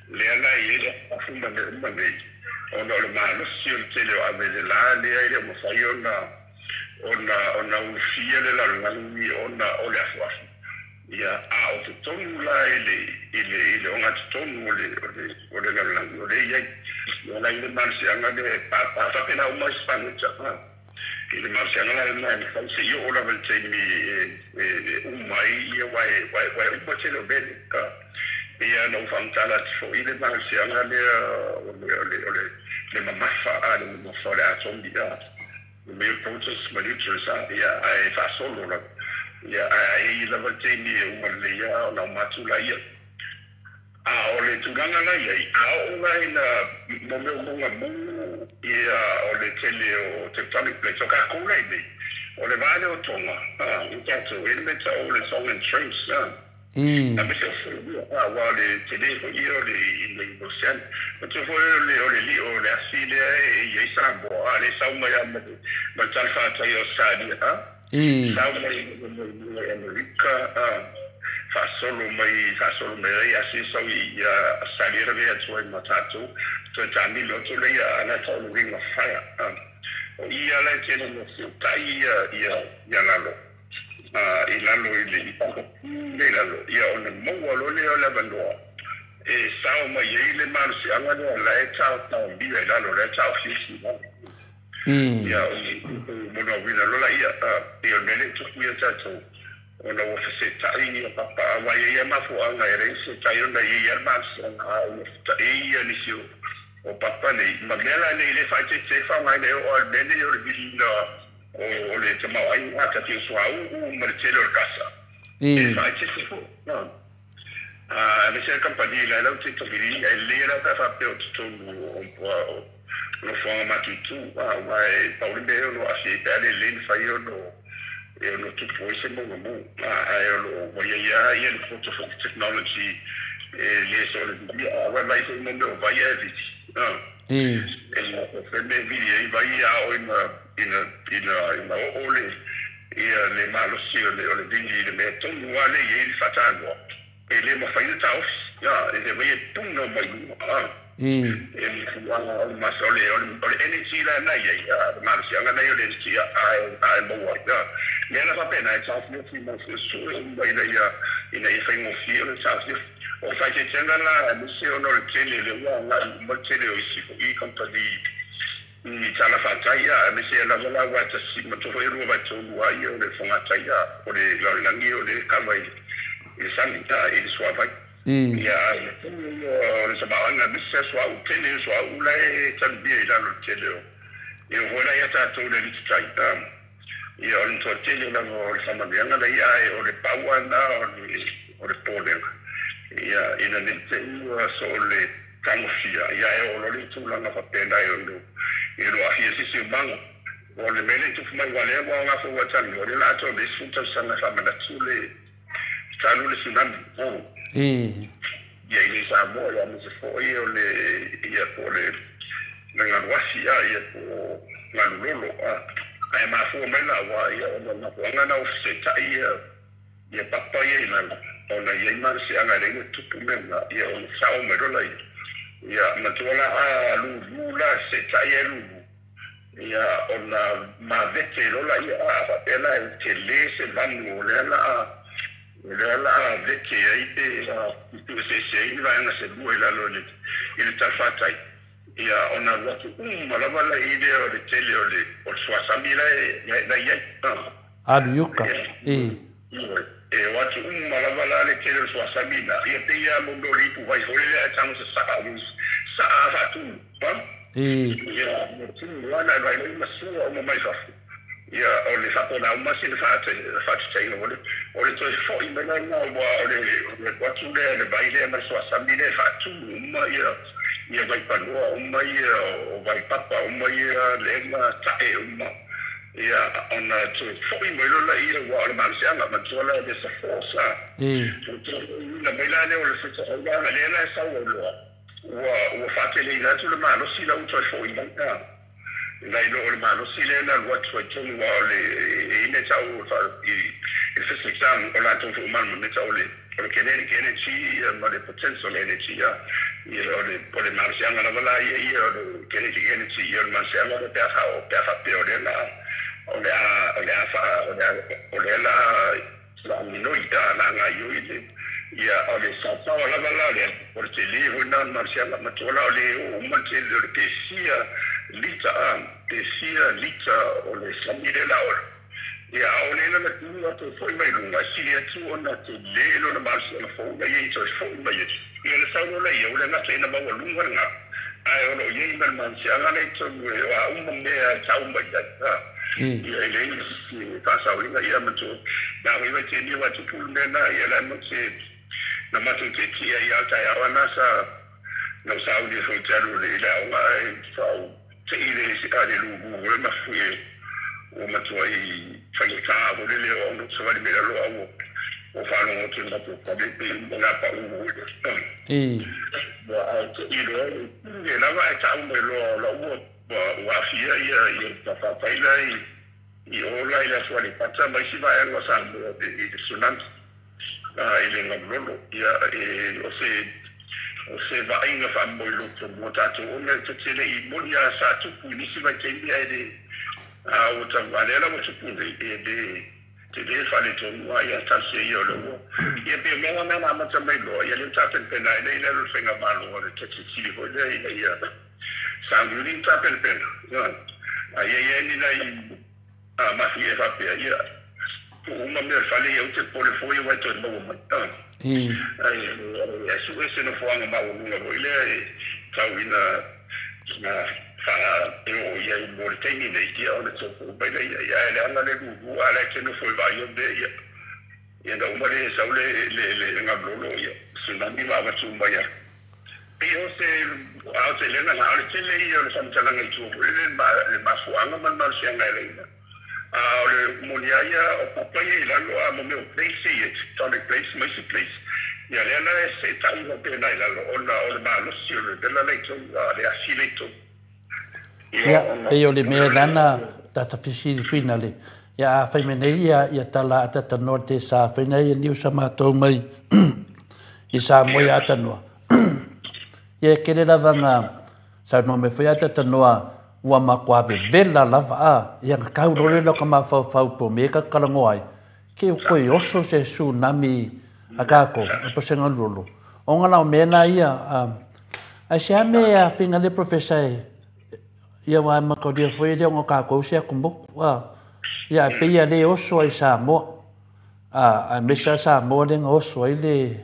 lea la i ai le afu ma mea uma nei ona o le malosi o le tele o ave le la lea e le o mafai ona ulufia le lalolagi ona o le afuafu. Ia a o totonu la i le ogatotonu o le lalolagi o le iai ia la i le malosiaga le faapena uma isi paneta i le malosiaga la lena e mafai se i oo lava le taimi e uma ai ia uae uma tele o mele. Ia na ou faamatala atu foi le malosiaga lea o le mamafa a le mamafa o le atomi a le mea o protons ma neutrons ia ae faasolo lava ia ae ai lava le taimi e uma lelei a ona uma atu laia. A o le tulaga la iai a oo la ina mo mea o mogamu ia o le tele o tectonic plates o kakou lai nei o le vale o Tonga i tatou e le mea tau o le Tongan Trench a me se o ua le tele foi ia o le i le ocean ma te foi o le lio o le asi lea e i ai Samoa a le sau mai a ma le talafatai o Australia sau mai i Amerika faasolo mai ai asi sau i Australia lavea atu ai ma tatou toe tamilo atu lea ana tau le Ring of Fire. O ia la e tele mo siutai ia lalo i lalo i le le lalo ia ona maua lo lea o le avanoa e sao mai ai le malosiaga lea la e taotaomia i lalo la e taofiofi lalo. Ia o monauina lola ia ia o le mea lea e tupu ia tatou ona ua fesetai ia papa aua ia ia mafuaaga e leai setai ona ia ia le malosiaga a ua fetaʻi ia nisi o papa nei ma mea la nei le faaeteete faaaogaina e oo a le mea nei o le viliina o le tamaoaiga a tati o suauu ma le tele o le kasa e faaeteete foi. A le se kampani la lau te tavili e lelei la pe faapea o totonu o nofoaga matutu ua e pau le mea o lo aafia ai pe a lelei na fai ono e ono tupu ai se mogamu ae o loo ua ia ia le poto foi technology e le so le vilia ua mai foi mo mea o vai e vili e o fe mea vili ai vai a o ina oo le ia le malosi o le vili i le mea tonu a le i ai le faatanoa e le mafai na taofi e le vai e puna mai luga e le fuaga o le masa o le energy la na iai le malosiaga na ia o le energy ae maua ai mea la faapena e taofiofi ma suesue uma ina ia faigofie o le taofiofi o faaeteetega la aemaise ona o le tele le ua agai uma le tele o isi foi kampani i talafatai aemaise lava la ua tasi ma tofo e lua vaitolu ai o le fogatai o le lalolagi o le kava i I le sami i le suavai. Ia o le tamaoaiga aemaise sa suauu tele, suauu la e talubia i lalo le tele o e oo foi la ia tatou le alititai. Ia o le toatele lava o le faamanuiaga laia, ae o le pau lava lena o le popolega, ia ina ne i te i ua soo le tagofia, ia ae oo loa le tulaga faapena e ono aafia ai se siomaga. O le mea lea i tupu mai, aua o lea ua aoga foi ua talanoa, o lea o le a atoa nei 10 tausaga e faamanatu le talu le tsunami ia i inei i Samoa, ia aemaise foi o le ia po o le galuasi ia po o galulolo ae mafua mai la aua ia ona o le mafuaaga na ua fesetai ia papa ia i lalo ona e i ai malosiaga e leai ona tupu mea na, ia ona sao mai loa laia. Ia matua la a lulu la fesetai ai lulu, ia ona mavete loa laia a faapea la e tele se vanu o lea la a vete ai pe tuueseese ai ni vaega se lua i lalo i le talafatai, ia ona alu atu uma lava la i lea o le tele o le suasami la e i ai. Alu i uka. E o atu uma lava la le tele o le suasami na, ia pei lava mo mea o le ipuvai foi lea e tago sasaa saa faatumu. Ia tumu lava na e vai ma sua uma mai fafo. Ia o le faapena uma se le faatutaiga o le toe foi mai lena ua o le atu lea le vai lea ma le suasami lea e faatumu uma ia vaipanoa uma ia o vaipapa uma ia lega tae uma. Ia ona toe foi mai loa laia ua o le malosiaga matua la e sa force na mai la lea o le fesoasoani lea la e sau ai loa ua faateleina atu le malosi la ua toe foi mai nai lo o le malosi lea na alu atu ai tonu ua o le ine tau i le physics o latou tuumalamalameta o le kinetic energy ma le potential energy ia o le malosiaga lava la ia o le kinetic energy ia o le malosiaga lea pe a faapea o lea la o lea la minoi la gaioi le ia o le saosaoa lava la lea o le tele foi na o le malosiaga matua la o le oo uma le tele o le pesia lita pesia lita o le sami le la o ia o le la tu atu foi mai luga sili atu ona tele lona malosiaga fou la ia toe foi mai ia le saunoa la ia o le gata ina maualuga lena ae o loo i ai ma le malosiaga lea i totonu o a uma mea e tau mai ai ia e leai se faasaoina ia matua na foi vaiteni ua tupu le mea na ia la mo te na matou tietie ai a taeao ana sa na sauni foi te alu i le aoga e fau te i le lulu e mafui ua matua i faigata o le leo ono savali mea loa ua faalogo atu le matou fale pe uma pau i loa e lava e tau mai loa la ua aafia ia tafatai la i ola i le aso Aleipata ma isi vaega o Samoa i le tsunami i le galulolo ia o se vaaiga faamoeloto mo tatou ona e tetele i moni a sa tupu i nisi vaitaimi ae le ua lea la ua tupu nei e le tele faaletonu a ia tasi ia o le ua ia pe mea mea na amata mai loa ia lea tapenapena ai lea i lalo o le faigamalo a le tetesili foi lea ina ia sauniuni tapenapena a ia i ai ni nai mafi e faapea ia uma mea fale ia ute pole foi ua toe maua mai ai su ese nofoaga maualuga foi lea e tau ina na faa e oo i ai mo le taimi nei ia ona topu mai laia ia ae leaga le lulu a lae te nofo i vaai o mea ia ia na uma le sau le galulolo ia tsunami ma avatu mai a pei o se a o te lena na o le tele ia o le faamatalaga i tua foi le mafuaaga ma le malosiaga e laina a o le moni ai ia o papa ia i lalo a mo mea o place ia tectonic place ma isi place ia lea la e setai faapena i lalo ona o le malosi o le vela la i tonu a le asi la i tonu. Ia pei o le mea lana tata fisili le ia a fai nei ia tala atatanoa te sa faina ia niu sa matou mai i Samoa ia atanoa ia kele lava nga sa no me foi atatanoa ua matua vevela lava a ia nga kau role lo ka mafaufau po me ka kalango ai ke o koe oso se tsunami a kako e pasenga lolo o nga lau mea ia ai se ame a finga le professor e ia wa ma ko dia foi le o ka ko se ko mo a ia pe ia le oso ai Samoa A mesa sa mo le oso ai le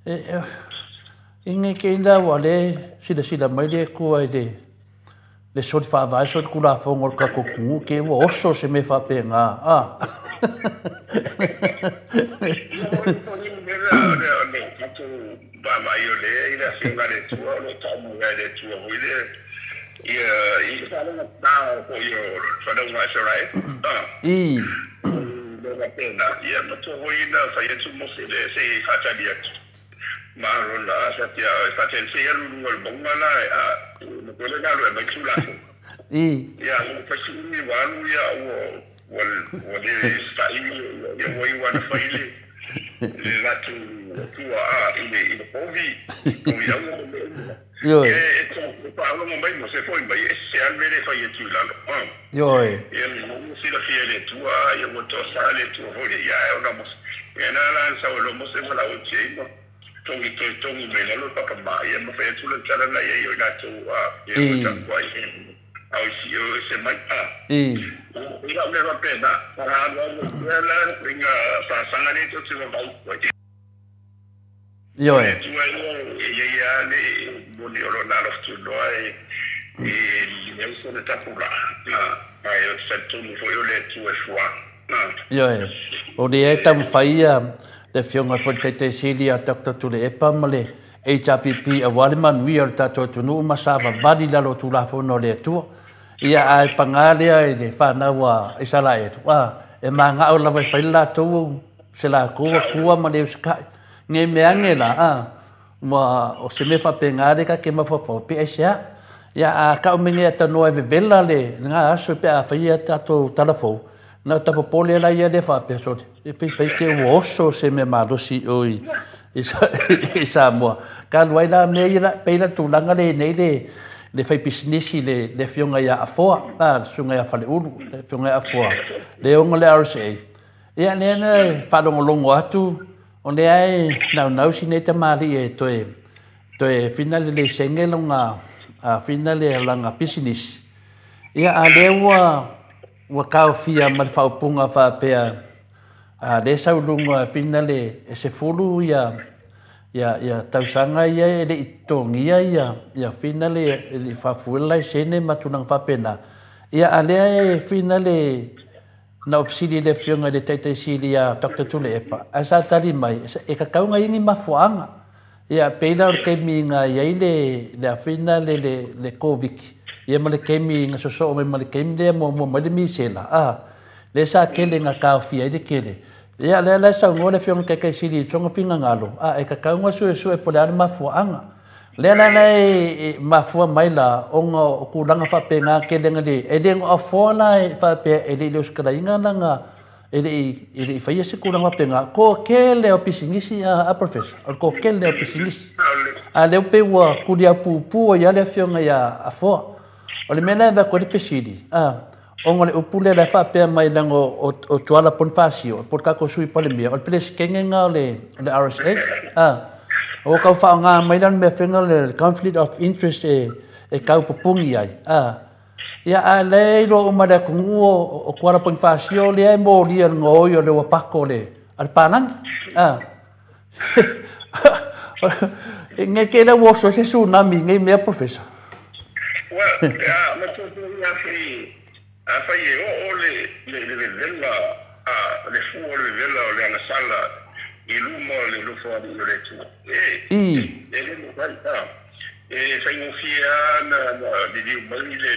e nge ke ina wa le sila sila mai le ku ai le soli faavae so le kulafogo o le tatou atunuu ke ua oso se mea faapega a. I I Ioe. Ioe. I. Ioe. Ioe. O le e taumafai le afioga foi le Taitaisili a Dr. Tuilaepa ma le HRPP aua le manuia o le tatou atunuu ma savavali i lalo o Tulafono o le Atua. Ia ae paga lea i le fanau a Isaraelu, e magao lava e fai le latou se latou atua ma le usikai. Nei mea age la, ua o se mea faapega le ka ke mafaufau pe aisea. Ia a kau menge atanoa e vevela le ngā aso pe a whai a tātou talafou, na tapopole la ia le whaapea sole. E fai fai ke ua oso se mea malosi o i Samoa. Ka luai la mea ia peila tulaga le nei le fai pisinisi le afioga ia Afoa, le susuga ia Faleulu, le afioga ia Afoa, le ona le RSA. Ia lea na whaalongolongo atu, o lea e naunau si nei tamali e toe fina le leisenge longa, fina le langa pisinisi. Ia a lea ua kaofia ma le faaupuga faapea a le sauluga fina le e sefulu ia ia tausaga ia e le i togia ia fina le le faafuela laisene ma tulaga faapena. Ia a lea e fina le na ofisili le afioga i le Taitaisili a Dr. Tuilaepa ae sa tali mai e kakauga ia ni mafuaaga. Ia peila o le taimi ga iai le afina le Koviki ia ma le taimi ga sosoo mai ma le taimi lea muamua mai le misela le sa kele ga kaofia ai le kele. Ia lea la saunoa le afioga Taitaisili i toga figagalo e kakauga suesue po o le a le mafuaaga. Lea la la e mafua mai la ona o tulaga faapega kelega le e le afoa la e faapea e le i le usikalaiga laga e le i faia se tulaga faapega ko kele o pisinisi a professor o le ko kele o pisinisi. A lea pe ua kuliapupu ai le afioga ia Afoa. O le mea la e vaku ai le fesili ona le upu lea la e faapea mai laga o Tuala Ponifasio po o le tatou sui palemia o le pelesekenega o le RSA. O kau whaonga mai la mea whenga le conflict of interest e kau pupungi ai. Ia a le iloa uma le atunuu o Kuala Ponifasio lea e molia le gaoi o le uapako le a le palangi. Nge ke le ua oso se tsunami ngai mea professor. Well, ma tō a fai e o le vevela le fua o le vevela o le agasala i luma o le lofo ali o le Atua. I. E le mafai e faigofie na liliu mai le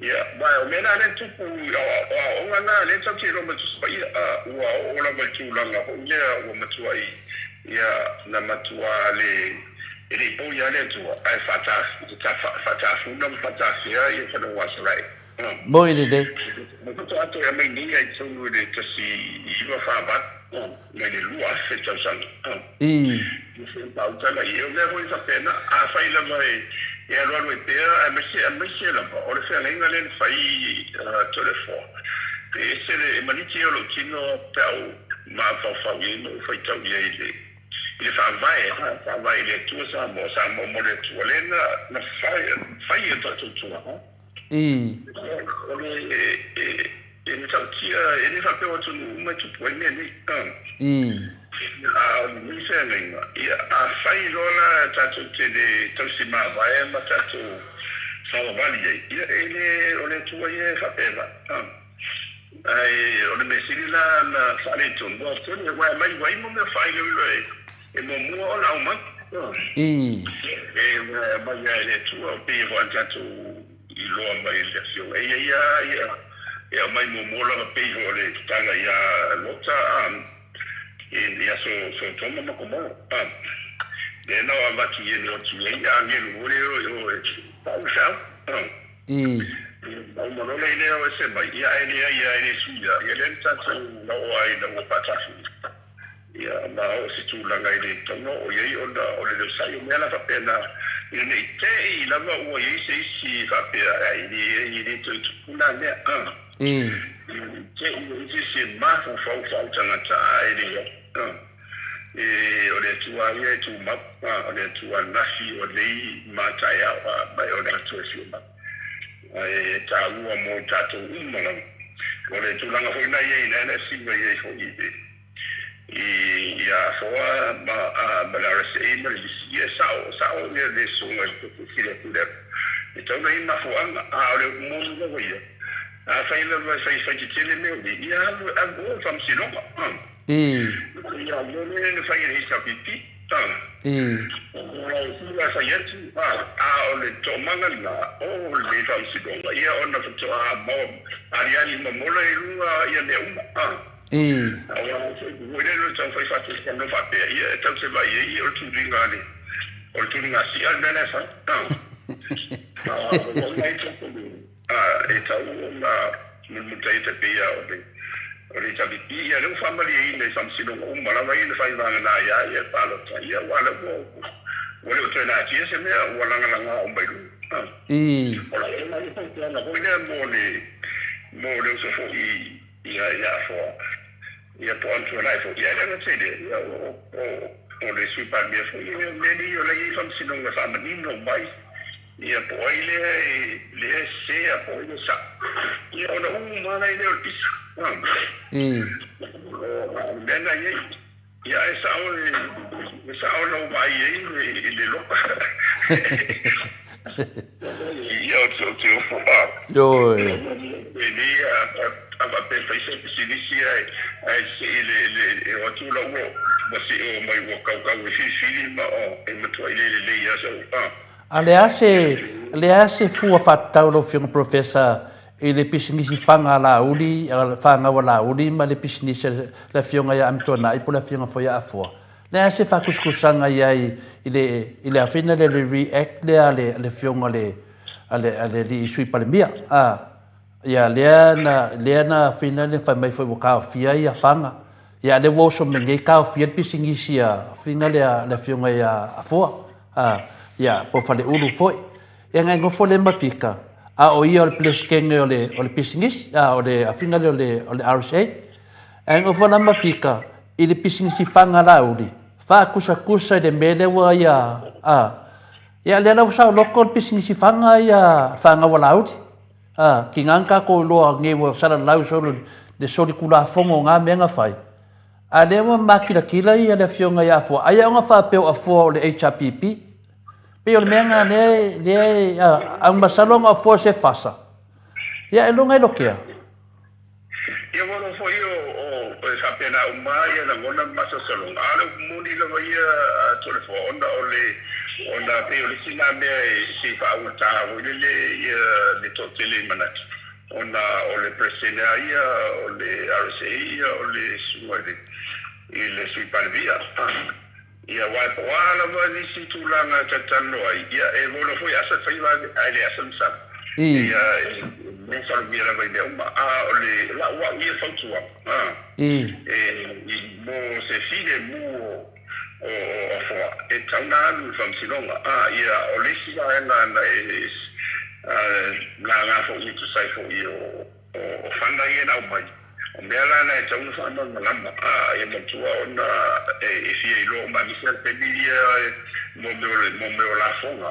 ia ma o mea na le tupu o aoga na le tatou te iloa ma Tusi Paia ua oo lava i le tulaga foi lea ua matuai ia na matua le e le i pou ia le Atua ae faatafuna ma faatafea ia fanau Isaraele. Mo i lelei. Ma faatoa atu e aumai nei ai totonu i le 1948 mai le 2000 tausaga. I. Pautala ia o mea foi faapena a fai lava e alualu e pea aemaise lava o le feagaiga lea na fai Toleafoa. E ese le maniti o lou tino pe au mafaufau i ai ma ou faitau i ai i le faavae i le Atua Samoa Samoa mo le Atua lea na fai e tatou tulaga. I. O le E le tautia e le faapea o atunuu uma e tupu ai mea nei. A o lenei feagaiga, ia, afai loa la tatou te le tausi mavae ma tatou savavali ai, ia, e le o le Atua ia e faapena. Ae o le mea sili la na faaletonu ua tele, aua e aumai ai mo mea faailoilo e muamua ona aumai. E aumai lava e le Atua, pei foi ona tatou iloa mai le afioga. E ia ia e aumai muamua lava pei foi o le tala ia Lota i aso Sotoma ma Komoro. Lea na avatu i eno atu ai agelu foi lea o e pau le feau. Uma loa lea o ese mai, ia e leai e le suia, ia lea na tatou na oo ai na ua faatafu. Ia ma o se tulaga i le tauna o iai ona o le leusai o mea la faapena, ina nei te i lava ua iai se isi faapea ai le i le toe tupu na mea. Te i ua isi se mafaufau faautagata a e le e o le Atua ia e tumau, o le Atua nafi o nei mataeao mai o le Atua e fia mai. Ae taua mo tatou uma lava. O le tulaga foi na iai na na siva iai foi i ia Afoa ma le RSA ma le ia sao sao ia le suga i te sila tu lea. E tau na i mafuaga, a o le moni lava ia. A fai lava fai fai te tele mea o ia alu alu o faamasinoga. Ia le le fai e HRPP. O la sila fai atu a o le toomaga lena o le faamasinoga ia ona faatoa mo aliali mamola i luga ia mea uma. Ua le le tau fai faatasi faapea ia e tau se vai ai o le tuliga le o le tuliga sia le mea la e fai. E tau ona mulimulitai te pei o le HRPP ia lea ua faamalieina i faamasinoga uma lava ia na fai vagana ia ia palota ia ua le ua le o toe natia se mea ua lagalaga uma i luga. O la ea mai fautuaga foi lea mo le uso foi ia ia Afoa ia po Amituanai foi ia le tele ia o le Sui Palemia foi ia mea nei o la i faamasinoga faamanino mai ia po ai lea lea sea po ai lea sa ia ona uma la lea o le pisa. O mea na iai ia e sao e sao lau vaai ai i le loka. Ia o te ofo a. Ioe. E le a faapea fai se pisinisi ae se le le o atu la ua ua se o mai ua kaukau e filifili ma o e matuai le lelei ia sau. A le a se fua faatatau lau Afioga Professor i le pisinisi faga lauli, fagau a lauli ma le pisinisi le Afioga ia Amituanai po le Afioga foi ia Afoa. Le a se faakusikusaga iai i le afina le react lea le Afioga le ale le Sui Palemia. Ia lea na afina le fai mai foi ua kaofia ia faga. Ia le ua oso mai nei kaofia le pisinisi a afina le Afioga ia Afoa. Ia po faleulu foi. Ia ngai ngofo le mafika. A o ia o le presidente o le pisinisi, o le afina le o le RSA. Ai ngofo la mafika i le pisinisi faga lauli. Faakusakusa i le mea lea ua ia ia lea la sa loko le pisinisi faga ia fagau a lauli. Ki ngā kako loa nge ua sala lau solo le soli kulafogo ngā mea nga fai. A lea ua makilakila ia le Afioga ia Afoa. Ai aoga faapea o Afoa o le HRPP. Pei o le mea ngā lea au masalo nga Afoa se fasa. Ia e longa i lokea. Ia walo foi o e faapena uma ia lagona ma masalosaloga. A le moni lava ia Toleafoa ona o le ona pei o le isi na mea e se faaugata foi lele ia le toatele i manatu. Ona o le presidente ia o le RSA ia o le suga i le Sui Palemia. Ia uae po o a lava nisi tulaga tatalanoa ai ia e volo foi asa faiva ae le asa masala. Ia e salomia lava i mea uma. A o le lau au ia fautuaga. E mo se file mu o Afoa e tau na alu i le faamasinoga. Ia o le isi vaega na e laga foi i tusai foi o fana ia na aumai. O mea la na e tau na faamalamalama. Ia matua ona e fia iloa uma aemaise a le taimi ia mo mea o lafoga.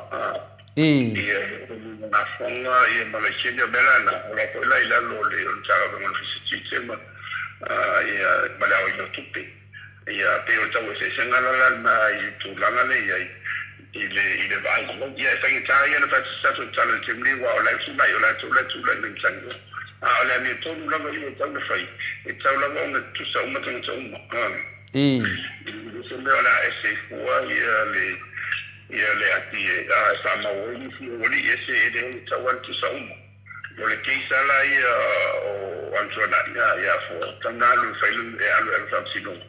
Ia lafoga ia ma laisene o mea lana o la foʻi la i lalo o le Matagaluega o le Ofisa Tiute ma ia ma le aoina o tupe. Ia pei o le taueseesega la lana i tulaga le iai i le vaai. Ia e faigata ia na faatasato tala i le taimi nei, ua o la e tulai o latou la e tulai mai matagi. A o le amiotonu lava ia e tau na fai, e tau lava ona tusa uma tagata uma. I se mea o le a ese ai fua ia le ia le ati e faamau ai nisi o alii ese e le tau ana tusa uma. O le keisa la ia o Antuanai ia Afoa, tau na alu e fai e alu e alu faamasinoga.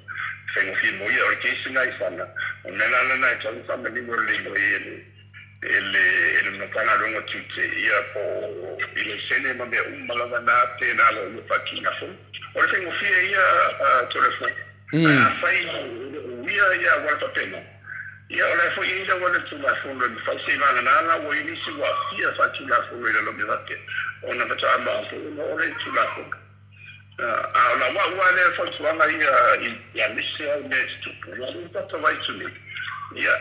Faigofie mo ia, o le keisa na i fana, o mea la lana e tau na faamanino lelei mai e le Matagaluega o Tiute, ia po o i laisene ma mea uma lava na te na alo ia faatulafono. O le faigofie ia Toleafoa. Ae afai e le o uia ia auala faapena, ia o la e foi e i ai le auala i le Tulafono e mafai se i vagana la ua i ai nisi ua aafia faatulafono i lalo o mea faapea, ona faatoa maopoopo ona oo lea i le Tulafono. A o lau au lava lea fautuaga ia ia aemaise lava i mea e tutupu, ia lea ua tatou vaai atu nei, ia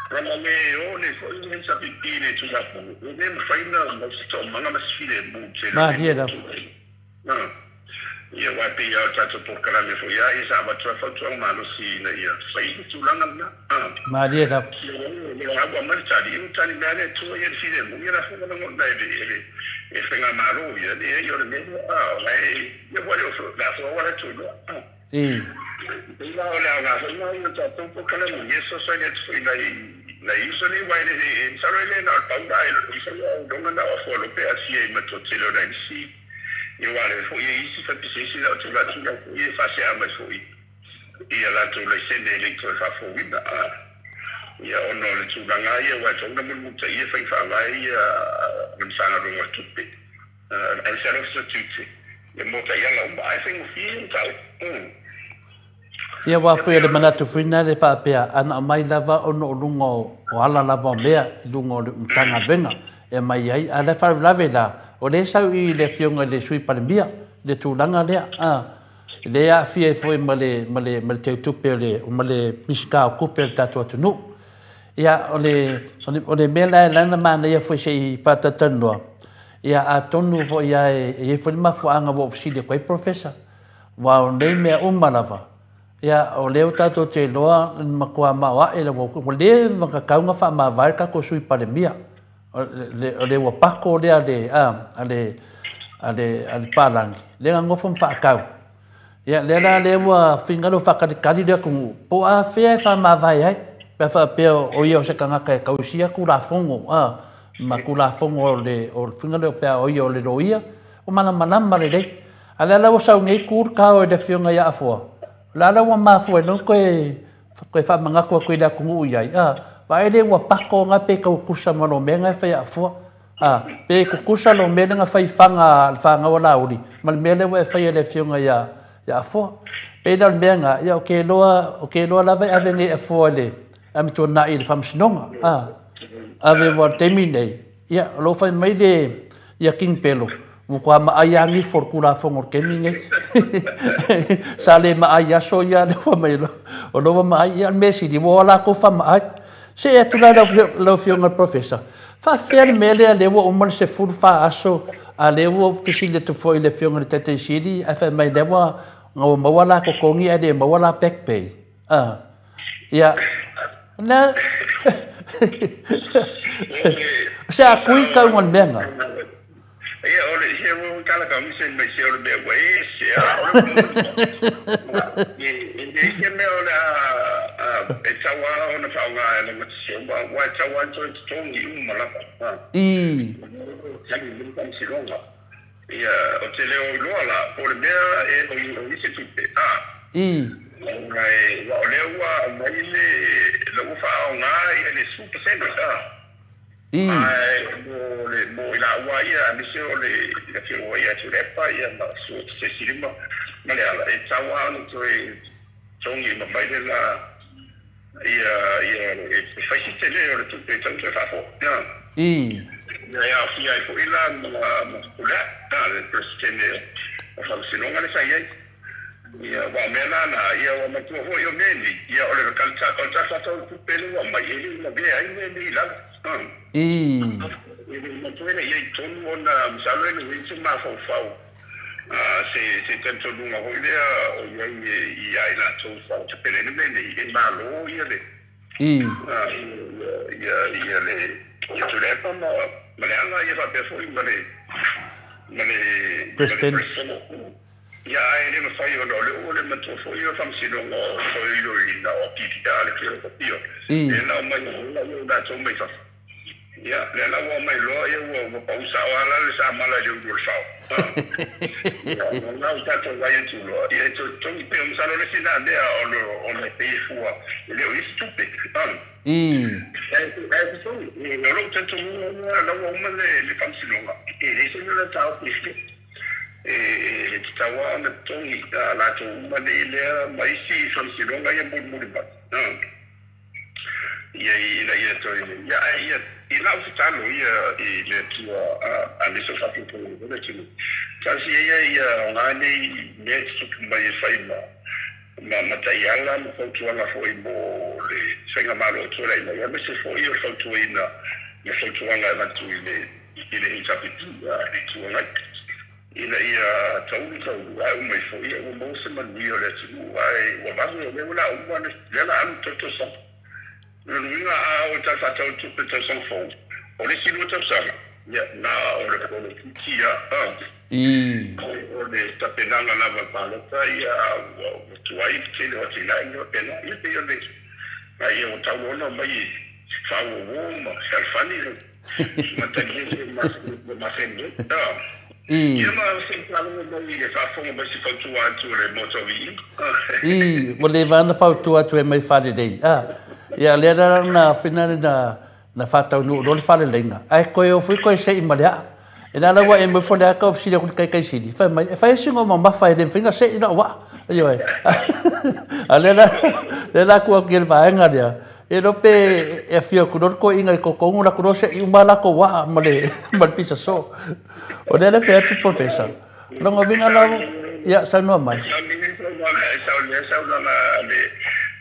ona le o nei foi le HRPP i le Tulafono, e le mafai ona aumai se toomaga ma se filemu tele o Malie mea lava. ua Ia, aua e pei lava o le tatou polokalame foi lava ia sa avatu lava fautuaga malosi ina ia fai le tulaga lena. Malie lava. Ia, lea ua aumai le tali, ia ua tali mai lava le Atua ia i le filemu, ia la foi ua lagona e le e faigamalo ia, leai o le mea lea, o la e, ia ua le o le a foi ua latou iloa. I. Pei la o le aoga foi lena ia o tatou polokalame ia e fesoasoani atu foi i nai uso nei, aua e le, masalo e le na o le pau la e i ai auaunaga na o Afualope a fia ai ma le toatele o nai isi. Ia aua o lea foi e i ai isi faipisinisi na o tulai atu foi e faasea mai foi i a latou laisene e le i toe faafouina. Ia ona o le tulaga lava ia aua e tatau ona mulimulitaia faiga faavae ia a le Matagaluega o Tupe, aemaise lava le Ofisa o Tiute, ia mo taiala uma, ae faigofie ia mataupu. Ia aua foi o le manatu foi lena le faapea ana aumai lava ona o luga o ala lava o mea i luga o le Matagaluega e aumai ai. A o le faalavelave la, o lea e sau i le Afioga i le Sui Palemia le tulaga lea, lea e aafia ai foi ma le ma le ma le Teutupe o le ma le Minisita o Tupe a le tatou atunuu. Ia o le o le mea la e ala ona manaia foi se i faatalatalanoa, ia atonu foi lava e i ai foi le mafuaaga ua ou fesili atu ai Polofesa, aua o nei mea uma lava, ia o lea ua tatou te iloa na matua maoae lava, ua leva ona tatau ona faamavae le tatou Sui Palemia. O le ua pako lea a le a le a le palagi lea na nofo ma faatau. Ia lea la lea ua finagalo faatalitali le atunuu po o afea e faamavae ai pe a faapea o ia o se tagata e tausia Tulafono ma Tulafono o le o le finagalo pe a o ia o le loia ua malamalama lelei. A o lea la ua sau nei tu le tao i le Afioga ia Afoa, o le a la ua mafua ai loa ona toe faamanatu atu i le atunuu i ai, vaai lea ua pako na pe tau tutusa ma lou mea na e fai a Afoa. Pe tutusa lou mea lea na fai i faga a le fanau a Laauli ma le mea lea ua e faia i le Afioga ia Afoa. Pei la o le mea lena, ia ou te iloa, ou te iloa lava e ave nei e Afoa i le Amituanai i le Faamasinoga, ave aua o le taimi lenei, ia, o lo o fai mai le ia King Pelo, ua matua maai lava gifo o le Tulafono i le taimi lenei. Sa le maai i aso ia, lea ua fai mai o lea ua maai. Ia o le mea sili, ua o latou faamaai. See atu la lau Afioga i le Polofesa, faapefea le mea lea lea ua uma le 14 aso, a lea ua ou fesili atu foi i le Afioga i le Taitai Sili ae fai mai lea ua maua la totogi ae le maua la back pay. Ia, na se a kui kau le mea na. Ia, o le ia ua tala ka mise mai se o le mea ua e se a o le e e se mea o le a e tau a ona faaaoga e laugatasia uma aua e tau a toe totogi uma lava. I. Tali mai le faamasinoga. Ia, ou te le o iloa la, po o le mea e o i se tupe, a. I. Ae, aua o lea ua aumai le, la ua faaaoga ia le 10%, a. I. Ae, mo le, mo i laua ia, aemaise o le afioga ia Tuilaepa, ia ma se isi ma Leala, e tatau lava ona toe togi uma mai le la, ia, ia, e fai si tele o le tupe e tatau ona toe faafoi, a. I. Ia e aofia ai foi la ma Fepuleai, a, le Peresetene o Faamasinoga lea sa i ai. Ia, aua o mea la na, ia ua matua foi o mea nei, ia o le o le tatou tupe lea ua aumai, e le i lavea ai mea nei i lalo. I. E le matua ia i tonu ona masalo e le se mafaufau se talitonuga foi lea o i ai ia i latou faatapelena mea nei e malo ia le ia ia le ia Tuilaepa ma le aga ia faapea foi ma le President. Ia ae le mafai ona o le oo le matua foi o faamasinoga o soiloina o pipia le fia o e na mai o latou mai fafo. Ia le la ua mai loa ia ua pausa o ala le sa mala i le ulu o le fao. Ia na o tatou vai atu loa ia totogi pe o masalo le sina mea o le pei fua le o isi tupe. E totogi o lou talitonuga la ua uma le faamasinoga e le se mea taofi e tatau ona totogi latou uma nei lea ma isi faamasinoga ia mulimuli mai. Ia ina ia toe ia ia i lau tatalo ia i le Atua a le so faatupu le atunuu. Tasi ia ia o nei mea tutupu mai e fai ma taiala ma fautuaga foi mo le faigamalo o tulai mai aemaise foi o le fautuaina le fautuaga e avatu i le HRPP le Itu Agai ina ia taulu taulu ae uma ifo ia ua maua se manuia o le atunuu ae ua vave o lea ua la uma lea la alu tausaga. Le luiga a o tala faatau tupe tausaga fou o le isi 2 tausaga ia na o le polokiki ia o le tapenaga lava palota ia ua tuai le tele o atinae ma faapena ia pei o le a ia ua tau ona mai faauauo ma fealofani ma talie ma fene ia ma se faalogo mai le faafofoga mai se fautua atu o le Maota o Viiga. Ua leva na fautua atu e mai faalelei. Ia lea la na fina na faataunuu loa le faaleleiga ae toe o foi toe se'i ma le a'a. E la ua e mofo le aka o fesili aku i le kaikaisili fai mai e fai e siga o mamafa e le mafai ona se'i la'u a'a. Ioe. A lea la tu atu i le vaega lea e lo pe e afio atu loa le toeaina i totonu latou loa se'i uma latou a'a ma le pisa soo. O lea le fai atu Professor. Lona uiga la ia saunoa mai. Saunoaga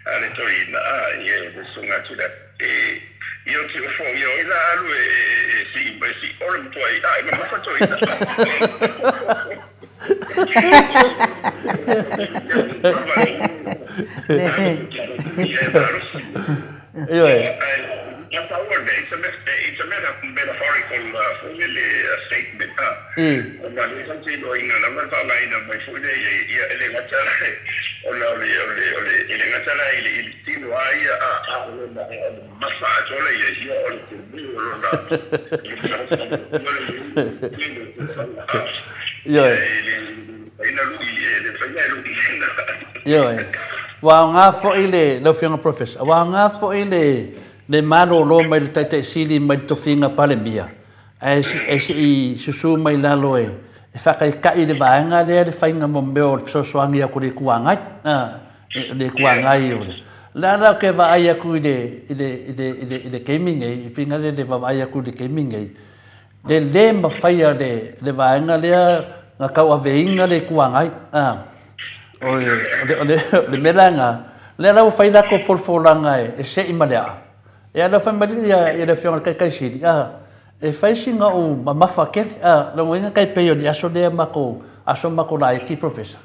a le toeaina ia le susuga Tuilaepa ia o te ofo ia o ila alu e sii mai si o le matua i e mamafa toeaina. Ioe. It's a metaphorical statement. Ona le faatinoina lava le faaaogaina mai foi lea ia e le gata ona o le e le gata la i le tino a ia a o le mamafa atola ia ia o le tino o lona Ioe. Ina lui e le faia e lui. Ioe. Ua aoga foi le lau Afioga Professor. Ua aoga foi le malōlō mai le taitaisili mai le tofiga Palemia ae se'i susu mai lalo e faakaikai le vaega lea le faiga mo mea o le fesoasoani atu le Itu Agai. Le Itu Agai o le la la ke vaai atu i le taimi nei, i faiga le vaavaai atu i le taimi nei, le lē mafaia le vaega lea na tauaveina le Itu Agai. O le mea la lena, lea la ua fai latou folafolaga e se'i ma le a'a. E ala fai mai ia le Afioga i le Taitaisili, e fai sina ou mamafa tele. Lona uiga tai pei o le aso lea matou, aso matou laiti Professor,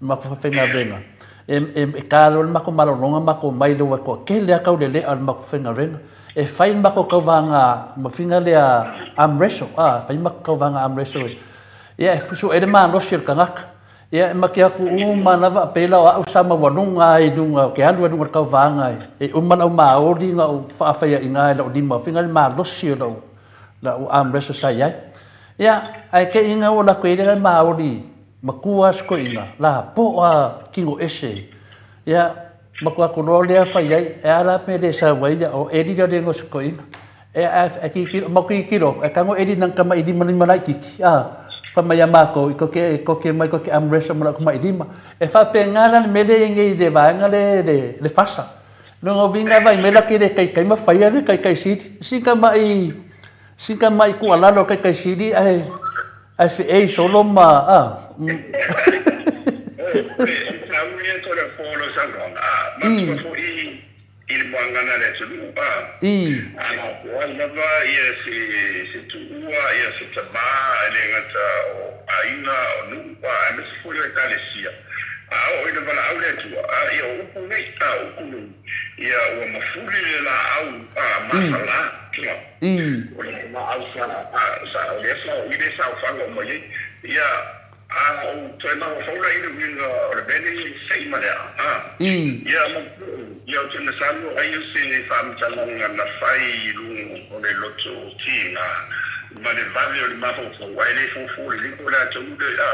matou faafaigaluega. E ta loa le matou malologa matou mai le ua toatele lava taulelea o le matou faafaigaluega. E fai le matou tauvaga ma faiga lea arm wrestle, fai matou tauvaga arm wrestle. Ia e su'e le malosi o le tagata. Ia e mate atu uma lava a pei la o a'u sa maualuga ai i luga o ke alu ai luga o le tauvaga e uma lau maoli na ou faafaia'iga e la'u lima faiga le malosi o la'u arm wrestle sa iai. Ia ae tei'iga ua latou iai le maoli matua siko'iga la po'a tino ese. Ia matua atu loa lea fai ai e ala pe le sau ai ia o eli lea le siko'iga. E kikilo ma kikilo e tago eli nang kama i lima lima laitiiti. Fa mai ia mākou i koke mai koke arm wrestle ma la'u tamailima. E faapegā la le mea lea i nei i le vaega le fasa. Lona uiga vai mai la ke le kaikai ma faia le kaikaisili. Sika ma'i tu'ualalo o kaikaisili ae fe'ei solo ma Sa I le moagana le atunuu a ana po ai lava ia se tuua ia se tamā e le gata o aiga o nuu a aemaise foi o ekalesia a oo i le valaau le Atua a ia o upu nei a upu nei ia ua mafuli le laau a masalā o le laau sa o lea sa i le saofaga o mai ai ia a ou toe mafaufau i le uiga o le mea nei se'i ma le a ia ia o te masalo ai o se faamatalaga na fai i luga o le loto tiga ma le vave o le mafaufau ae le fuafua le liko le atunuu le a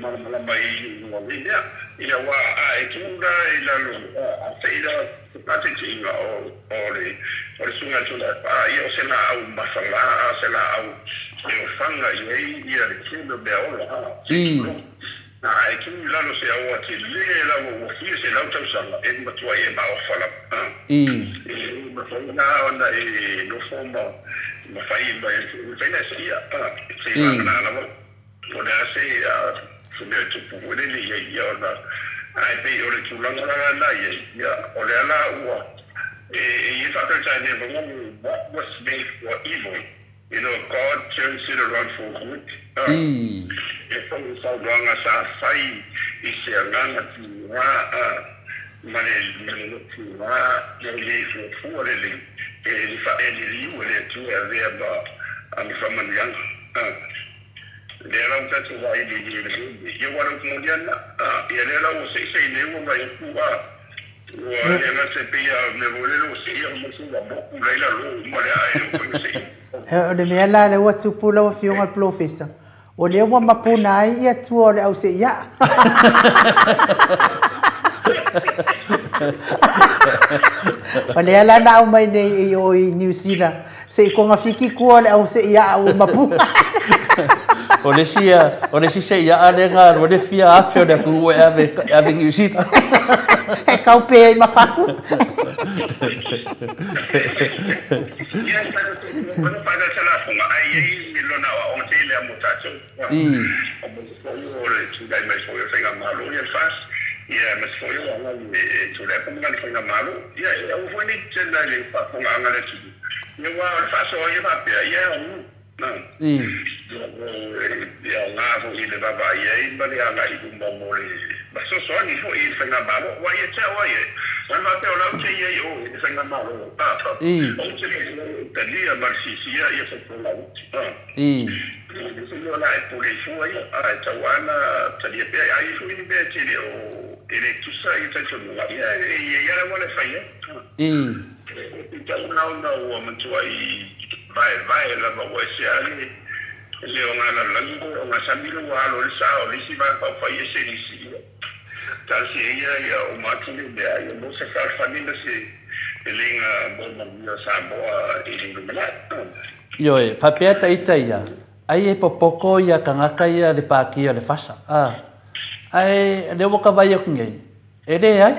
malamalama i luga o lea ia ua a e tu la i lalo a se'i la faataitaiga o le suga Tuilaepa a ia o se laau masalā a se laau e ofaga i ai ia le tele o mea ola a a e tu i lalo se aoa telē lava ua fia 100 tausaga e matuai e maofa lava e mafai la ona e nofo ma fai ma e faina seia se vagana lava o le a se se mea tupu foi lele ia ia ona ae pei o le tulaga la ia ia o le ala ua e ia faatautai what was made for evil, you know, God turns it around for good. E foi saunoaga sa fai i se agaga tugā ma le tugā e le fuafua lelei e le liliu e le Atua e avea ma ma faamanuiaga lea la ua tatou vaai le ia ua le upu moni ana ia lea la ua seisei nei ua mai aku a ua le gata pei a mea foi lele ua seia ma se ua moku lai lalo uma le ae o foi seia. O le mea la le ua tupu lau afioga le profesa o lea ua mapuna ai ia tua o le auseia. O lea la na aumai nei i o i New Zealand se i kogafiki kua o le auseia ua mapuna. O le isi o le isi seia a le ga o le fia afe o le atunuu e ave New Zealand. E kaupe ai ma faku. Ia ona faaga lafoga ai ai lona o tele a mo tatou o mo foi o le tulai mai foi o faigamalo ia le FAS ia ma se foi o aga e tulai pa mga le faigamalo ia e aua foi nei tena i le faafogaaga le atunuu ia ua o le faasoa ia faapea ia e agu ia o gā foi i le vavaai ai ma le agai i luma mo le masoasoani foi i le faigamalo ua ia te au ai e ona faapea o lau te iai o i le faigamalo ou te talia ma le sisia ia faitolauti la e pule fua ia a e tauana talia pea ai foi ni mea tele o e le tusa i talitonuga ia e ia lava le faia e tauna ona ua matuai vaevae lava ua ese ale le o ngā lalolagi o ngā sami le ua alo le sa o le isi vaepaufai ese nisi ia tasi ia ia o matule mea ia mo se fealofani na se leleiga mo manuia Samoa i le lumanai. Ioe, faapea taita ia, ai e popoko ia kagaka ia le pakia o le fasa. Ae lea ua kavai aku nei, e le ai,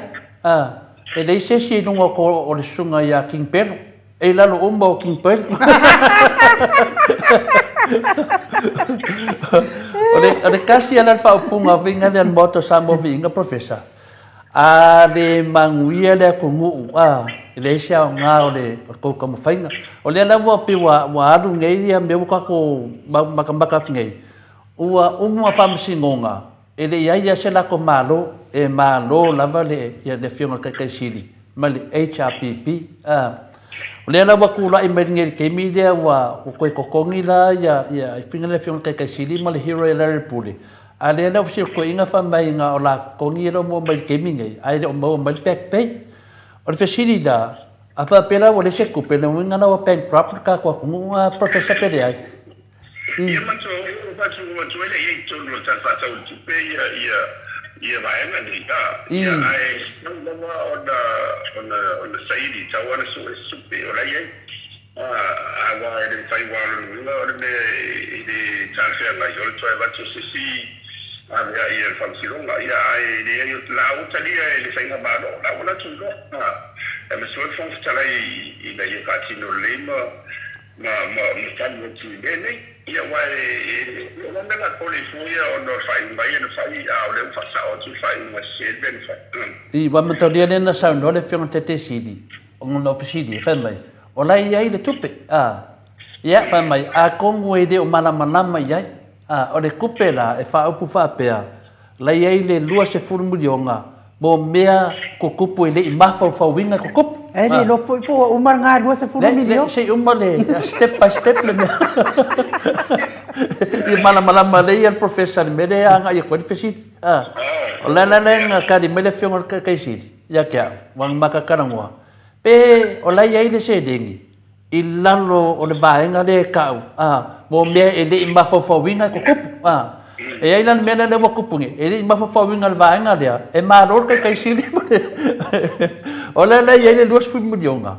e leai se isi i luga o le susuga ia King Pelo, e i lalo uma o King Pelo. O le kasi ala le faaupuga viga lea le maota o Samoa viiga profesa. A le manuia le atunuu a e leai se aoga o le tou taumafaiga. O lea la ua pei ua alu nei ia mea ua tatou matamata atu nei, ua uma faamasinoga e le i ai ia se latou malo, e malo lava le ia le afioga i le Taitaisili ma le HRPP. O lea la ua tulai mai nei i le taimi lea ua toe totogi la ia ia faiga le afioga i le Taitaisili ma le hero ia Larry Pule. A lea la ua fesiliga faamaiga o la totogi e le o maua mai i le taimi nei, ae le o maua mai le back pay. O le fesili la, a faapea la ua leai se tupe, le uiga la ua bankrupt le tatou atunuu a Professor pe leai? Ia matua atu ai le ia i totonu o le Tala Faatatau o le Tupe ia ia ia vaega nei a ia ae tatau lava ona saili tau ana sue supe o la i ai aua e le mafai ua lona uiga o le mea i le talafeagai o le toe avatu o se isi ave ai ia le faamasinoga ia ae leai la ua talia e le faigamalo la ua latou iloa e matua le Fofoga Fetalai ina ia faatino lelei ma Ma ma ma tali atu i mea nei. Ia aua e o le mea la pole fua ia ona o le faaiuga ia na fai, a o lea ua faasao atu le faaiuga sese le mea na fai. I ua mataulia lea na saunoa le Afioga i le Taitaisili, ona na fesili ai, fai mai, o la e i ai le tupe, a. Ia, fai mai, atonu e le o malamalama i ai, a, o le tupe la e faaupu faapea, la e i ai le 20 miliona mo mea tutupu e le i mafaufauina e tutupu. E le iloa foi po ua uma lena 20 miliona. Se i uma le step by step le mea. Ia malamalama lelei ia le Professor i le mea lea e agai atu ai le fesili. O le ala lea na tali mai le Afioga i le Taitaisili ia te au, ua na mata talanoa, pe o la e i ai le seleni i lalo o le vaega lea e tau, a, mo mea e le i mafaufauina e tutupu, a. E i ai la le mea lea ua tupu nei, e le i mafaufauina e le vaega lea, e malo le taitaisili ma le... O lea la e i ai le 20 miliona,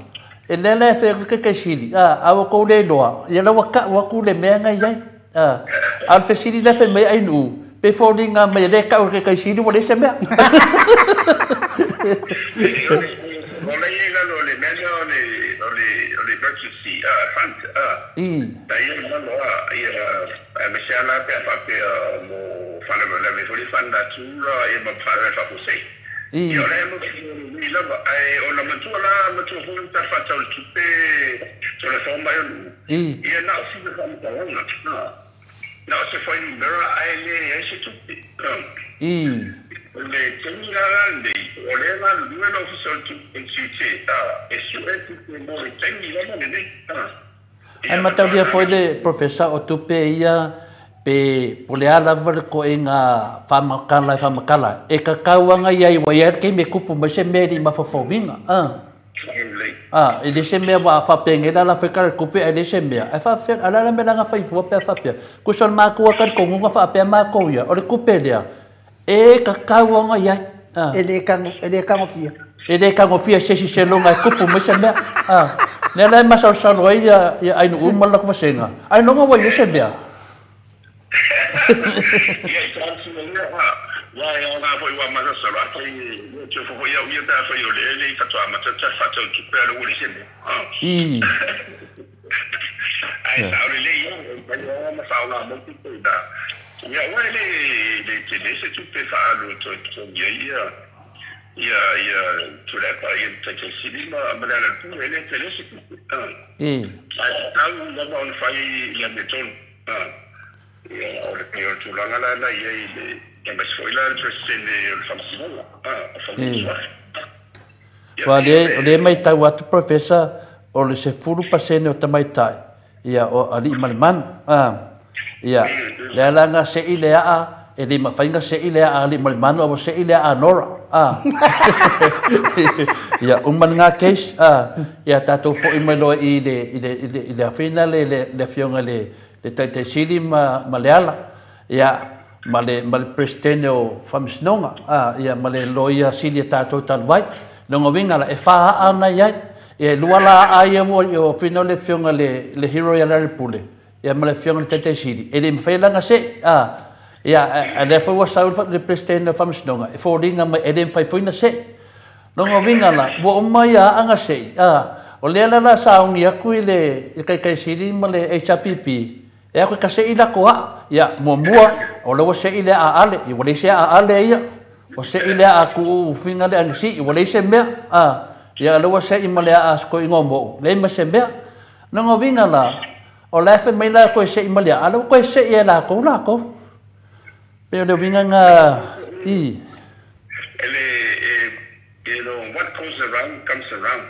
e lea la e fai atu le taitaisili, a, a ua tou le iloa, ia la ua tau atu le mea na i ai, a. A o le fesili lea e fai mai ai Ainuu, pe foliga mai e lea e tau e le taitaisili ua leai se mea. O lea i ai lalo o le mea lea o le o le o le emergency fund na i ai lalo ia aemaise lava la pe a faapea mo faalavelave foi le fund natura ia ma faalavelave faafuasei. Ia o lea e mautinoa lava ae ona matua la matua foi le tala faatatau i le tupe Tulafono mai o nuu ia na o sina faamatalaga na o se fuainumera ae leai se tupe. O le taimi la lenei, o lea e galulue le Ofisa o le Tupe i le tiute e sue tupe mo le taimi lava lenei. Ae mataulia foi le Professor o tupe ia pe po o le a lava le toaiga faamatala e faamatala e tatau lava ona i ai ua i ai le taimi e tupu mai se mea e le i mafaufauina. A, e le se mea ua faapenei la la fai tala i le tupe ae le se mea. Ae faafefea, a o le a la le mea la na fai fua pe a faapea? Tusa o le matua talitonuga faapea matou ia, o le tupe lea e tatau ona i ai. E le tagofia. E le tagofia e se isi seloga e tupu mai se mea. A, lea la e masalosalo ai ia Ainuu ma le latou vasega, ailoga ua i ai se mea. Ia, i talosia ia, aua e aoga foi ua masalosalo, afai e tofo foi au ia pe afai o lea e le i faatoa amata ta faatau tupe a le ua leai se mea. Ae sao lelei ia, e mafai lava ona faaaoga mai tupe i ina. Ia, aua e le tele se tupe faaalu e toe totogi ai ia ia ia Tuilaepa ia Taitaisili ma Lealailepule, e le tele se tupe. Ae tatau lava ona fai le amiotonu. Ia, o le pei o le tulaga la na i ai le aemaise foi la le Peresetene o le Faamasinoga, o Fanua Suafa. Aua o lea e matau atu Professor, o le 10% o tamaitai, ia, o alii ma le manu. Ia, lea la na sei le aa, e le mafai na sei le aa a alii ma le manu, a ua sei le aa a Nora. Ia, uma lena case, ia tatou foi mai loa i le, i le, i le, i le afina le, le afioga i le Taitaisili ma Leala, ia, ma le Peresetene o Faamasinoga, ia, ma le Loia Sili a tatou talu ai. Lona uiga la, e fa aa na i ai. Ia, e lua la aa ia ua o le afioga i le hero ia Lealailepule, ia ma le afioga i le Taitaisili, e le i mafai la ona sei. Ia, a lea foi ua sau le Peresetene o Faamasinoga, e foliga mai e le mafai foi ona sei. Lona uiga la, ua uma ia aa na sei, o lea la la sauni atu i le Taitaisili ma le HRPP, e atu e ka sei lako aa. Ia, muamua, o lea ua sei le aa ale, ia ua leai se aa ale ia, ua sei le aa tuu ufiga le anisi, ua leai se mea, ia o lea ua sei ma le aa sikoiga o mou, leai ma se mea. Lona uiga la, o la e fai mai la toe sei ma le aa, a lea ua toe sei e latou latou. Pei o le uiga na i. Ele e know, what goes around comes around.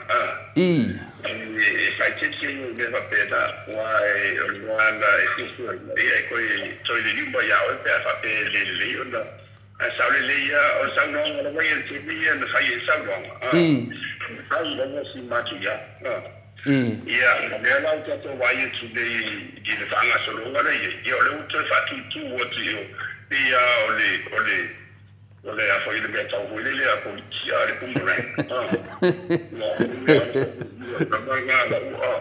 I. E faaeteete ia i mea faapena, aua o le mea lava e fuafua ia e toe toe liliu mai ia oe pe a faapea e le lelei ona ae sao lelei lava o le saunoaga lava ia i le taimi ia na fai ai le saunoaga. Fai lava si matuia. Ia, o lea la ua tatou vaai atu nei i le faagasologa lea i ai, ia o lea ua toe faatūtū atu i o, pei lava o le, o le, o le a foi le mea tau foi lele a polisi a le boomerang. Ia, o le mea lena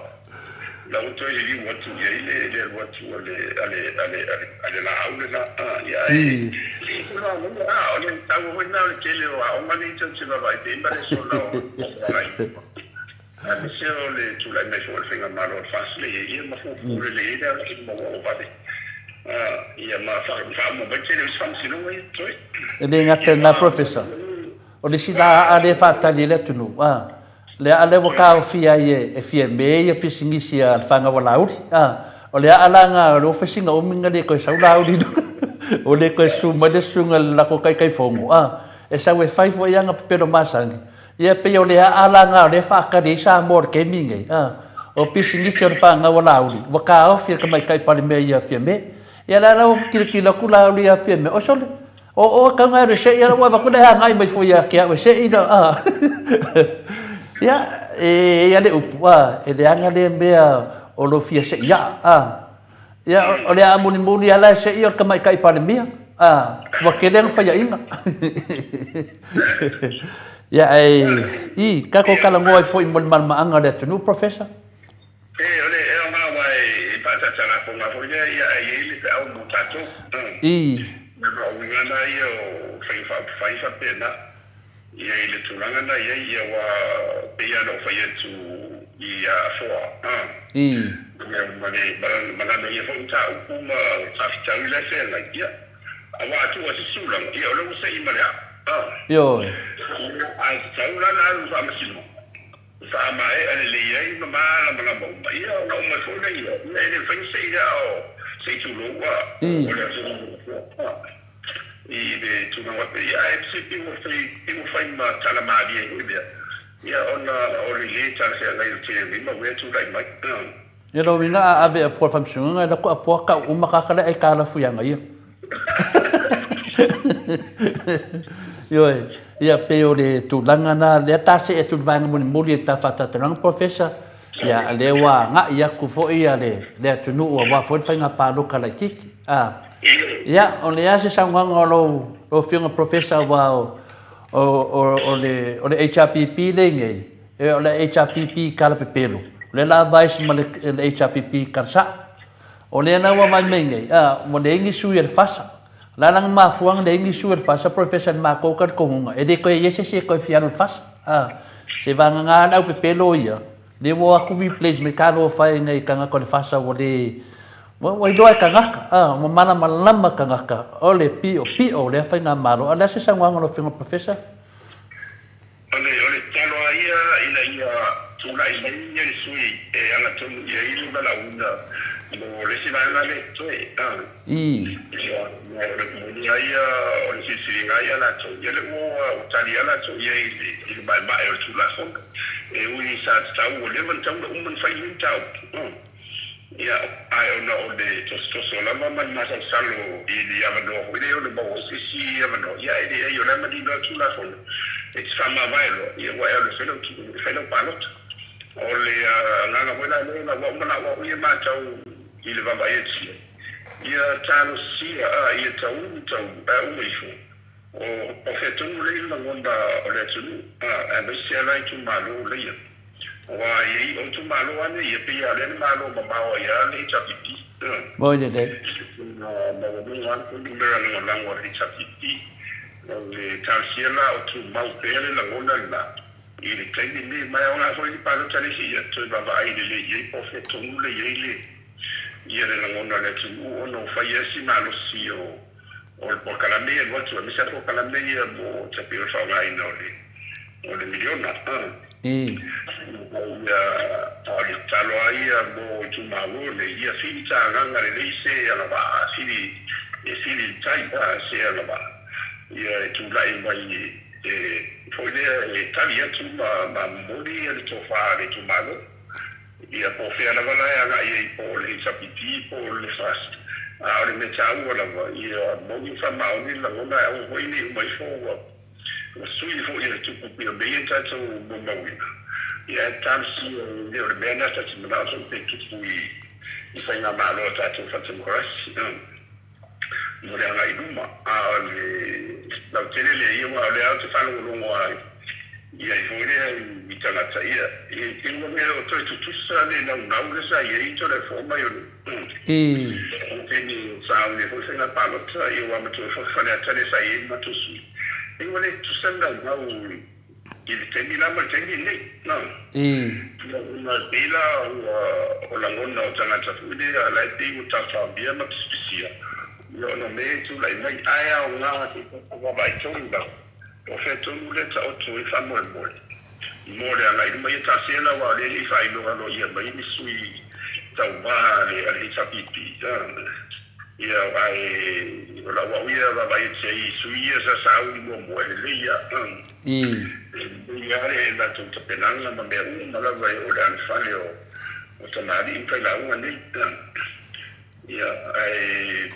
la ua toe liliu atu i ai le alu atu a le, a le, a le, a le laau lena. Ia, ae, o le taua foi lena o le tele o aoga nei tatou te vaavaai pea ma le sola o. Aemaise o le tulai mai foi o le faigamalo o le FAST le ia ma fuafua lelei ai le alai ma ua vave ia ma faauma mai tele o isi faamasinoga ia toe. E le gata i lena Professor, o le isi la aa lea e faatali ai le atunuu, le aa lea ua taofia ai e Fiame ia pisinisi a le fanau a Laauli. O le aa la lena o le ofisi na umi na le toe sau Laauli i luga, ua le toe susu mai le susuga i le latou Taitaifono, e sau e fai foi ana pepelo masani. Ia pei o le aa la lena o lea e faatali ai Samoa i le taimi lenei, o pisinisi o le fanau a Laauli ua taofi e le tamaitai Palemia ia Fiame. Ia la ua tilotilo atu Laauli ia Fiame, oi sole, o oe tau na e alu e se'i ala ua avatu le agai mai foi ia te au e se'i la. Ia, e ia le upu, e leaga lea mea o lo fia se'i aa. Ia, o le aa mulimuli ala e se'i o le tamaitai Palemia. Ua tele ana faiaina. Ia, ai, i, tatou talanoa ai foi mo le malamaaga o le atunuu, Professor. E, o le e o ngā wai e pātata ko ngā foi lea, ia ai ei le pe au mo tātou. Me ma uiga na ia o whai whai whapena. Ia i le tulaga na ia ia ua peia na o fai atu i foa. Ia ma le malama ia foi ta upu ma tafitau i le whenga. Ia. A wā atu a se sulaga. Ia o le ua sei ma le a. Ioe. Ai tau la na alu faamasino. Faamaea le lelei ai ma malamalama uma. Ia ona uma foi lea ia. Ia e le fai se ia o se tulou a. O le atunuu i le tulaga pe ia e se pe ua fai pe ua fai ma talamalie foi lea. Ia ona o le lē talafeagai o tele lima ua tulai mai. Ia lo wina a ave a fua whamsunga, la ko a fua ka uma kakale ai kala fuianga ia. Ioe, ia pe o le tulaga na lea ta se e tu vaega mulimuli e ta faatatalanoaga, Professor. Ia lea ua agai aku foi ia le atunuu aua foi le faiga paloka laitiiti. Ia, o le a se saunoaga o lou afioga, Professor, ua o le HRPP lenei, o le HRPP kala pepelo, o le la vice ma le HRPP kala sa. O lea la ua mai mai nei, ua leai ni sui o le FASA. La la mafuanga le ingi sui o le FASA, Professor, ma ko ka konga. E le koe iese se koe fiano le FASA. Se vanga ngā lau pepelo ia. Le ua aku replace me kalo whai ngai kanga ko le FASA ua le ua iloa e kangaka. Ua mana malama kangaka. O le pio pio le whai ngā malo. A le se saunoaga lo whinga, Professor? O le talo a ia ina ia tulai mai ia le sui e agatonu ia i le valaauina mo le isi vaega le toe. Ia, o le moni ia o le silisiliga ia latou ia le ua tali a latou ia i le maemae o le Tulafono. E ui sa tatau ua leva na tau na uma na fai le mataupu. Ia, ae ona o le tositoso lava ma le masalosalo i le avanoa foi lea o le maua se isi avanoa. Ia, e leai o le manino a Tulafono. E te faamavae loa, ia ua e alu e fai lau palota. O le agaga foi la lea, ua uma na ua ia matau i le vavaai atu. Ia talosia, ia taulu taulu, a uma ifo. O fea tonu lea i lagona o le atunuu, aemaise ala itumalo leia. Aua i o itumalo ane ia pei a lea le malo mamao ai a le HRPP. Moi le le. Ma ua luga ane foi numera lagolago a le HRPP. O le talosia la o tumau pea le lagona lena. I le taimi nei mai o ngā foi ni palota le isi ia toe vaavaai lelei ai po o fea tonu le iai le ia le lagona o le atunuu ona o faia si malosi o le polokalame ia alu atu aemaise a polokalame ia mo tapei o le faaaogaina o le miliona. Ia o le tatalo a ia mo itumalo nei ia filitagaga lelei se agavaa fili e fili tai se agavaa ia e tulai mai e foi lea e tali atu ma momoli ia le tofā a le itumalo. Ia po o fea lava la e agai ai po o le HRPP po o le FAST. A o le mea taua lava ia moni faamaoni le lagona e aua foi nei uma ifo ua sui foi le tupu pia mea ia tatou molimauina. Ia e talosia le o le mea lena ta te manao foi pe tupu i faigamalo a tatou faatemokarasi mo le agai luma. A o le lautele lea ia ua o lea ou te faalogologo ai ia i foi lea i tagata ia e te ua mea o toe tutusa le naunau le sa iai to le fo mai o le o teni sauni foi faiga palota ia ua matua foi Faleata le sa iai matou sui. E ua le tutusa le naunau i le taimi la ma le taimi lenei. Ona e pei la ua o lagona o tagata foi lea la e pei ua taotaomia ma pisipisia ia ona o mea ia e tulai mai, ae aoga se i tatou vaavaai tonu lava po o fea tonu lea e taoto ai le faamoemoe mo le agai i luma. Ia taatia la aua o lea e le i faailoa aloaia mai ni sui tauva a le HRPP. Ia ae o lau au ia vaavaai atu i sui ia sa sauni muamua, e lelei lava. E lelei lava le latou tapenaga ma mea uma lava e oo i le anofale o tamalii ma failauga nei. Ia ae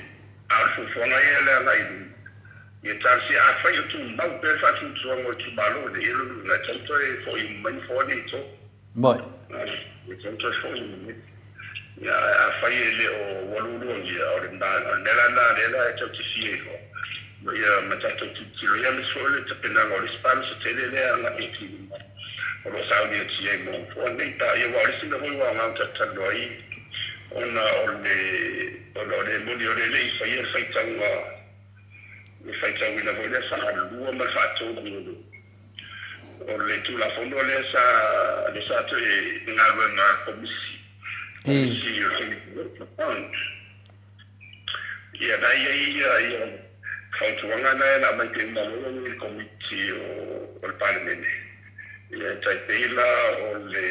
a o le fuafuaga ia le agai i luma, ia talosia afai o tumau pea le faatuatuaga o itumalo nei, ia lona uiga e tatau toe foi uma mai nofoa nei e tolu. E tatau toe foi uma mai. Ia ae afai e le o ua lualuagia, o le mea la lena lea la e tatou te fia iloa, ia ma tatou tilotilo i ai, aemaise foi o le tapenaga o le isi palota tele lea e agai atu i luma o lo o sauni atu i ai mo nofoa nei. Ia aua o le isi mea foi ua aoga ona tatou talanoa ai, ona o le ona o le moni o lea e le i faia le faitauga, le faitauina foi lea faalua ma le faatolu o le Tulafono lea sa lea sa toe galuega a le Komisi Komisi o le Ia na i ai ia fautuaga na na aumai pei uma loa i le Komiti o le Palemene. Ia e tai pei la o le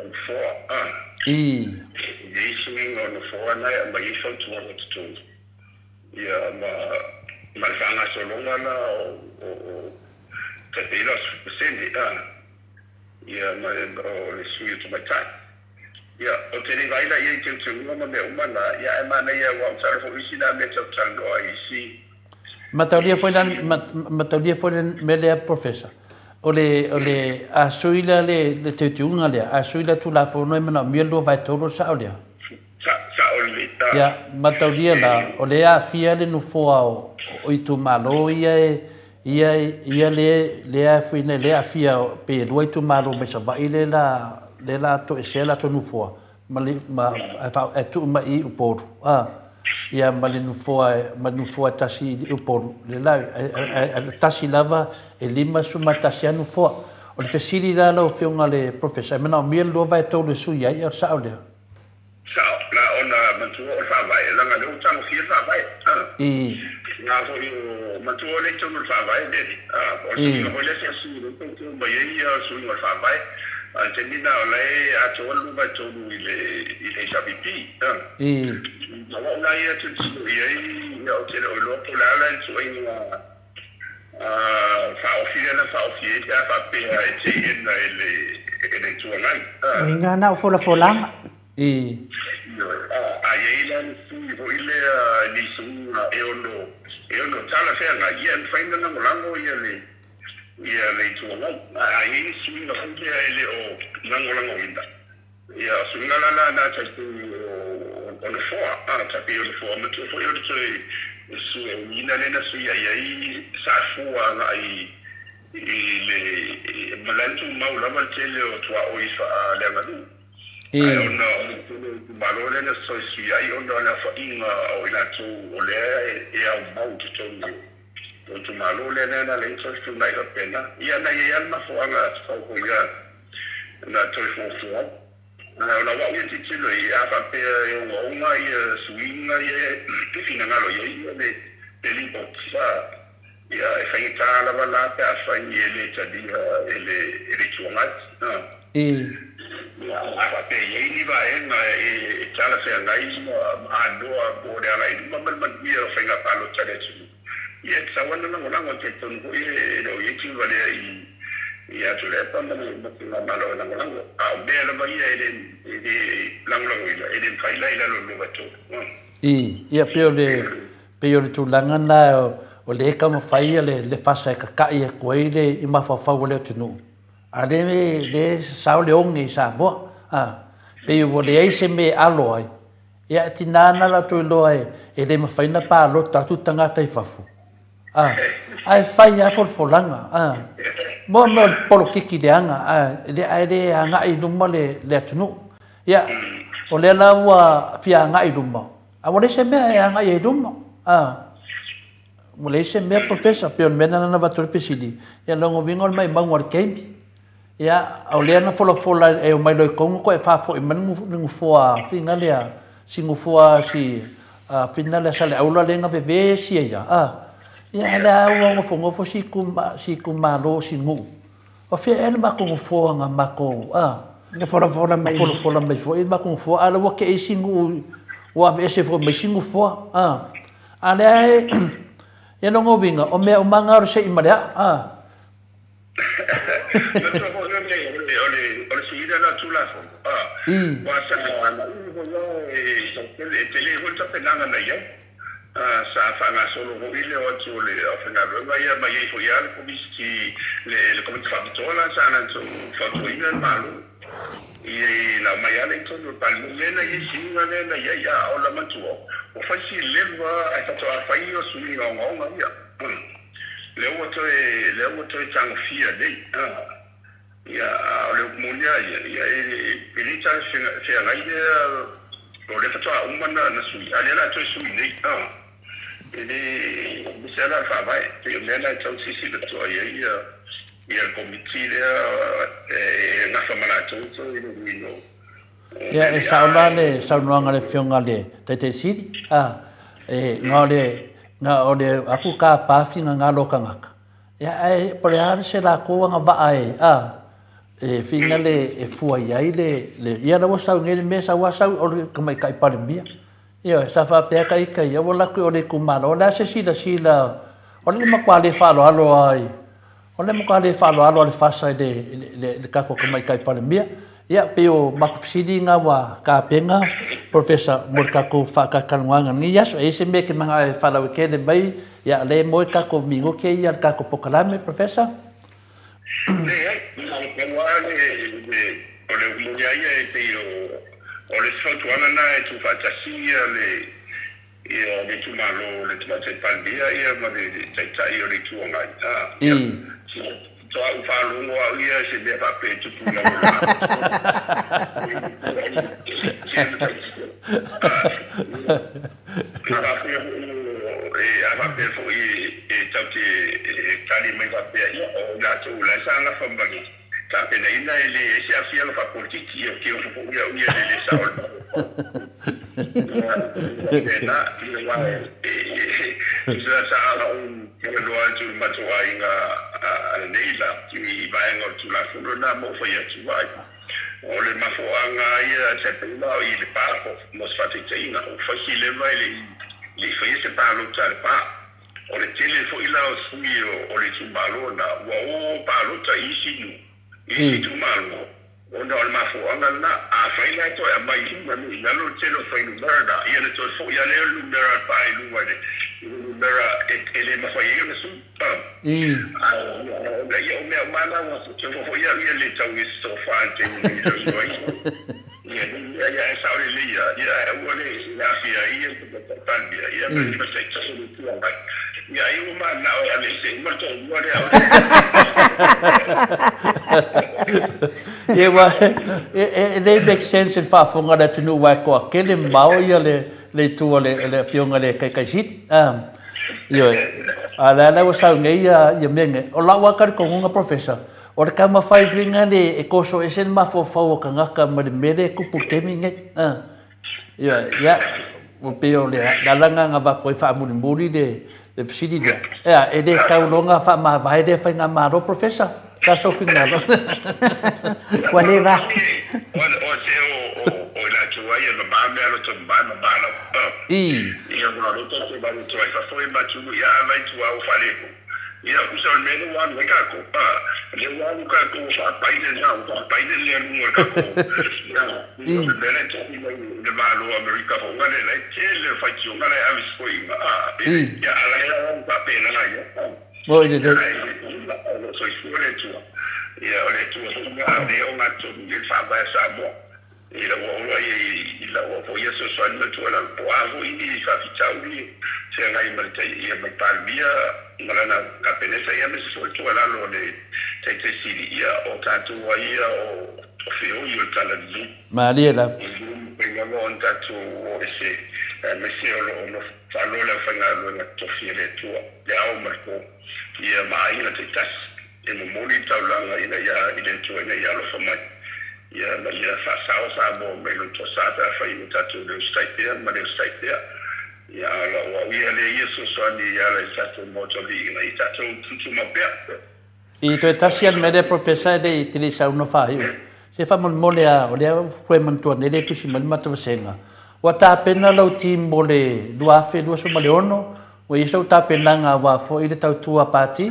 nofoa i ai suiga o nofoa na e aumai ai fautuaga i totonu. Ia ma le faagasologa la o tai pei la o 10% ia ma o le sui o tamaitai. Ia, ou te le i vaai la i ai i teuteuga ma mea uma na, ia ae manaia aua masalo foi o isi na mea e tatou talanoa ai i isi. Mataulia foi la, mataulia foi le mea lea Professor, o le, o le, a sui la le, le teuteuga lea, a sui la Tulafono e manaomia le 2/3, o le sao lea? Sa, sao lelei. Ia, mataulia la, o lea e aafia le nofoa o, o itumalo ia e, ia, ia le, lea foi nei, lea e aafia pei e lua itumalo mai Savaii lea la, lea la toesea latou nofoa ma le, ma, ae tuu mai i Upolu, a, ia ma le nofoa, ma le nofoa e tasi i Upolu, lea la, ae tasi lava e 51 lava nofoa. O le fesili la lau Afioga i le Professor, e manaomia le 2/3 e sui ai, o le sao lea? Sao, la ona manatua o le Faavae, leaga o lea ua tagofia le Faavae. Na foi o manatua o lea i totonu o le Faavae le alii. O le suiga foi lea sa sui lea teuteu mai ai ia suiga o le Faavae. A o le taimi lena o la e atoa le 2/3 i le HRPP. O au la ia e tilotilo i ai, ia ou te le o iloa po o le a la le ituaiga faaofi lea na faaofi ai pe a faapea e teena e le Itu Agai. O i na o folafolaga. A i ai la le sui foi lea ni suiga e ono talafeagai, ia e mafai ona lagolago ia le Itu Agai. A i ai ni suiga foi lea e le o lagolagoina, ia o suiga la na tai pei o nofoa, tai pei o nofoa matua foi o le toe suiina lea na suia i ai sa fua agai i le ma la e tumau lava le tele o tuaoi faaleaganuu. Ae ona o le tele o itumalo lea na toe sui ai ona o le aofaiga o i latou o lea e aumau i totonu o itumalo lea na ala ai toe fetuunai faapena. Ia na i ai lava le mafuaaga tatau foi na toe fuafua ai. O lau au ia tilotilo i a faapea e ogaoga ia suiga ia e finagalo i ai ia le lipoti, ia e faigata lava la pe afai e le talia e le Itu Agai. Ia a faapea e i ai ni vaega e talafeagai ma anoa mo le agai i luma ma le manuia o faiga palota a le atunuu, ia e tatau lava ona lagolago. E talitonu foi e le o i ai tuivalea ia Tuilaepa ma le faigamalo e lagolago. A o mea lava ia e le lagolagoina, e le mafai la i lalo o le 2/3. Ia, pei o le tulaga lena o lea e taumafai le fasa e tata'i atu ai le mafaufau o le atunuu, a o lea e sao le oge i Samoa. Pei ua leai se mea e alo ai, ia e tiga ona latou iloa e le mafai ona palota atu tagata i fafo. Ae fai lava folafolaga, mo mea o le polokiki leaga, ae le agai i luma le atunuu. Ia, o lea la ua fia agai i luma, ae ua leai se mea e agai ai i luma. Ua leai se mea Professor, pei o le mea lena na avatu ai le fesili, ia lona uiga o le maumauga o le taimi. Ia, o lea na folafola e omai loa i totonu toe faafoi mai le nofoa fina lea, si nofoa si fina lea Saleaula lea na vevesi ai lava. Ia, a o lea lava ua nofonofo si itumalo o Sinu'u. O fea ea le matou nofoa na matou Na folafola mai. Folafola mai foi le matou nofoa, a o lea ua tei Sinu'u ua aveese foi ma isi nofoa. A o lea e, ia lona uiga, o mea uma na o le se'i ma le a'a. Manatua foi o le suiga lena o le Tulafono, aua sa naunu foi lava e tele foi le tapenaga na i ai. Sa faagasolo foi le o atu o le aufaigaluega ia ma i ai foi lava le Komiti, le Komiti Faapitoa la sa latou fautuaina le Malo i na aumai lava lea i totonu o le Palemene lea na i ai suiga lea na i ai. A o le manatua, ua fai si leva ae faatoa fai suiga ogaoga ia. Lea ua toe tagofia nei. Ia, a o le upu moni lava ia, ia e le talafeagai lea, o lea faatoa uma na sui, a o lea o le a toe sui nei. E le aemaise lava la le faavae, pei o mea na e tau silasila totoa i ai ia le Komiti lea e gafa ma latou toe iloiloina o Ia, e sao la le saunoaga a le Afioga i le Taitaisili, e na o le na o le aku tapa finagalo o tagata, ia ae po o le a se latou agavaa e e finagalo e fua i ai le ia la ua sau nei le mea sau lava sau o le tamaitai Palemia. Ioe, sa faapea ta ita ia ua alu atu i o i le itumalo, o le a se silasila, o le matua le faaaloalo lava o le matua le faaaloalo lava le FASA i le tatou tamaitai Palemia. Ia, pei o matou fesili na ua tapena, Professor, mo le tatou faatalatalanoaga i lenei aso. E i ai se mea e te manao e faalauaitele mai, ia, o lea e moe tatou minute ia o le tatou polokalame, Professor? Leai, na o le pau lava o le upu moni lava ia e pei o le isi fautuaga lena e tuufaatasi le itumalo o le Tamaitai Palemia ia ma le Taitai o le Itu Agai. Ia, faatoa ou faalogo au ia i se mea faapea e tupu i lalo o le A faapea foi e tatou te tali mai faapea, ia, o i latou o la e sa gafa ma le tapenaina e leai se aafiaga faapolitiki, ia, ou te ofo foi au ia i le le sao o le Malo. Faapena, ia, aua e tusa sa ou talanoa atu i le matou aiga ananei la i vaega o le Tulafono lena ma ou fai atu ai, o le mafuaaga ia se pei la i le pa mo se faataitaiga, ua fai si leva e le i faia se palota a le pa. O le tele foi la o sui o le itumalo lena ua o palota i isi nuu, i isi itumalo, ona o le mafuaaga lena. Afai la e toe aumai i luga nei i lalo le tele o fuainumera na, ia ona toe foi lava lea o le numera a le pa i luga i le numera e le mafai ai ona sui. Ae ia o mea uma na ua toe foi au ia le tau i se tofa i le taimi nei i lalo ai. Ia ia e sao lelei lava, ia ae aua le aafia ai le Tamaitai Palemia, ia ma le Taitai o le Itu Agai. Ia ai ua mananao e aveese uma le toalua lea. Ia, ua e le make sense i le faafofoga a le atunuu aua e toatele mamao ia le itu a le Afioga i le Taitaisili. Ioe, a o lea la ua sau nei ia mea nei. O lau lava talitonuga Professor, o le taumafai foi lea e toso ese le mafaufau o tagata ma le mea lea e tupu i le taimi lenei. Ioe, ia, ua pei o le ala lena na avatu ai faamulimuli le fesili lea. Ea, e le tau loa ona faamavae lea faigamalo, Professor? Sa sou finagalo. Ua leva. O se o i latou ai e mama mea loto mama mama lava. Ia ua loto te valu atu ai fafo e matulu ia avai tua o fale. Ia usa o le mea lea ua alu ai tatou. Lea ua alu tatou ua faapai lena, ua faapai le lea luga o le tatou. Ia, o le mea lea e tofi mai i le Malo o Amerika foi lea la e tele o faitioga la e ave foi ia a la e alu faapena ia. Moi lelei. Ae o lo o soifua le Atua. Ia o le Atua foi lena o lea e ogatotonu i le faavae a Samoa. Ina ua ola ia i lau foi ia fesoasoani ma tuualalo, po o a foi ni faafitauli feagai ma le ia ma le Palemia ma lana Kapeneta ia aemaise foi le tuualalo a le Taitai Sili, ia o tatou ai ia o feoi o le Talalelei. Malie lava. E le mafai lava ona tatou o ese, aemaise o lo o nofo Faaloa le aufaigaluega totofi a le Atua, le ao ma le po, ia ma aiga taitasi, e momoli le taulaga ina ia i le Atua ina ia alofa mai, ia ma ia faasao Samoa mai lona toasa pe afai ua tatou le usitai pea ma le usitai pea. Ia, a o lau au ia lea ia fesoasoani e ala i le tatou Maota Alii ina ia tatou tuutumau pea. I toe tasi a le mea lea Professor e le i te le i saunoa faaiu. Se faamolemole a o lea ua toe manatua nei le tusi mai le matou vasega. Ua tapena lau team mo le 2026, ua i ai sou tapenaga aua foi le tautua pati?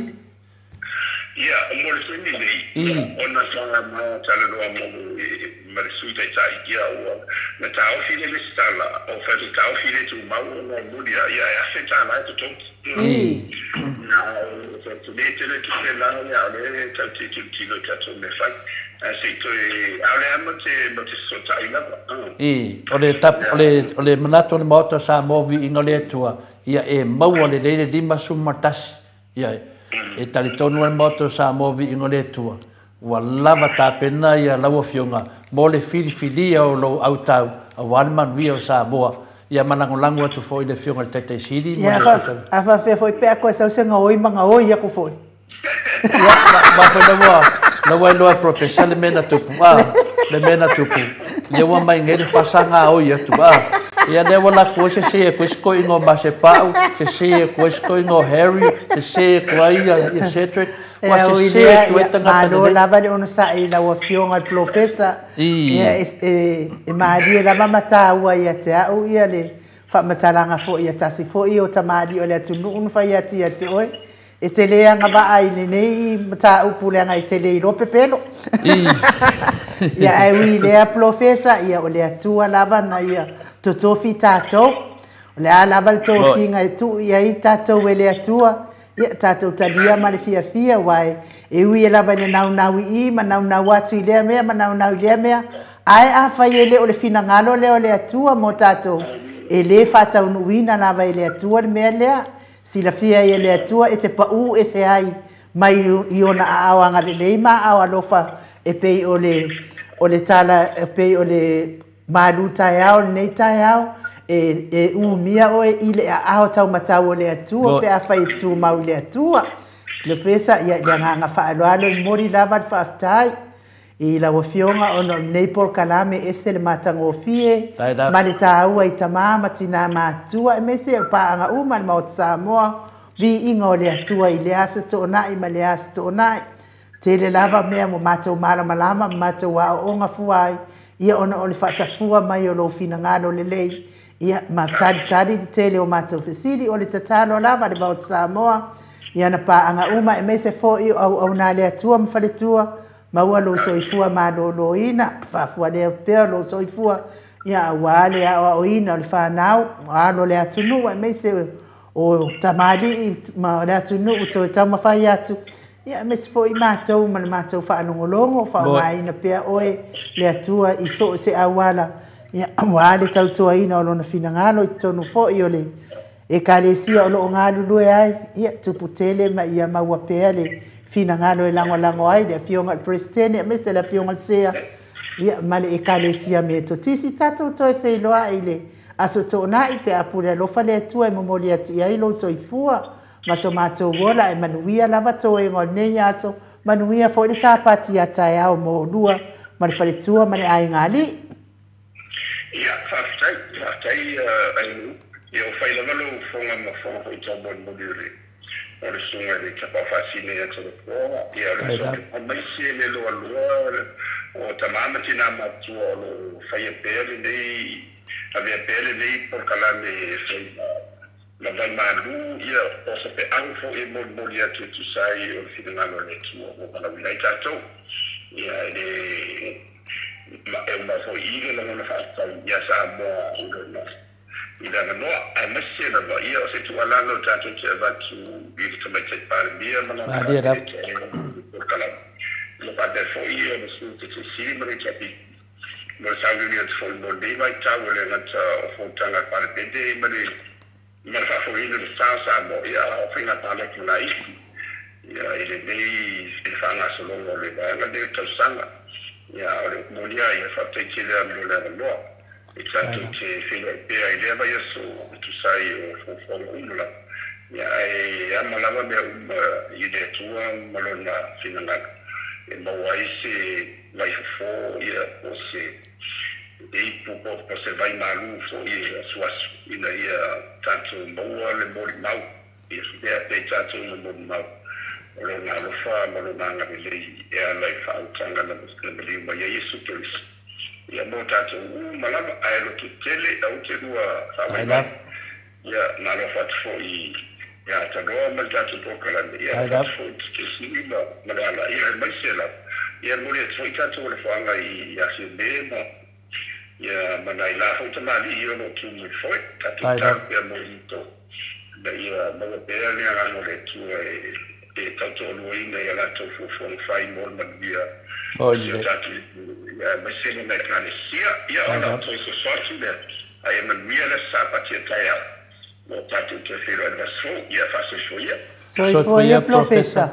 Ia, mo le taimi nei, ona sa ma talanoa ma le Sui Taitai, ia ua na taofi le lesitala, o fai atu taofi le tumau ona e moni a ia e $1,000 e totogi. Na o le tele tupe la, ia o lea e tatou te tilotilo i tatou mea fai. Ae se i toe, a o le a ma te ma te fesootai lava. I, o le tap, o le, o le manatu o le Maota o Samoa viiga o le Atua, ia e maua lelei le 51. Ia, e talitonu lava le Maota o Samoa viiga o le Atua, ua lava tapena ia lau Afioga mo le filifilia o lou autau aua le manuia o Samoa. Ia ma lagolago atu foi i le Afioga i le Taitai Sili ma Ia, le Taitai. a faapea foi pe a toe sau se gaoi ma gaoi aku foi. Ia, ma foi la ua iloa e Professor le mea na tupu, a, le mea na tupu. Ia ua mai nei le fasa gaoi atu, a. Ia lea ua laku ai sese atu ai si toeaina o Masepau, sese atu ai si toeaina o Harry, sese atu ai ia Cedric, ua Ia ui sese lea, atu ai ia, tagata malo lelei. lava le onosai i lau Afioga i le Polofesa. Ia, e, e malie lava ma taua ia te au ia le faamatalaga foi ia tasi foi o tamalii o le atunuu na fai atu ia te oe. E te le agavaa i lenei mataupu leaga e te le iloa pepelo. Ia, ae ui i lea Polofesa, ia o le Atua lava na ia totofi tatou. O le a lava le tofiga e tuu i ai tatou e le Atua, ia tatou talia ma le fiafia, aua e ui e lava i le naunau i i ma naunau atu i lea mea ma naunau i lea mea, ae afai e le o le finagalo lea o le Atua mo tatou, e le faataunuuina lava e le Atua le mea lea. Silafia ai e le Atua e te pau ese ai mai i ona aao agalelei ma aao alofa e pei o le o le tala e pei o le malu taeao lenei taeao e umia oe i le aao taumatau o le Atua pe afai e tumau i le Atua. Lefesa, ia i le agaga faaaloalo e momoli lava le faafetai i lau Afioga ona o lenei polokalame e ese le matagofie ma le taua i tamā ma tinā matutua aemaise o paaga uma a le Maota Samoa, viiga o le Atua i lea aso toonai ma lea aso toonai. Tele lava mea ua matou malamalama ma matou aooga fua ai, ia ona o le faasafua mai o lou finagalo lelei, ia ma talitali le tele o matou fesili. O le tatalo lava a le Maota Samoa i ana paaga uma aemaise foi o auauna a le Atua ma faletua, maua lou soifua malōlōina, faafualea pea lou soifua, ia auā le aoaoina o le fanau, o alo o le atunuu aemaise o tamalii ma le atunuu toe taumafai atu, ia aemaise foi matou ma le matou faalogologo, faaaogaina pea oe le Atua i so o se auala, ia auā le tautuaina o lona finagalo i totonu foi o le Ekalesia o lo o galulue ai, ia tupu tele ma ia maua pea le finagalo e lagolago ai le Afioga i le Peresetene aemaise le Afioga i le Sea, ia ma le Ekalesia Metotisi. Tatou toe feiloai i le Aso Toonai pe a pule alofa le Atua e momoli atu i ai lou soifua ma so matou ola, ae manuia lava toega o lenei aso, manuia foi le Sapati a taeao mo oulua ma le faletua ma le aiga alii. Ia, faafetai, faafetai Ainuu. Ia, ua fai lava lou fofoga ma fofoga foi taumolimoli o le o le susuga i le Tapaau Faasini ia Toleafoa. Ia, o le aso aemaise le loaloa o tama ma tinā matutua o lo o faia pea lenei, avea pea lenei polokalame e fai ma vai malu, ia, o se feau foi e molimoli atu e tusa ai o le finagalo o le Atua ua valaauina ai tatou. Ia, e le ma e uma foi i le lagona faafetai ia Samoa i lona i le avanoa, aemaise lava ia o se tuualalo tatou te avatu i le Tamaitai Palemia ma lana Kapeneta e ona le polokalame. Ia faapea foi ia le Sui Taitaifono ma le HRPP mo le sauniuni atu foi mo lenei vaitau e le gata o fonotaga a le Palemene ma le ma le faafoeina o le sa o Samoa, ia a o faiga palota laiti ia i lenei i le faagasologa o le vaega lenei o le tausaga. Ia, o le upu moni lava ia, faafetai tele lava mo le avanoa. E tātou te whenua pea i lea vai aso o tusai o fuafuaga uma lava. Ia ae ama lava mea uma i le Atua ma lona finagalo. E maua ai se vaifofo ia po o se ipu po o se vaimalu foi e asuasu ina ia tatou maua le molimau. Ia lea pea i tatou ma molimau o lona alofa ma lona agalelei e ala i faautaga na maliu mai ai Iesu Keriso. Ia mo tatou uma lava ae loto tele aua te lua faavaivai. Ia na alofa atu foi ia taloa ma le tatou polokalame. Ia alofa atu foi i te ma le ala. Ia aemaise lava. Ia momoli atu foi tatou alofaga i Fiamē ma ia ma nai la foi tamalii o loo tu mai foi. Tatou tatalo pea mo i ina ia maua pea le agaga o le Atua e tautoaluaina i a latou fuafuaga fai mo le manuia o si o tatou ia aemaise lona Ekalesia. Ia ona o toe soso atu lea ae manuia le aso Sapati a taeao mo tatou toe feiloai le vaiaso fou. Ia faasoifua ia. Soifua ia Professor.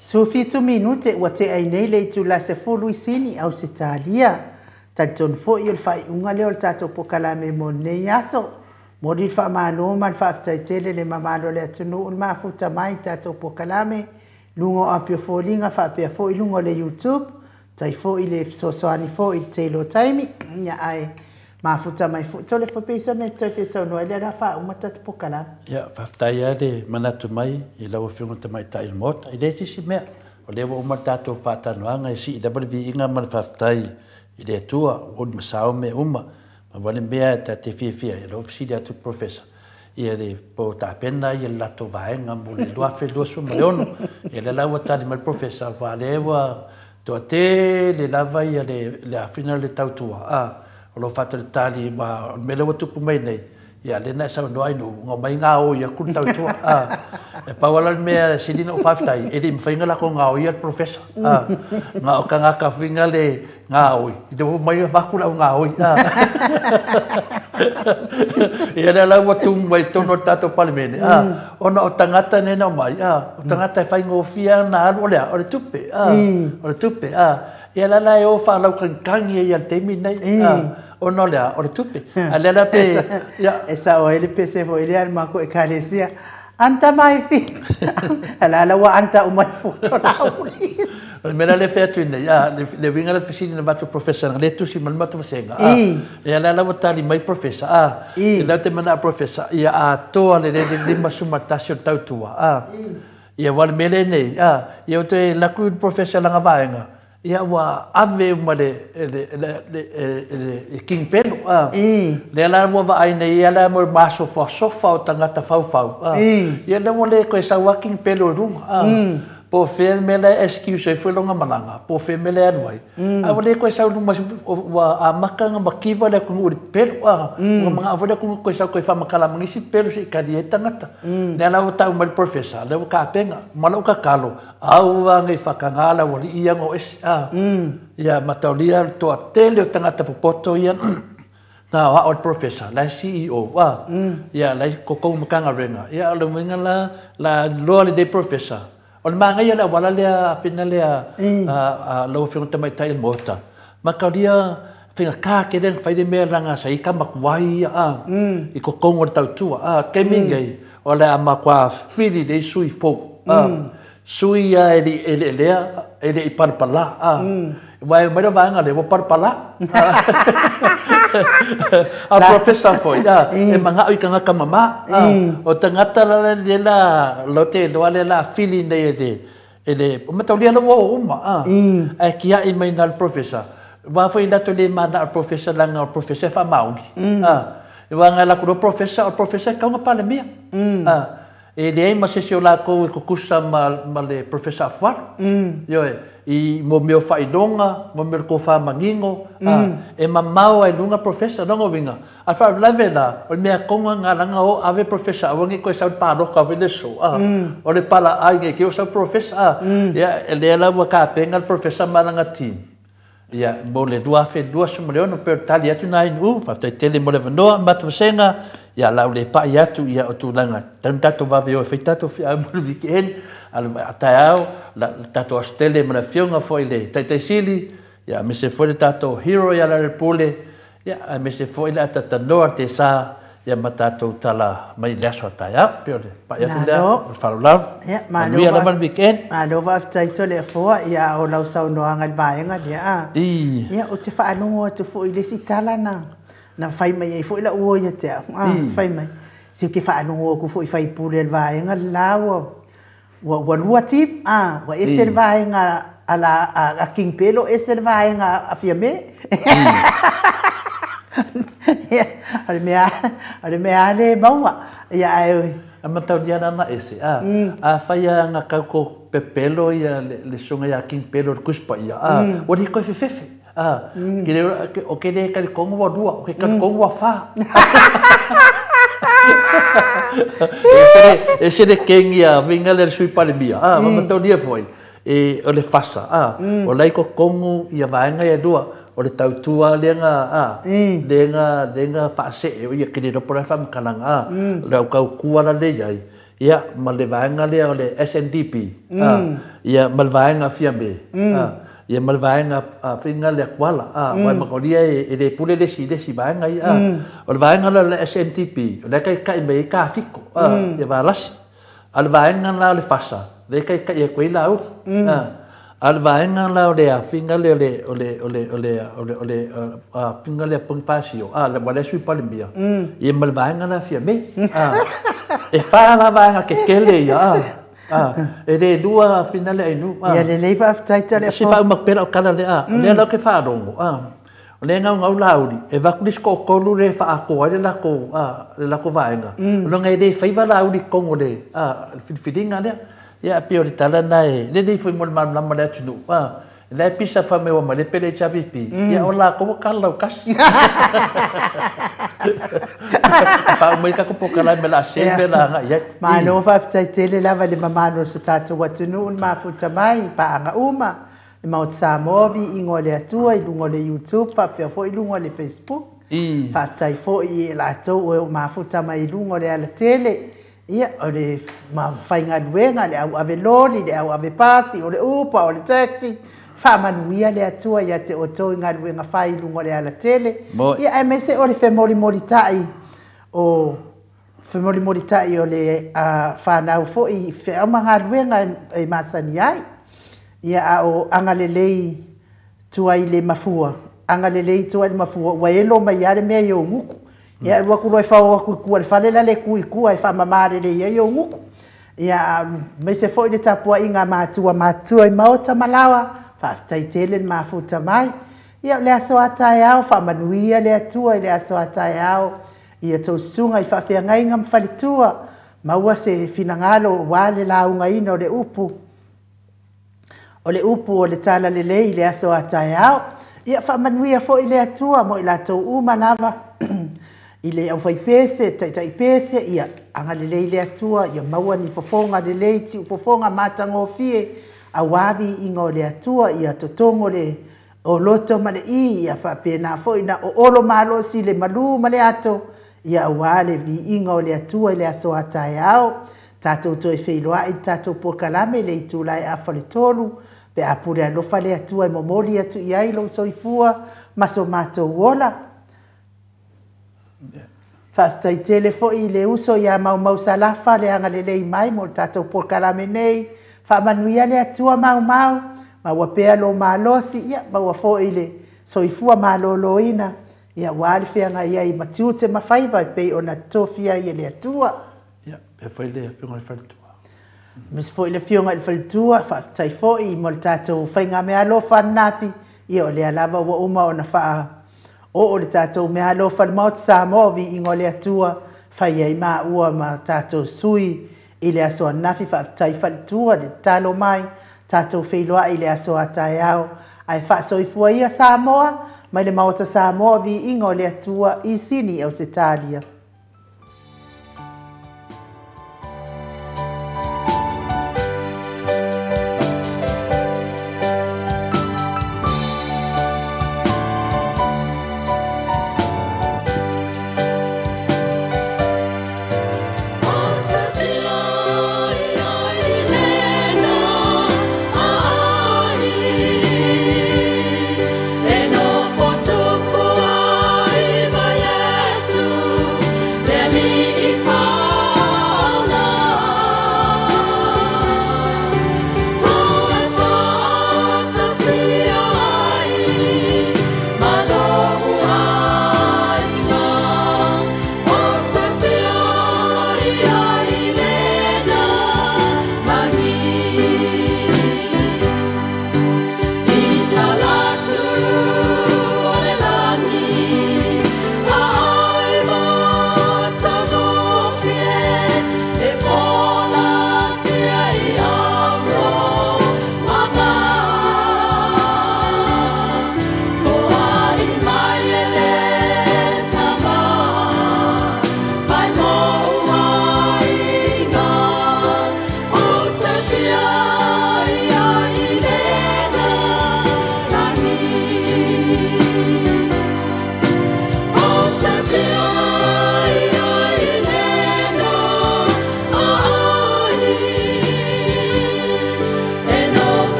17 minute ua tea ai nei le itula 10 i Sini, Ausetalia. Talitonu foi o le faaiuga lea o le tatou polokalame mo lenei aso. Momoli le faamalo ma le faafetai tele le mamalu o le atunuu i le mafuta mai i tatou polokalame, luga o api o foliga faapea foi luga o le YouTube, tai foi le fesoasoani foi i le tele o taimi, ia ae mafuta mai foi. Tole foi pe i se mea e toe fia saunoa ai lea o le a faauma tatou polokalame. Ia, faafetai lava le manatu mai i lau Afioga i le Tamaitai o le Maota. E leai se isi mea, o lea ua uma le tatou faatalanoaga e sii lava le viiga ma le faafetai i le Atua, ua uli masao mea uma. Ma ua le mea e ta te fiafia ai, o lea ua fesili atu le Professor, ia le po o tapena le latou vaega mo le 2026. Ia lea la ua tali mai le Professor, aua o lea ua toatele lava le afina o le tautua, o lo o faatalitali, aua o le mea lea ua tupu mai nei, ia lea na e saunoa ai Nuu, na omai gaoi atu le tautua. E pau lava le mea e sili ona ou faafetai, e le i mafai ona latou gaoia le Professor. Na o tagata foi na le gaoi, ina ua omai avatu le au gaoi. Ia lea la ua tumu mai i totonu o le tatou Palemene, ona o tagata nei na omai, o tagata e faigofie lava ona alu, o le a? O le tupe. O le tupe. Ia lea la e o faalautagitagi ai i le taimi lenei, ona o le a? O le tupe. A lea la pe, ia. E sao ai le pese foi lea a le matou Ekalesia, Anta mai fi, la la ua anta uma i futo la uli. O le mea la lea e fai atu nei, le uiga la le fesili na avatu e le Professor, na le tusi mai le matou vasega, ia lea la ua tali mai le Professor, lea ou te manao Professor, ia atoa lelei le 51 o le tautua, ia aua o le mea lea nei, ia ou te alu atu i le Professor i lana vaega, ia ua ave uma e le King Pelo, lea la ua vaai nei ia la mo masofasofa o tagata faufau, ia lea ua le toe sau lava King Pelo i luga, po o fea le mea la e excuse ai foi lona malaga, po o fea le mea la e alu ai, ae ua le toe sau i luma, ua amata ona mativa le atunuu i le pepelo, ua manao foi le atunuu toe sau toe faamatala ma nisi pepelo se i tali ai tagata. Lea la ua tau mai le Professor, lea ua tapena, ma lou tatalo, aua ne i faataga le aualii ia ona o ese, ia mataulia le toatele o tagata popoto ia na aoao e le Professor, la e CEO, ia la e i totonu o Matagaluega, ia o le uiga la, la iloa lelei Professor, o le manaia o le auala lea Afina lea lau Afioga i le Tamaitai o le Maota, mataulia faigata tele ona fai le mea leaga sa i ai tama tuai ia i totonu o le tautua. O le taimi lenei, o le a matua fili lelei sui fou, sui lava e le i eleelea, e le i palapala. Aua e omai le vaega lea ua palapala. A o Professor foi, e manao i tagata mama. O tagata la lea la latou te iloa lea o le a fili nei e le E le mataulia la ua oo uma, ae tiai mai na le Professor, aua foi latou le manao i le Professor leaga o le Professor e faamaoni, aua na alu atu loa le Professor, o le Professor e tatau ona Palemia, e leai ma se isi o latou e tutusa ma le Professor Afualo, ioe, i mo mea o faailoga, mo mea o le tofa manino, e mamao lava i luga le Professor. O lona uiga, A o le faalavelave la, o le mea tonu lava lena leaga o ave Professor aua ne i toe sau i le palota foi le aso, o le palaai ne i te i ua sau Professor a. Ia, lea la ua tapena le Professor ma lana team, ia, mo le 2026, pei o le tali atu lena i Nu'u. Faafetai tele mo le avanoa, matou vasega, ia, o le a ou le pai atu, ia, o tulaga, tatau ona tatou vave o e fai tatou feau mo le weekend, a o le taeao, le tatou aso tele ma le Afioga foi i le Taitaisili, Ia aemaise foi le tatou hero ia Lealailepule, ia aemaise foi le atatanoa te sa ia ma tatou tala mai le aso a taeao. Pei o le pai atu lea, o le faaaloalo lava. Ia, malo. Manuia lava le weekend. Malo faafetai Toleafoa, ia o lau saunoaga i le vaega lea a. Ia, ou te faalogo atu foi i le isi tala na fai mai ai foi lau uo ia te au, a, fai mai, se ou te faalogo atu foi i faipule o le vaega le la ua lua team, a, ua ese le vaega a la a King Pelo, ese le vaega a Fiame. Ia, o le mea lava lea e maua. Ia, ae A mataulia la na ese. A, a fai a nga kau ko pepelo ia le sunga ia King Pelo le kuspa ia. A, ua li koe fefefe. A, ke le o ke le kali kongo wa lua, o ke kali kongo wa fa. E se le kengi a vinga le sui palemia. A, ma mataulia foi. E o le fasa. A, o lai ko kongo ia vaenga ia lua. O le tautua lenga a lenga faase o ia kini ropo la fam kalanga a le au kau kua la le iai ia ma le vaenga lea o le SNDP a ia ma le vaenga Fiame a ia ma le vaenga a finga le kuala a wa ma kolia e le pule le si vaenga ia a o le vaenga la le SNDP o le kai kai me ka fiko a ia valasi a le vaenga la le fasa le kai kai e koe la uti a al vaenga la o le afinga le le o le o le o le o le o le a finga le pung fasio a le wale sui palimia ia mal vaenga la fia me a e fa la vaenga ke kele ia a e le lua fina le inu a Ia lelei, faafetai Toleafoa. Se fa uma pela o kala le a le la ke fa rongo a o le ngau ngau lauri e va kulis ko kolu le fa ko ai le la ko a le la ko vaenga o lo ngai le faiva lauri kongo le a filifilinga le ia pei o le tala na e le le foi mo le malamalama le atunuu a le pisa fa me wa ma le pele HVP ia o la ko ka lau kasi fa mai ka ko pokala me la se me la nga ia. Malo faafetai tele lava le mamalu o se tatou atunuu le mafuta mai paaga uma le Maota Samoa, viiga o le Atua i luga o le YouTube faapea foi i luga o le Facebook. Faafetai foi i latou o mafuta mai i luga o le alatele, ia o le faigaluega, le au ave loli, le au ave pasi, o le Uber, o le taxi. Faamanuia le Atua ia te outou i galuega fai i luga o le alatele. Ia aemaise o le femolimolitai o femolimolitai o le fanau foi i feau ma galuega e masani ai. Ia a o agalelei tua i le mafua, agalelei tua i le mafua, ua elo mai ia le mea i ou gutu. Ia alu atu loa e fao atu i tua i le fale la le tu i tua e faamama lelei ai ou gutu. Ia aemaise foi le tapuaiga a matua matua i maota ma laoa, faafetai tele le mafuta mai. Ia o le aso a taeao, faamanuia le Atua i le aso a taeao ia tou susuga i faafeagaiga ma faletua, maua se finagalo aua le laugaina o le upu. O le upu o le tala lelei i le aso a taeao. Ia faamanuia foi le Atua mo i latou uma lava i le aufaipese, taitaipese, ia agalelei le Atua, ia maua ni fofoga lelei, tiu fofoga matagofie, auā viiga o le Atua, ia totogo le o loto ma le i, ia faapena foi na oolo malosi le malu ma le ato, ia auā le viiga o le Atua i le aso a taeao. Tatou toe feiloai i le tatou polokalame le itula e 2:30, pe a pule alofa le Atua e momoli atu i ai lou soifua ma so matou ola. Faafetai tele foi i le uso ia Maumau Salafa le agalelei mai mo le tatou polokalame nei. Faamanuia le Atua Maumau, maua pea lo malosi, ia maua foi le soifua malōlōina, ia aua le feagai ai ma tiute ma faiva e pei ona tofia ai e le Atua. Ia e foi le afioga i le faletua. Aemaise foi le afioga i le faletua, faafetai foi mo le tatou faigameaalofa ananafi, ia o lea lava ua uma ona faa oo le tatou meaalofa i le Maota Samoa, viiga o le Atua, fai ai maua ma tatou sui i le aso ananafi. Faafetai faletua le tatalo mai, tatou feiloai i le aso a taeao, ae faasoifua ia Samoa mai le Maota Samoa, viiga o le Atua i Sini, Ausetalia.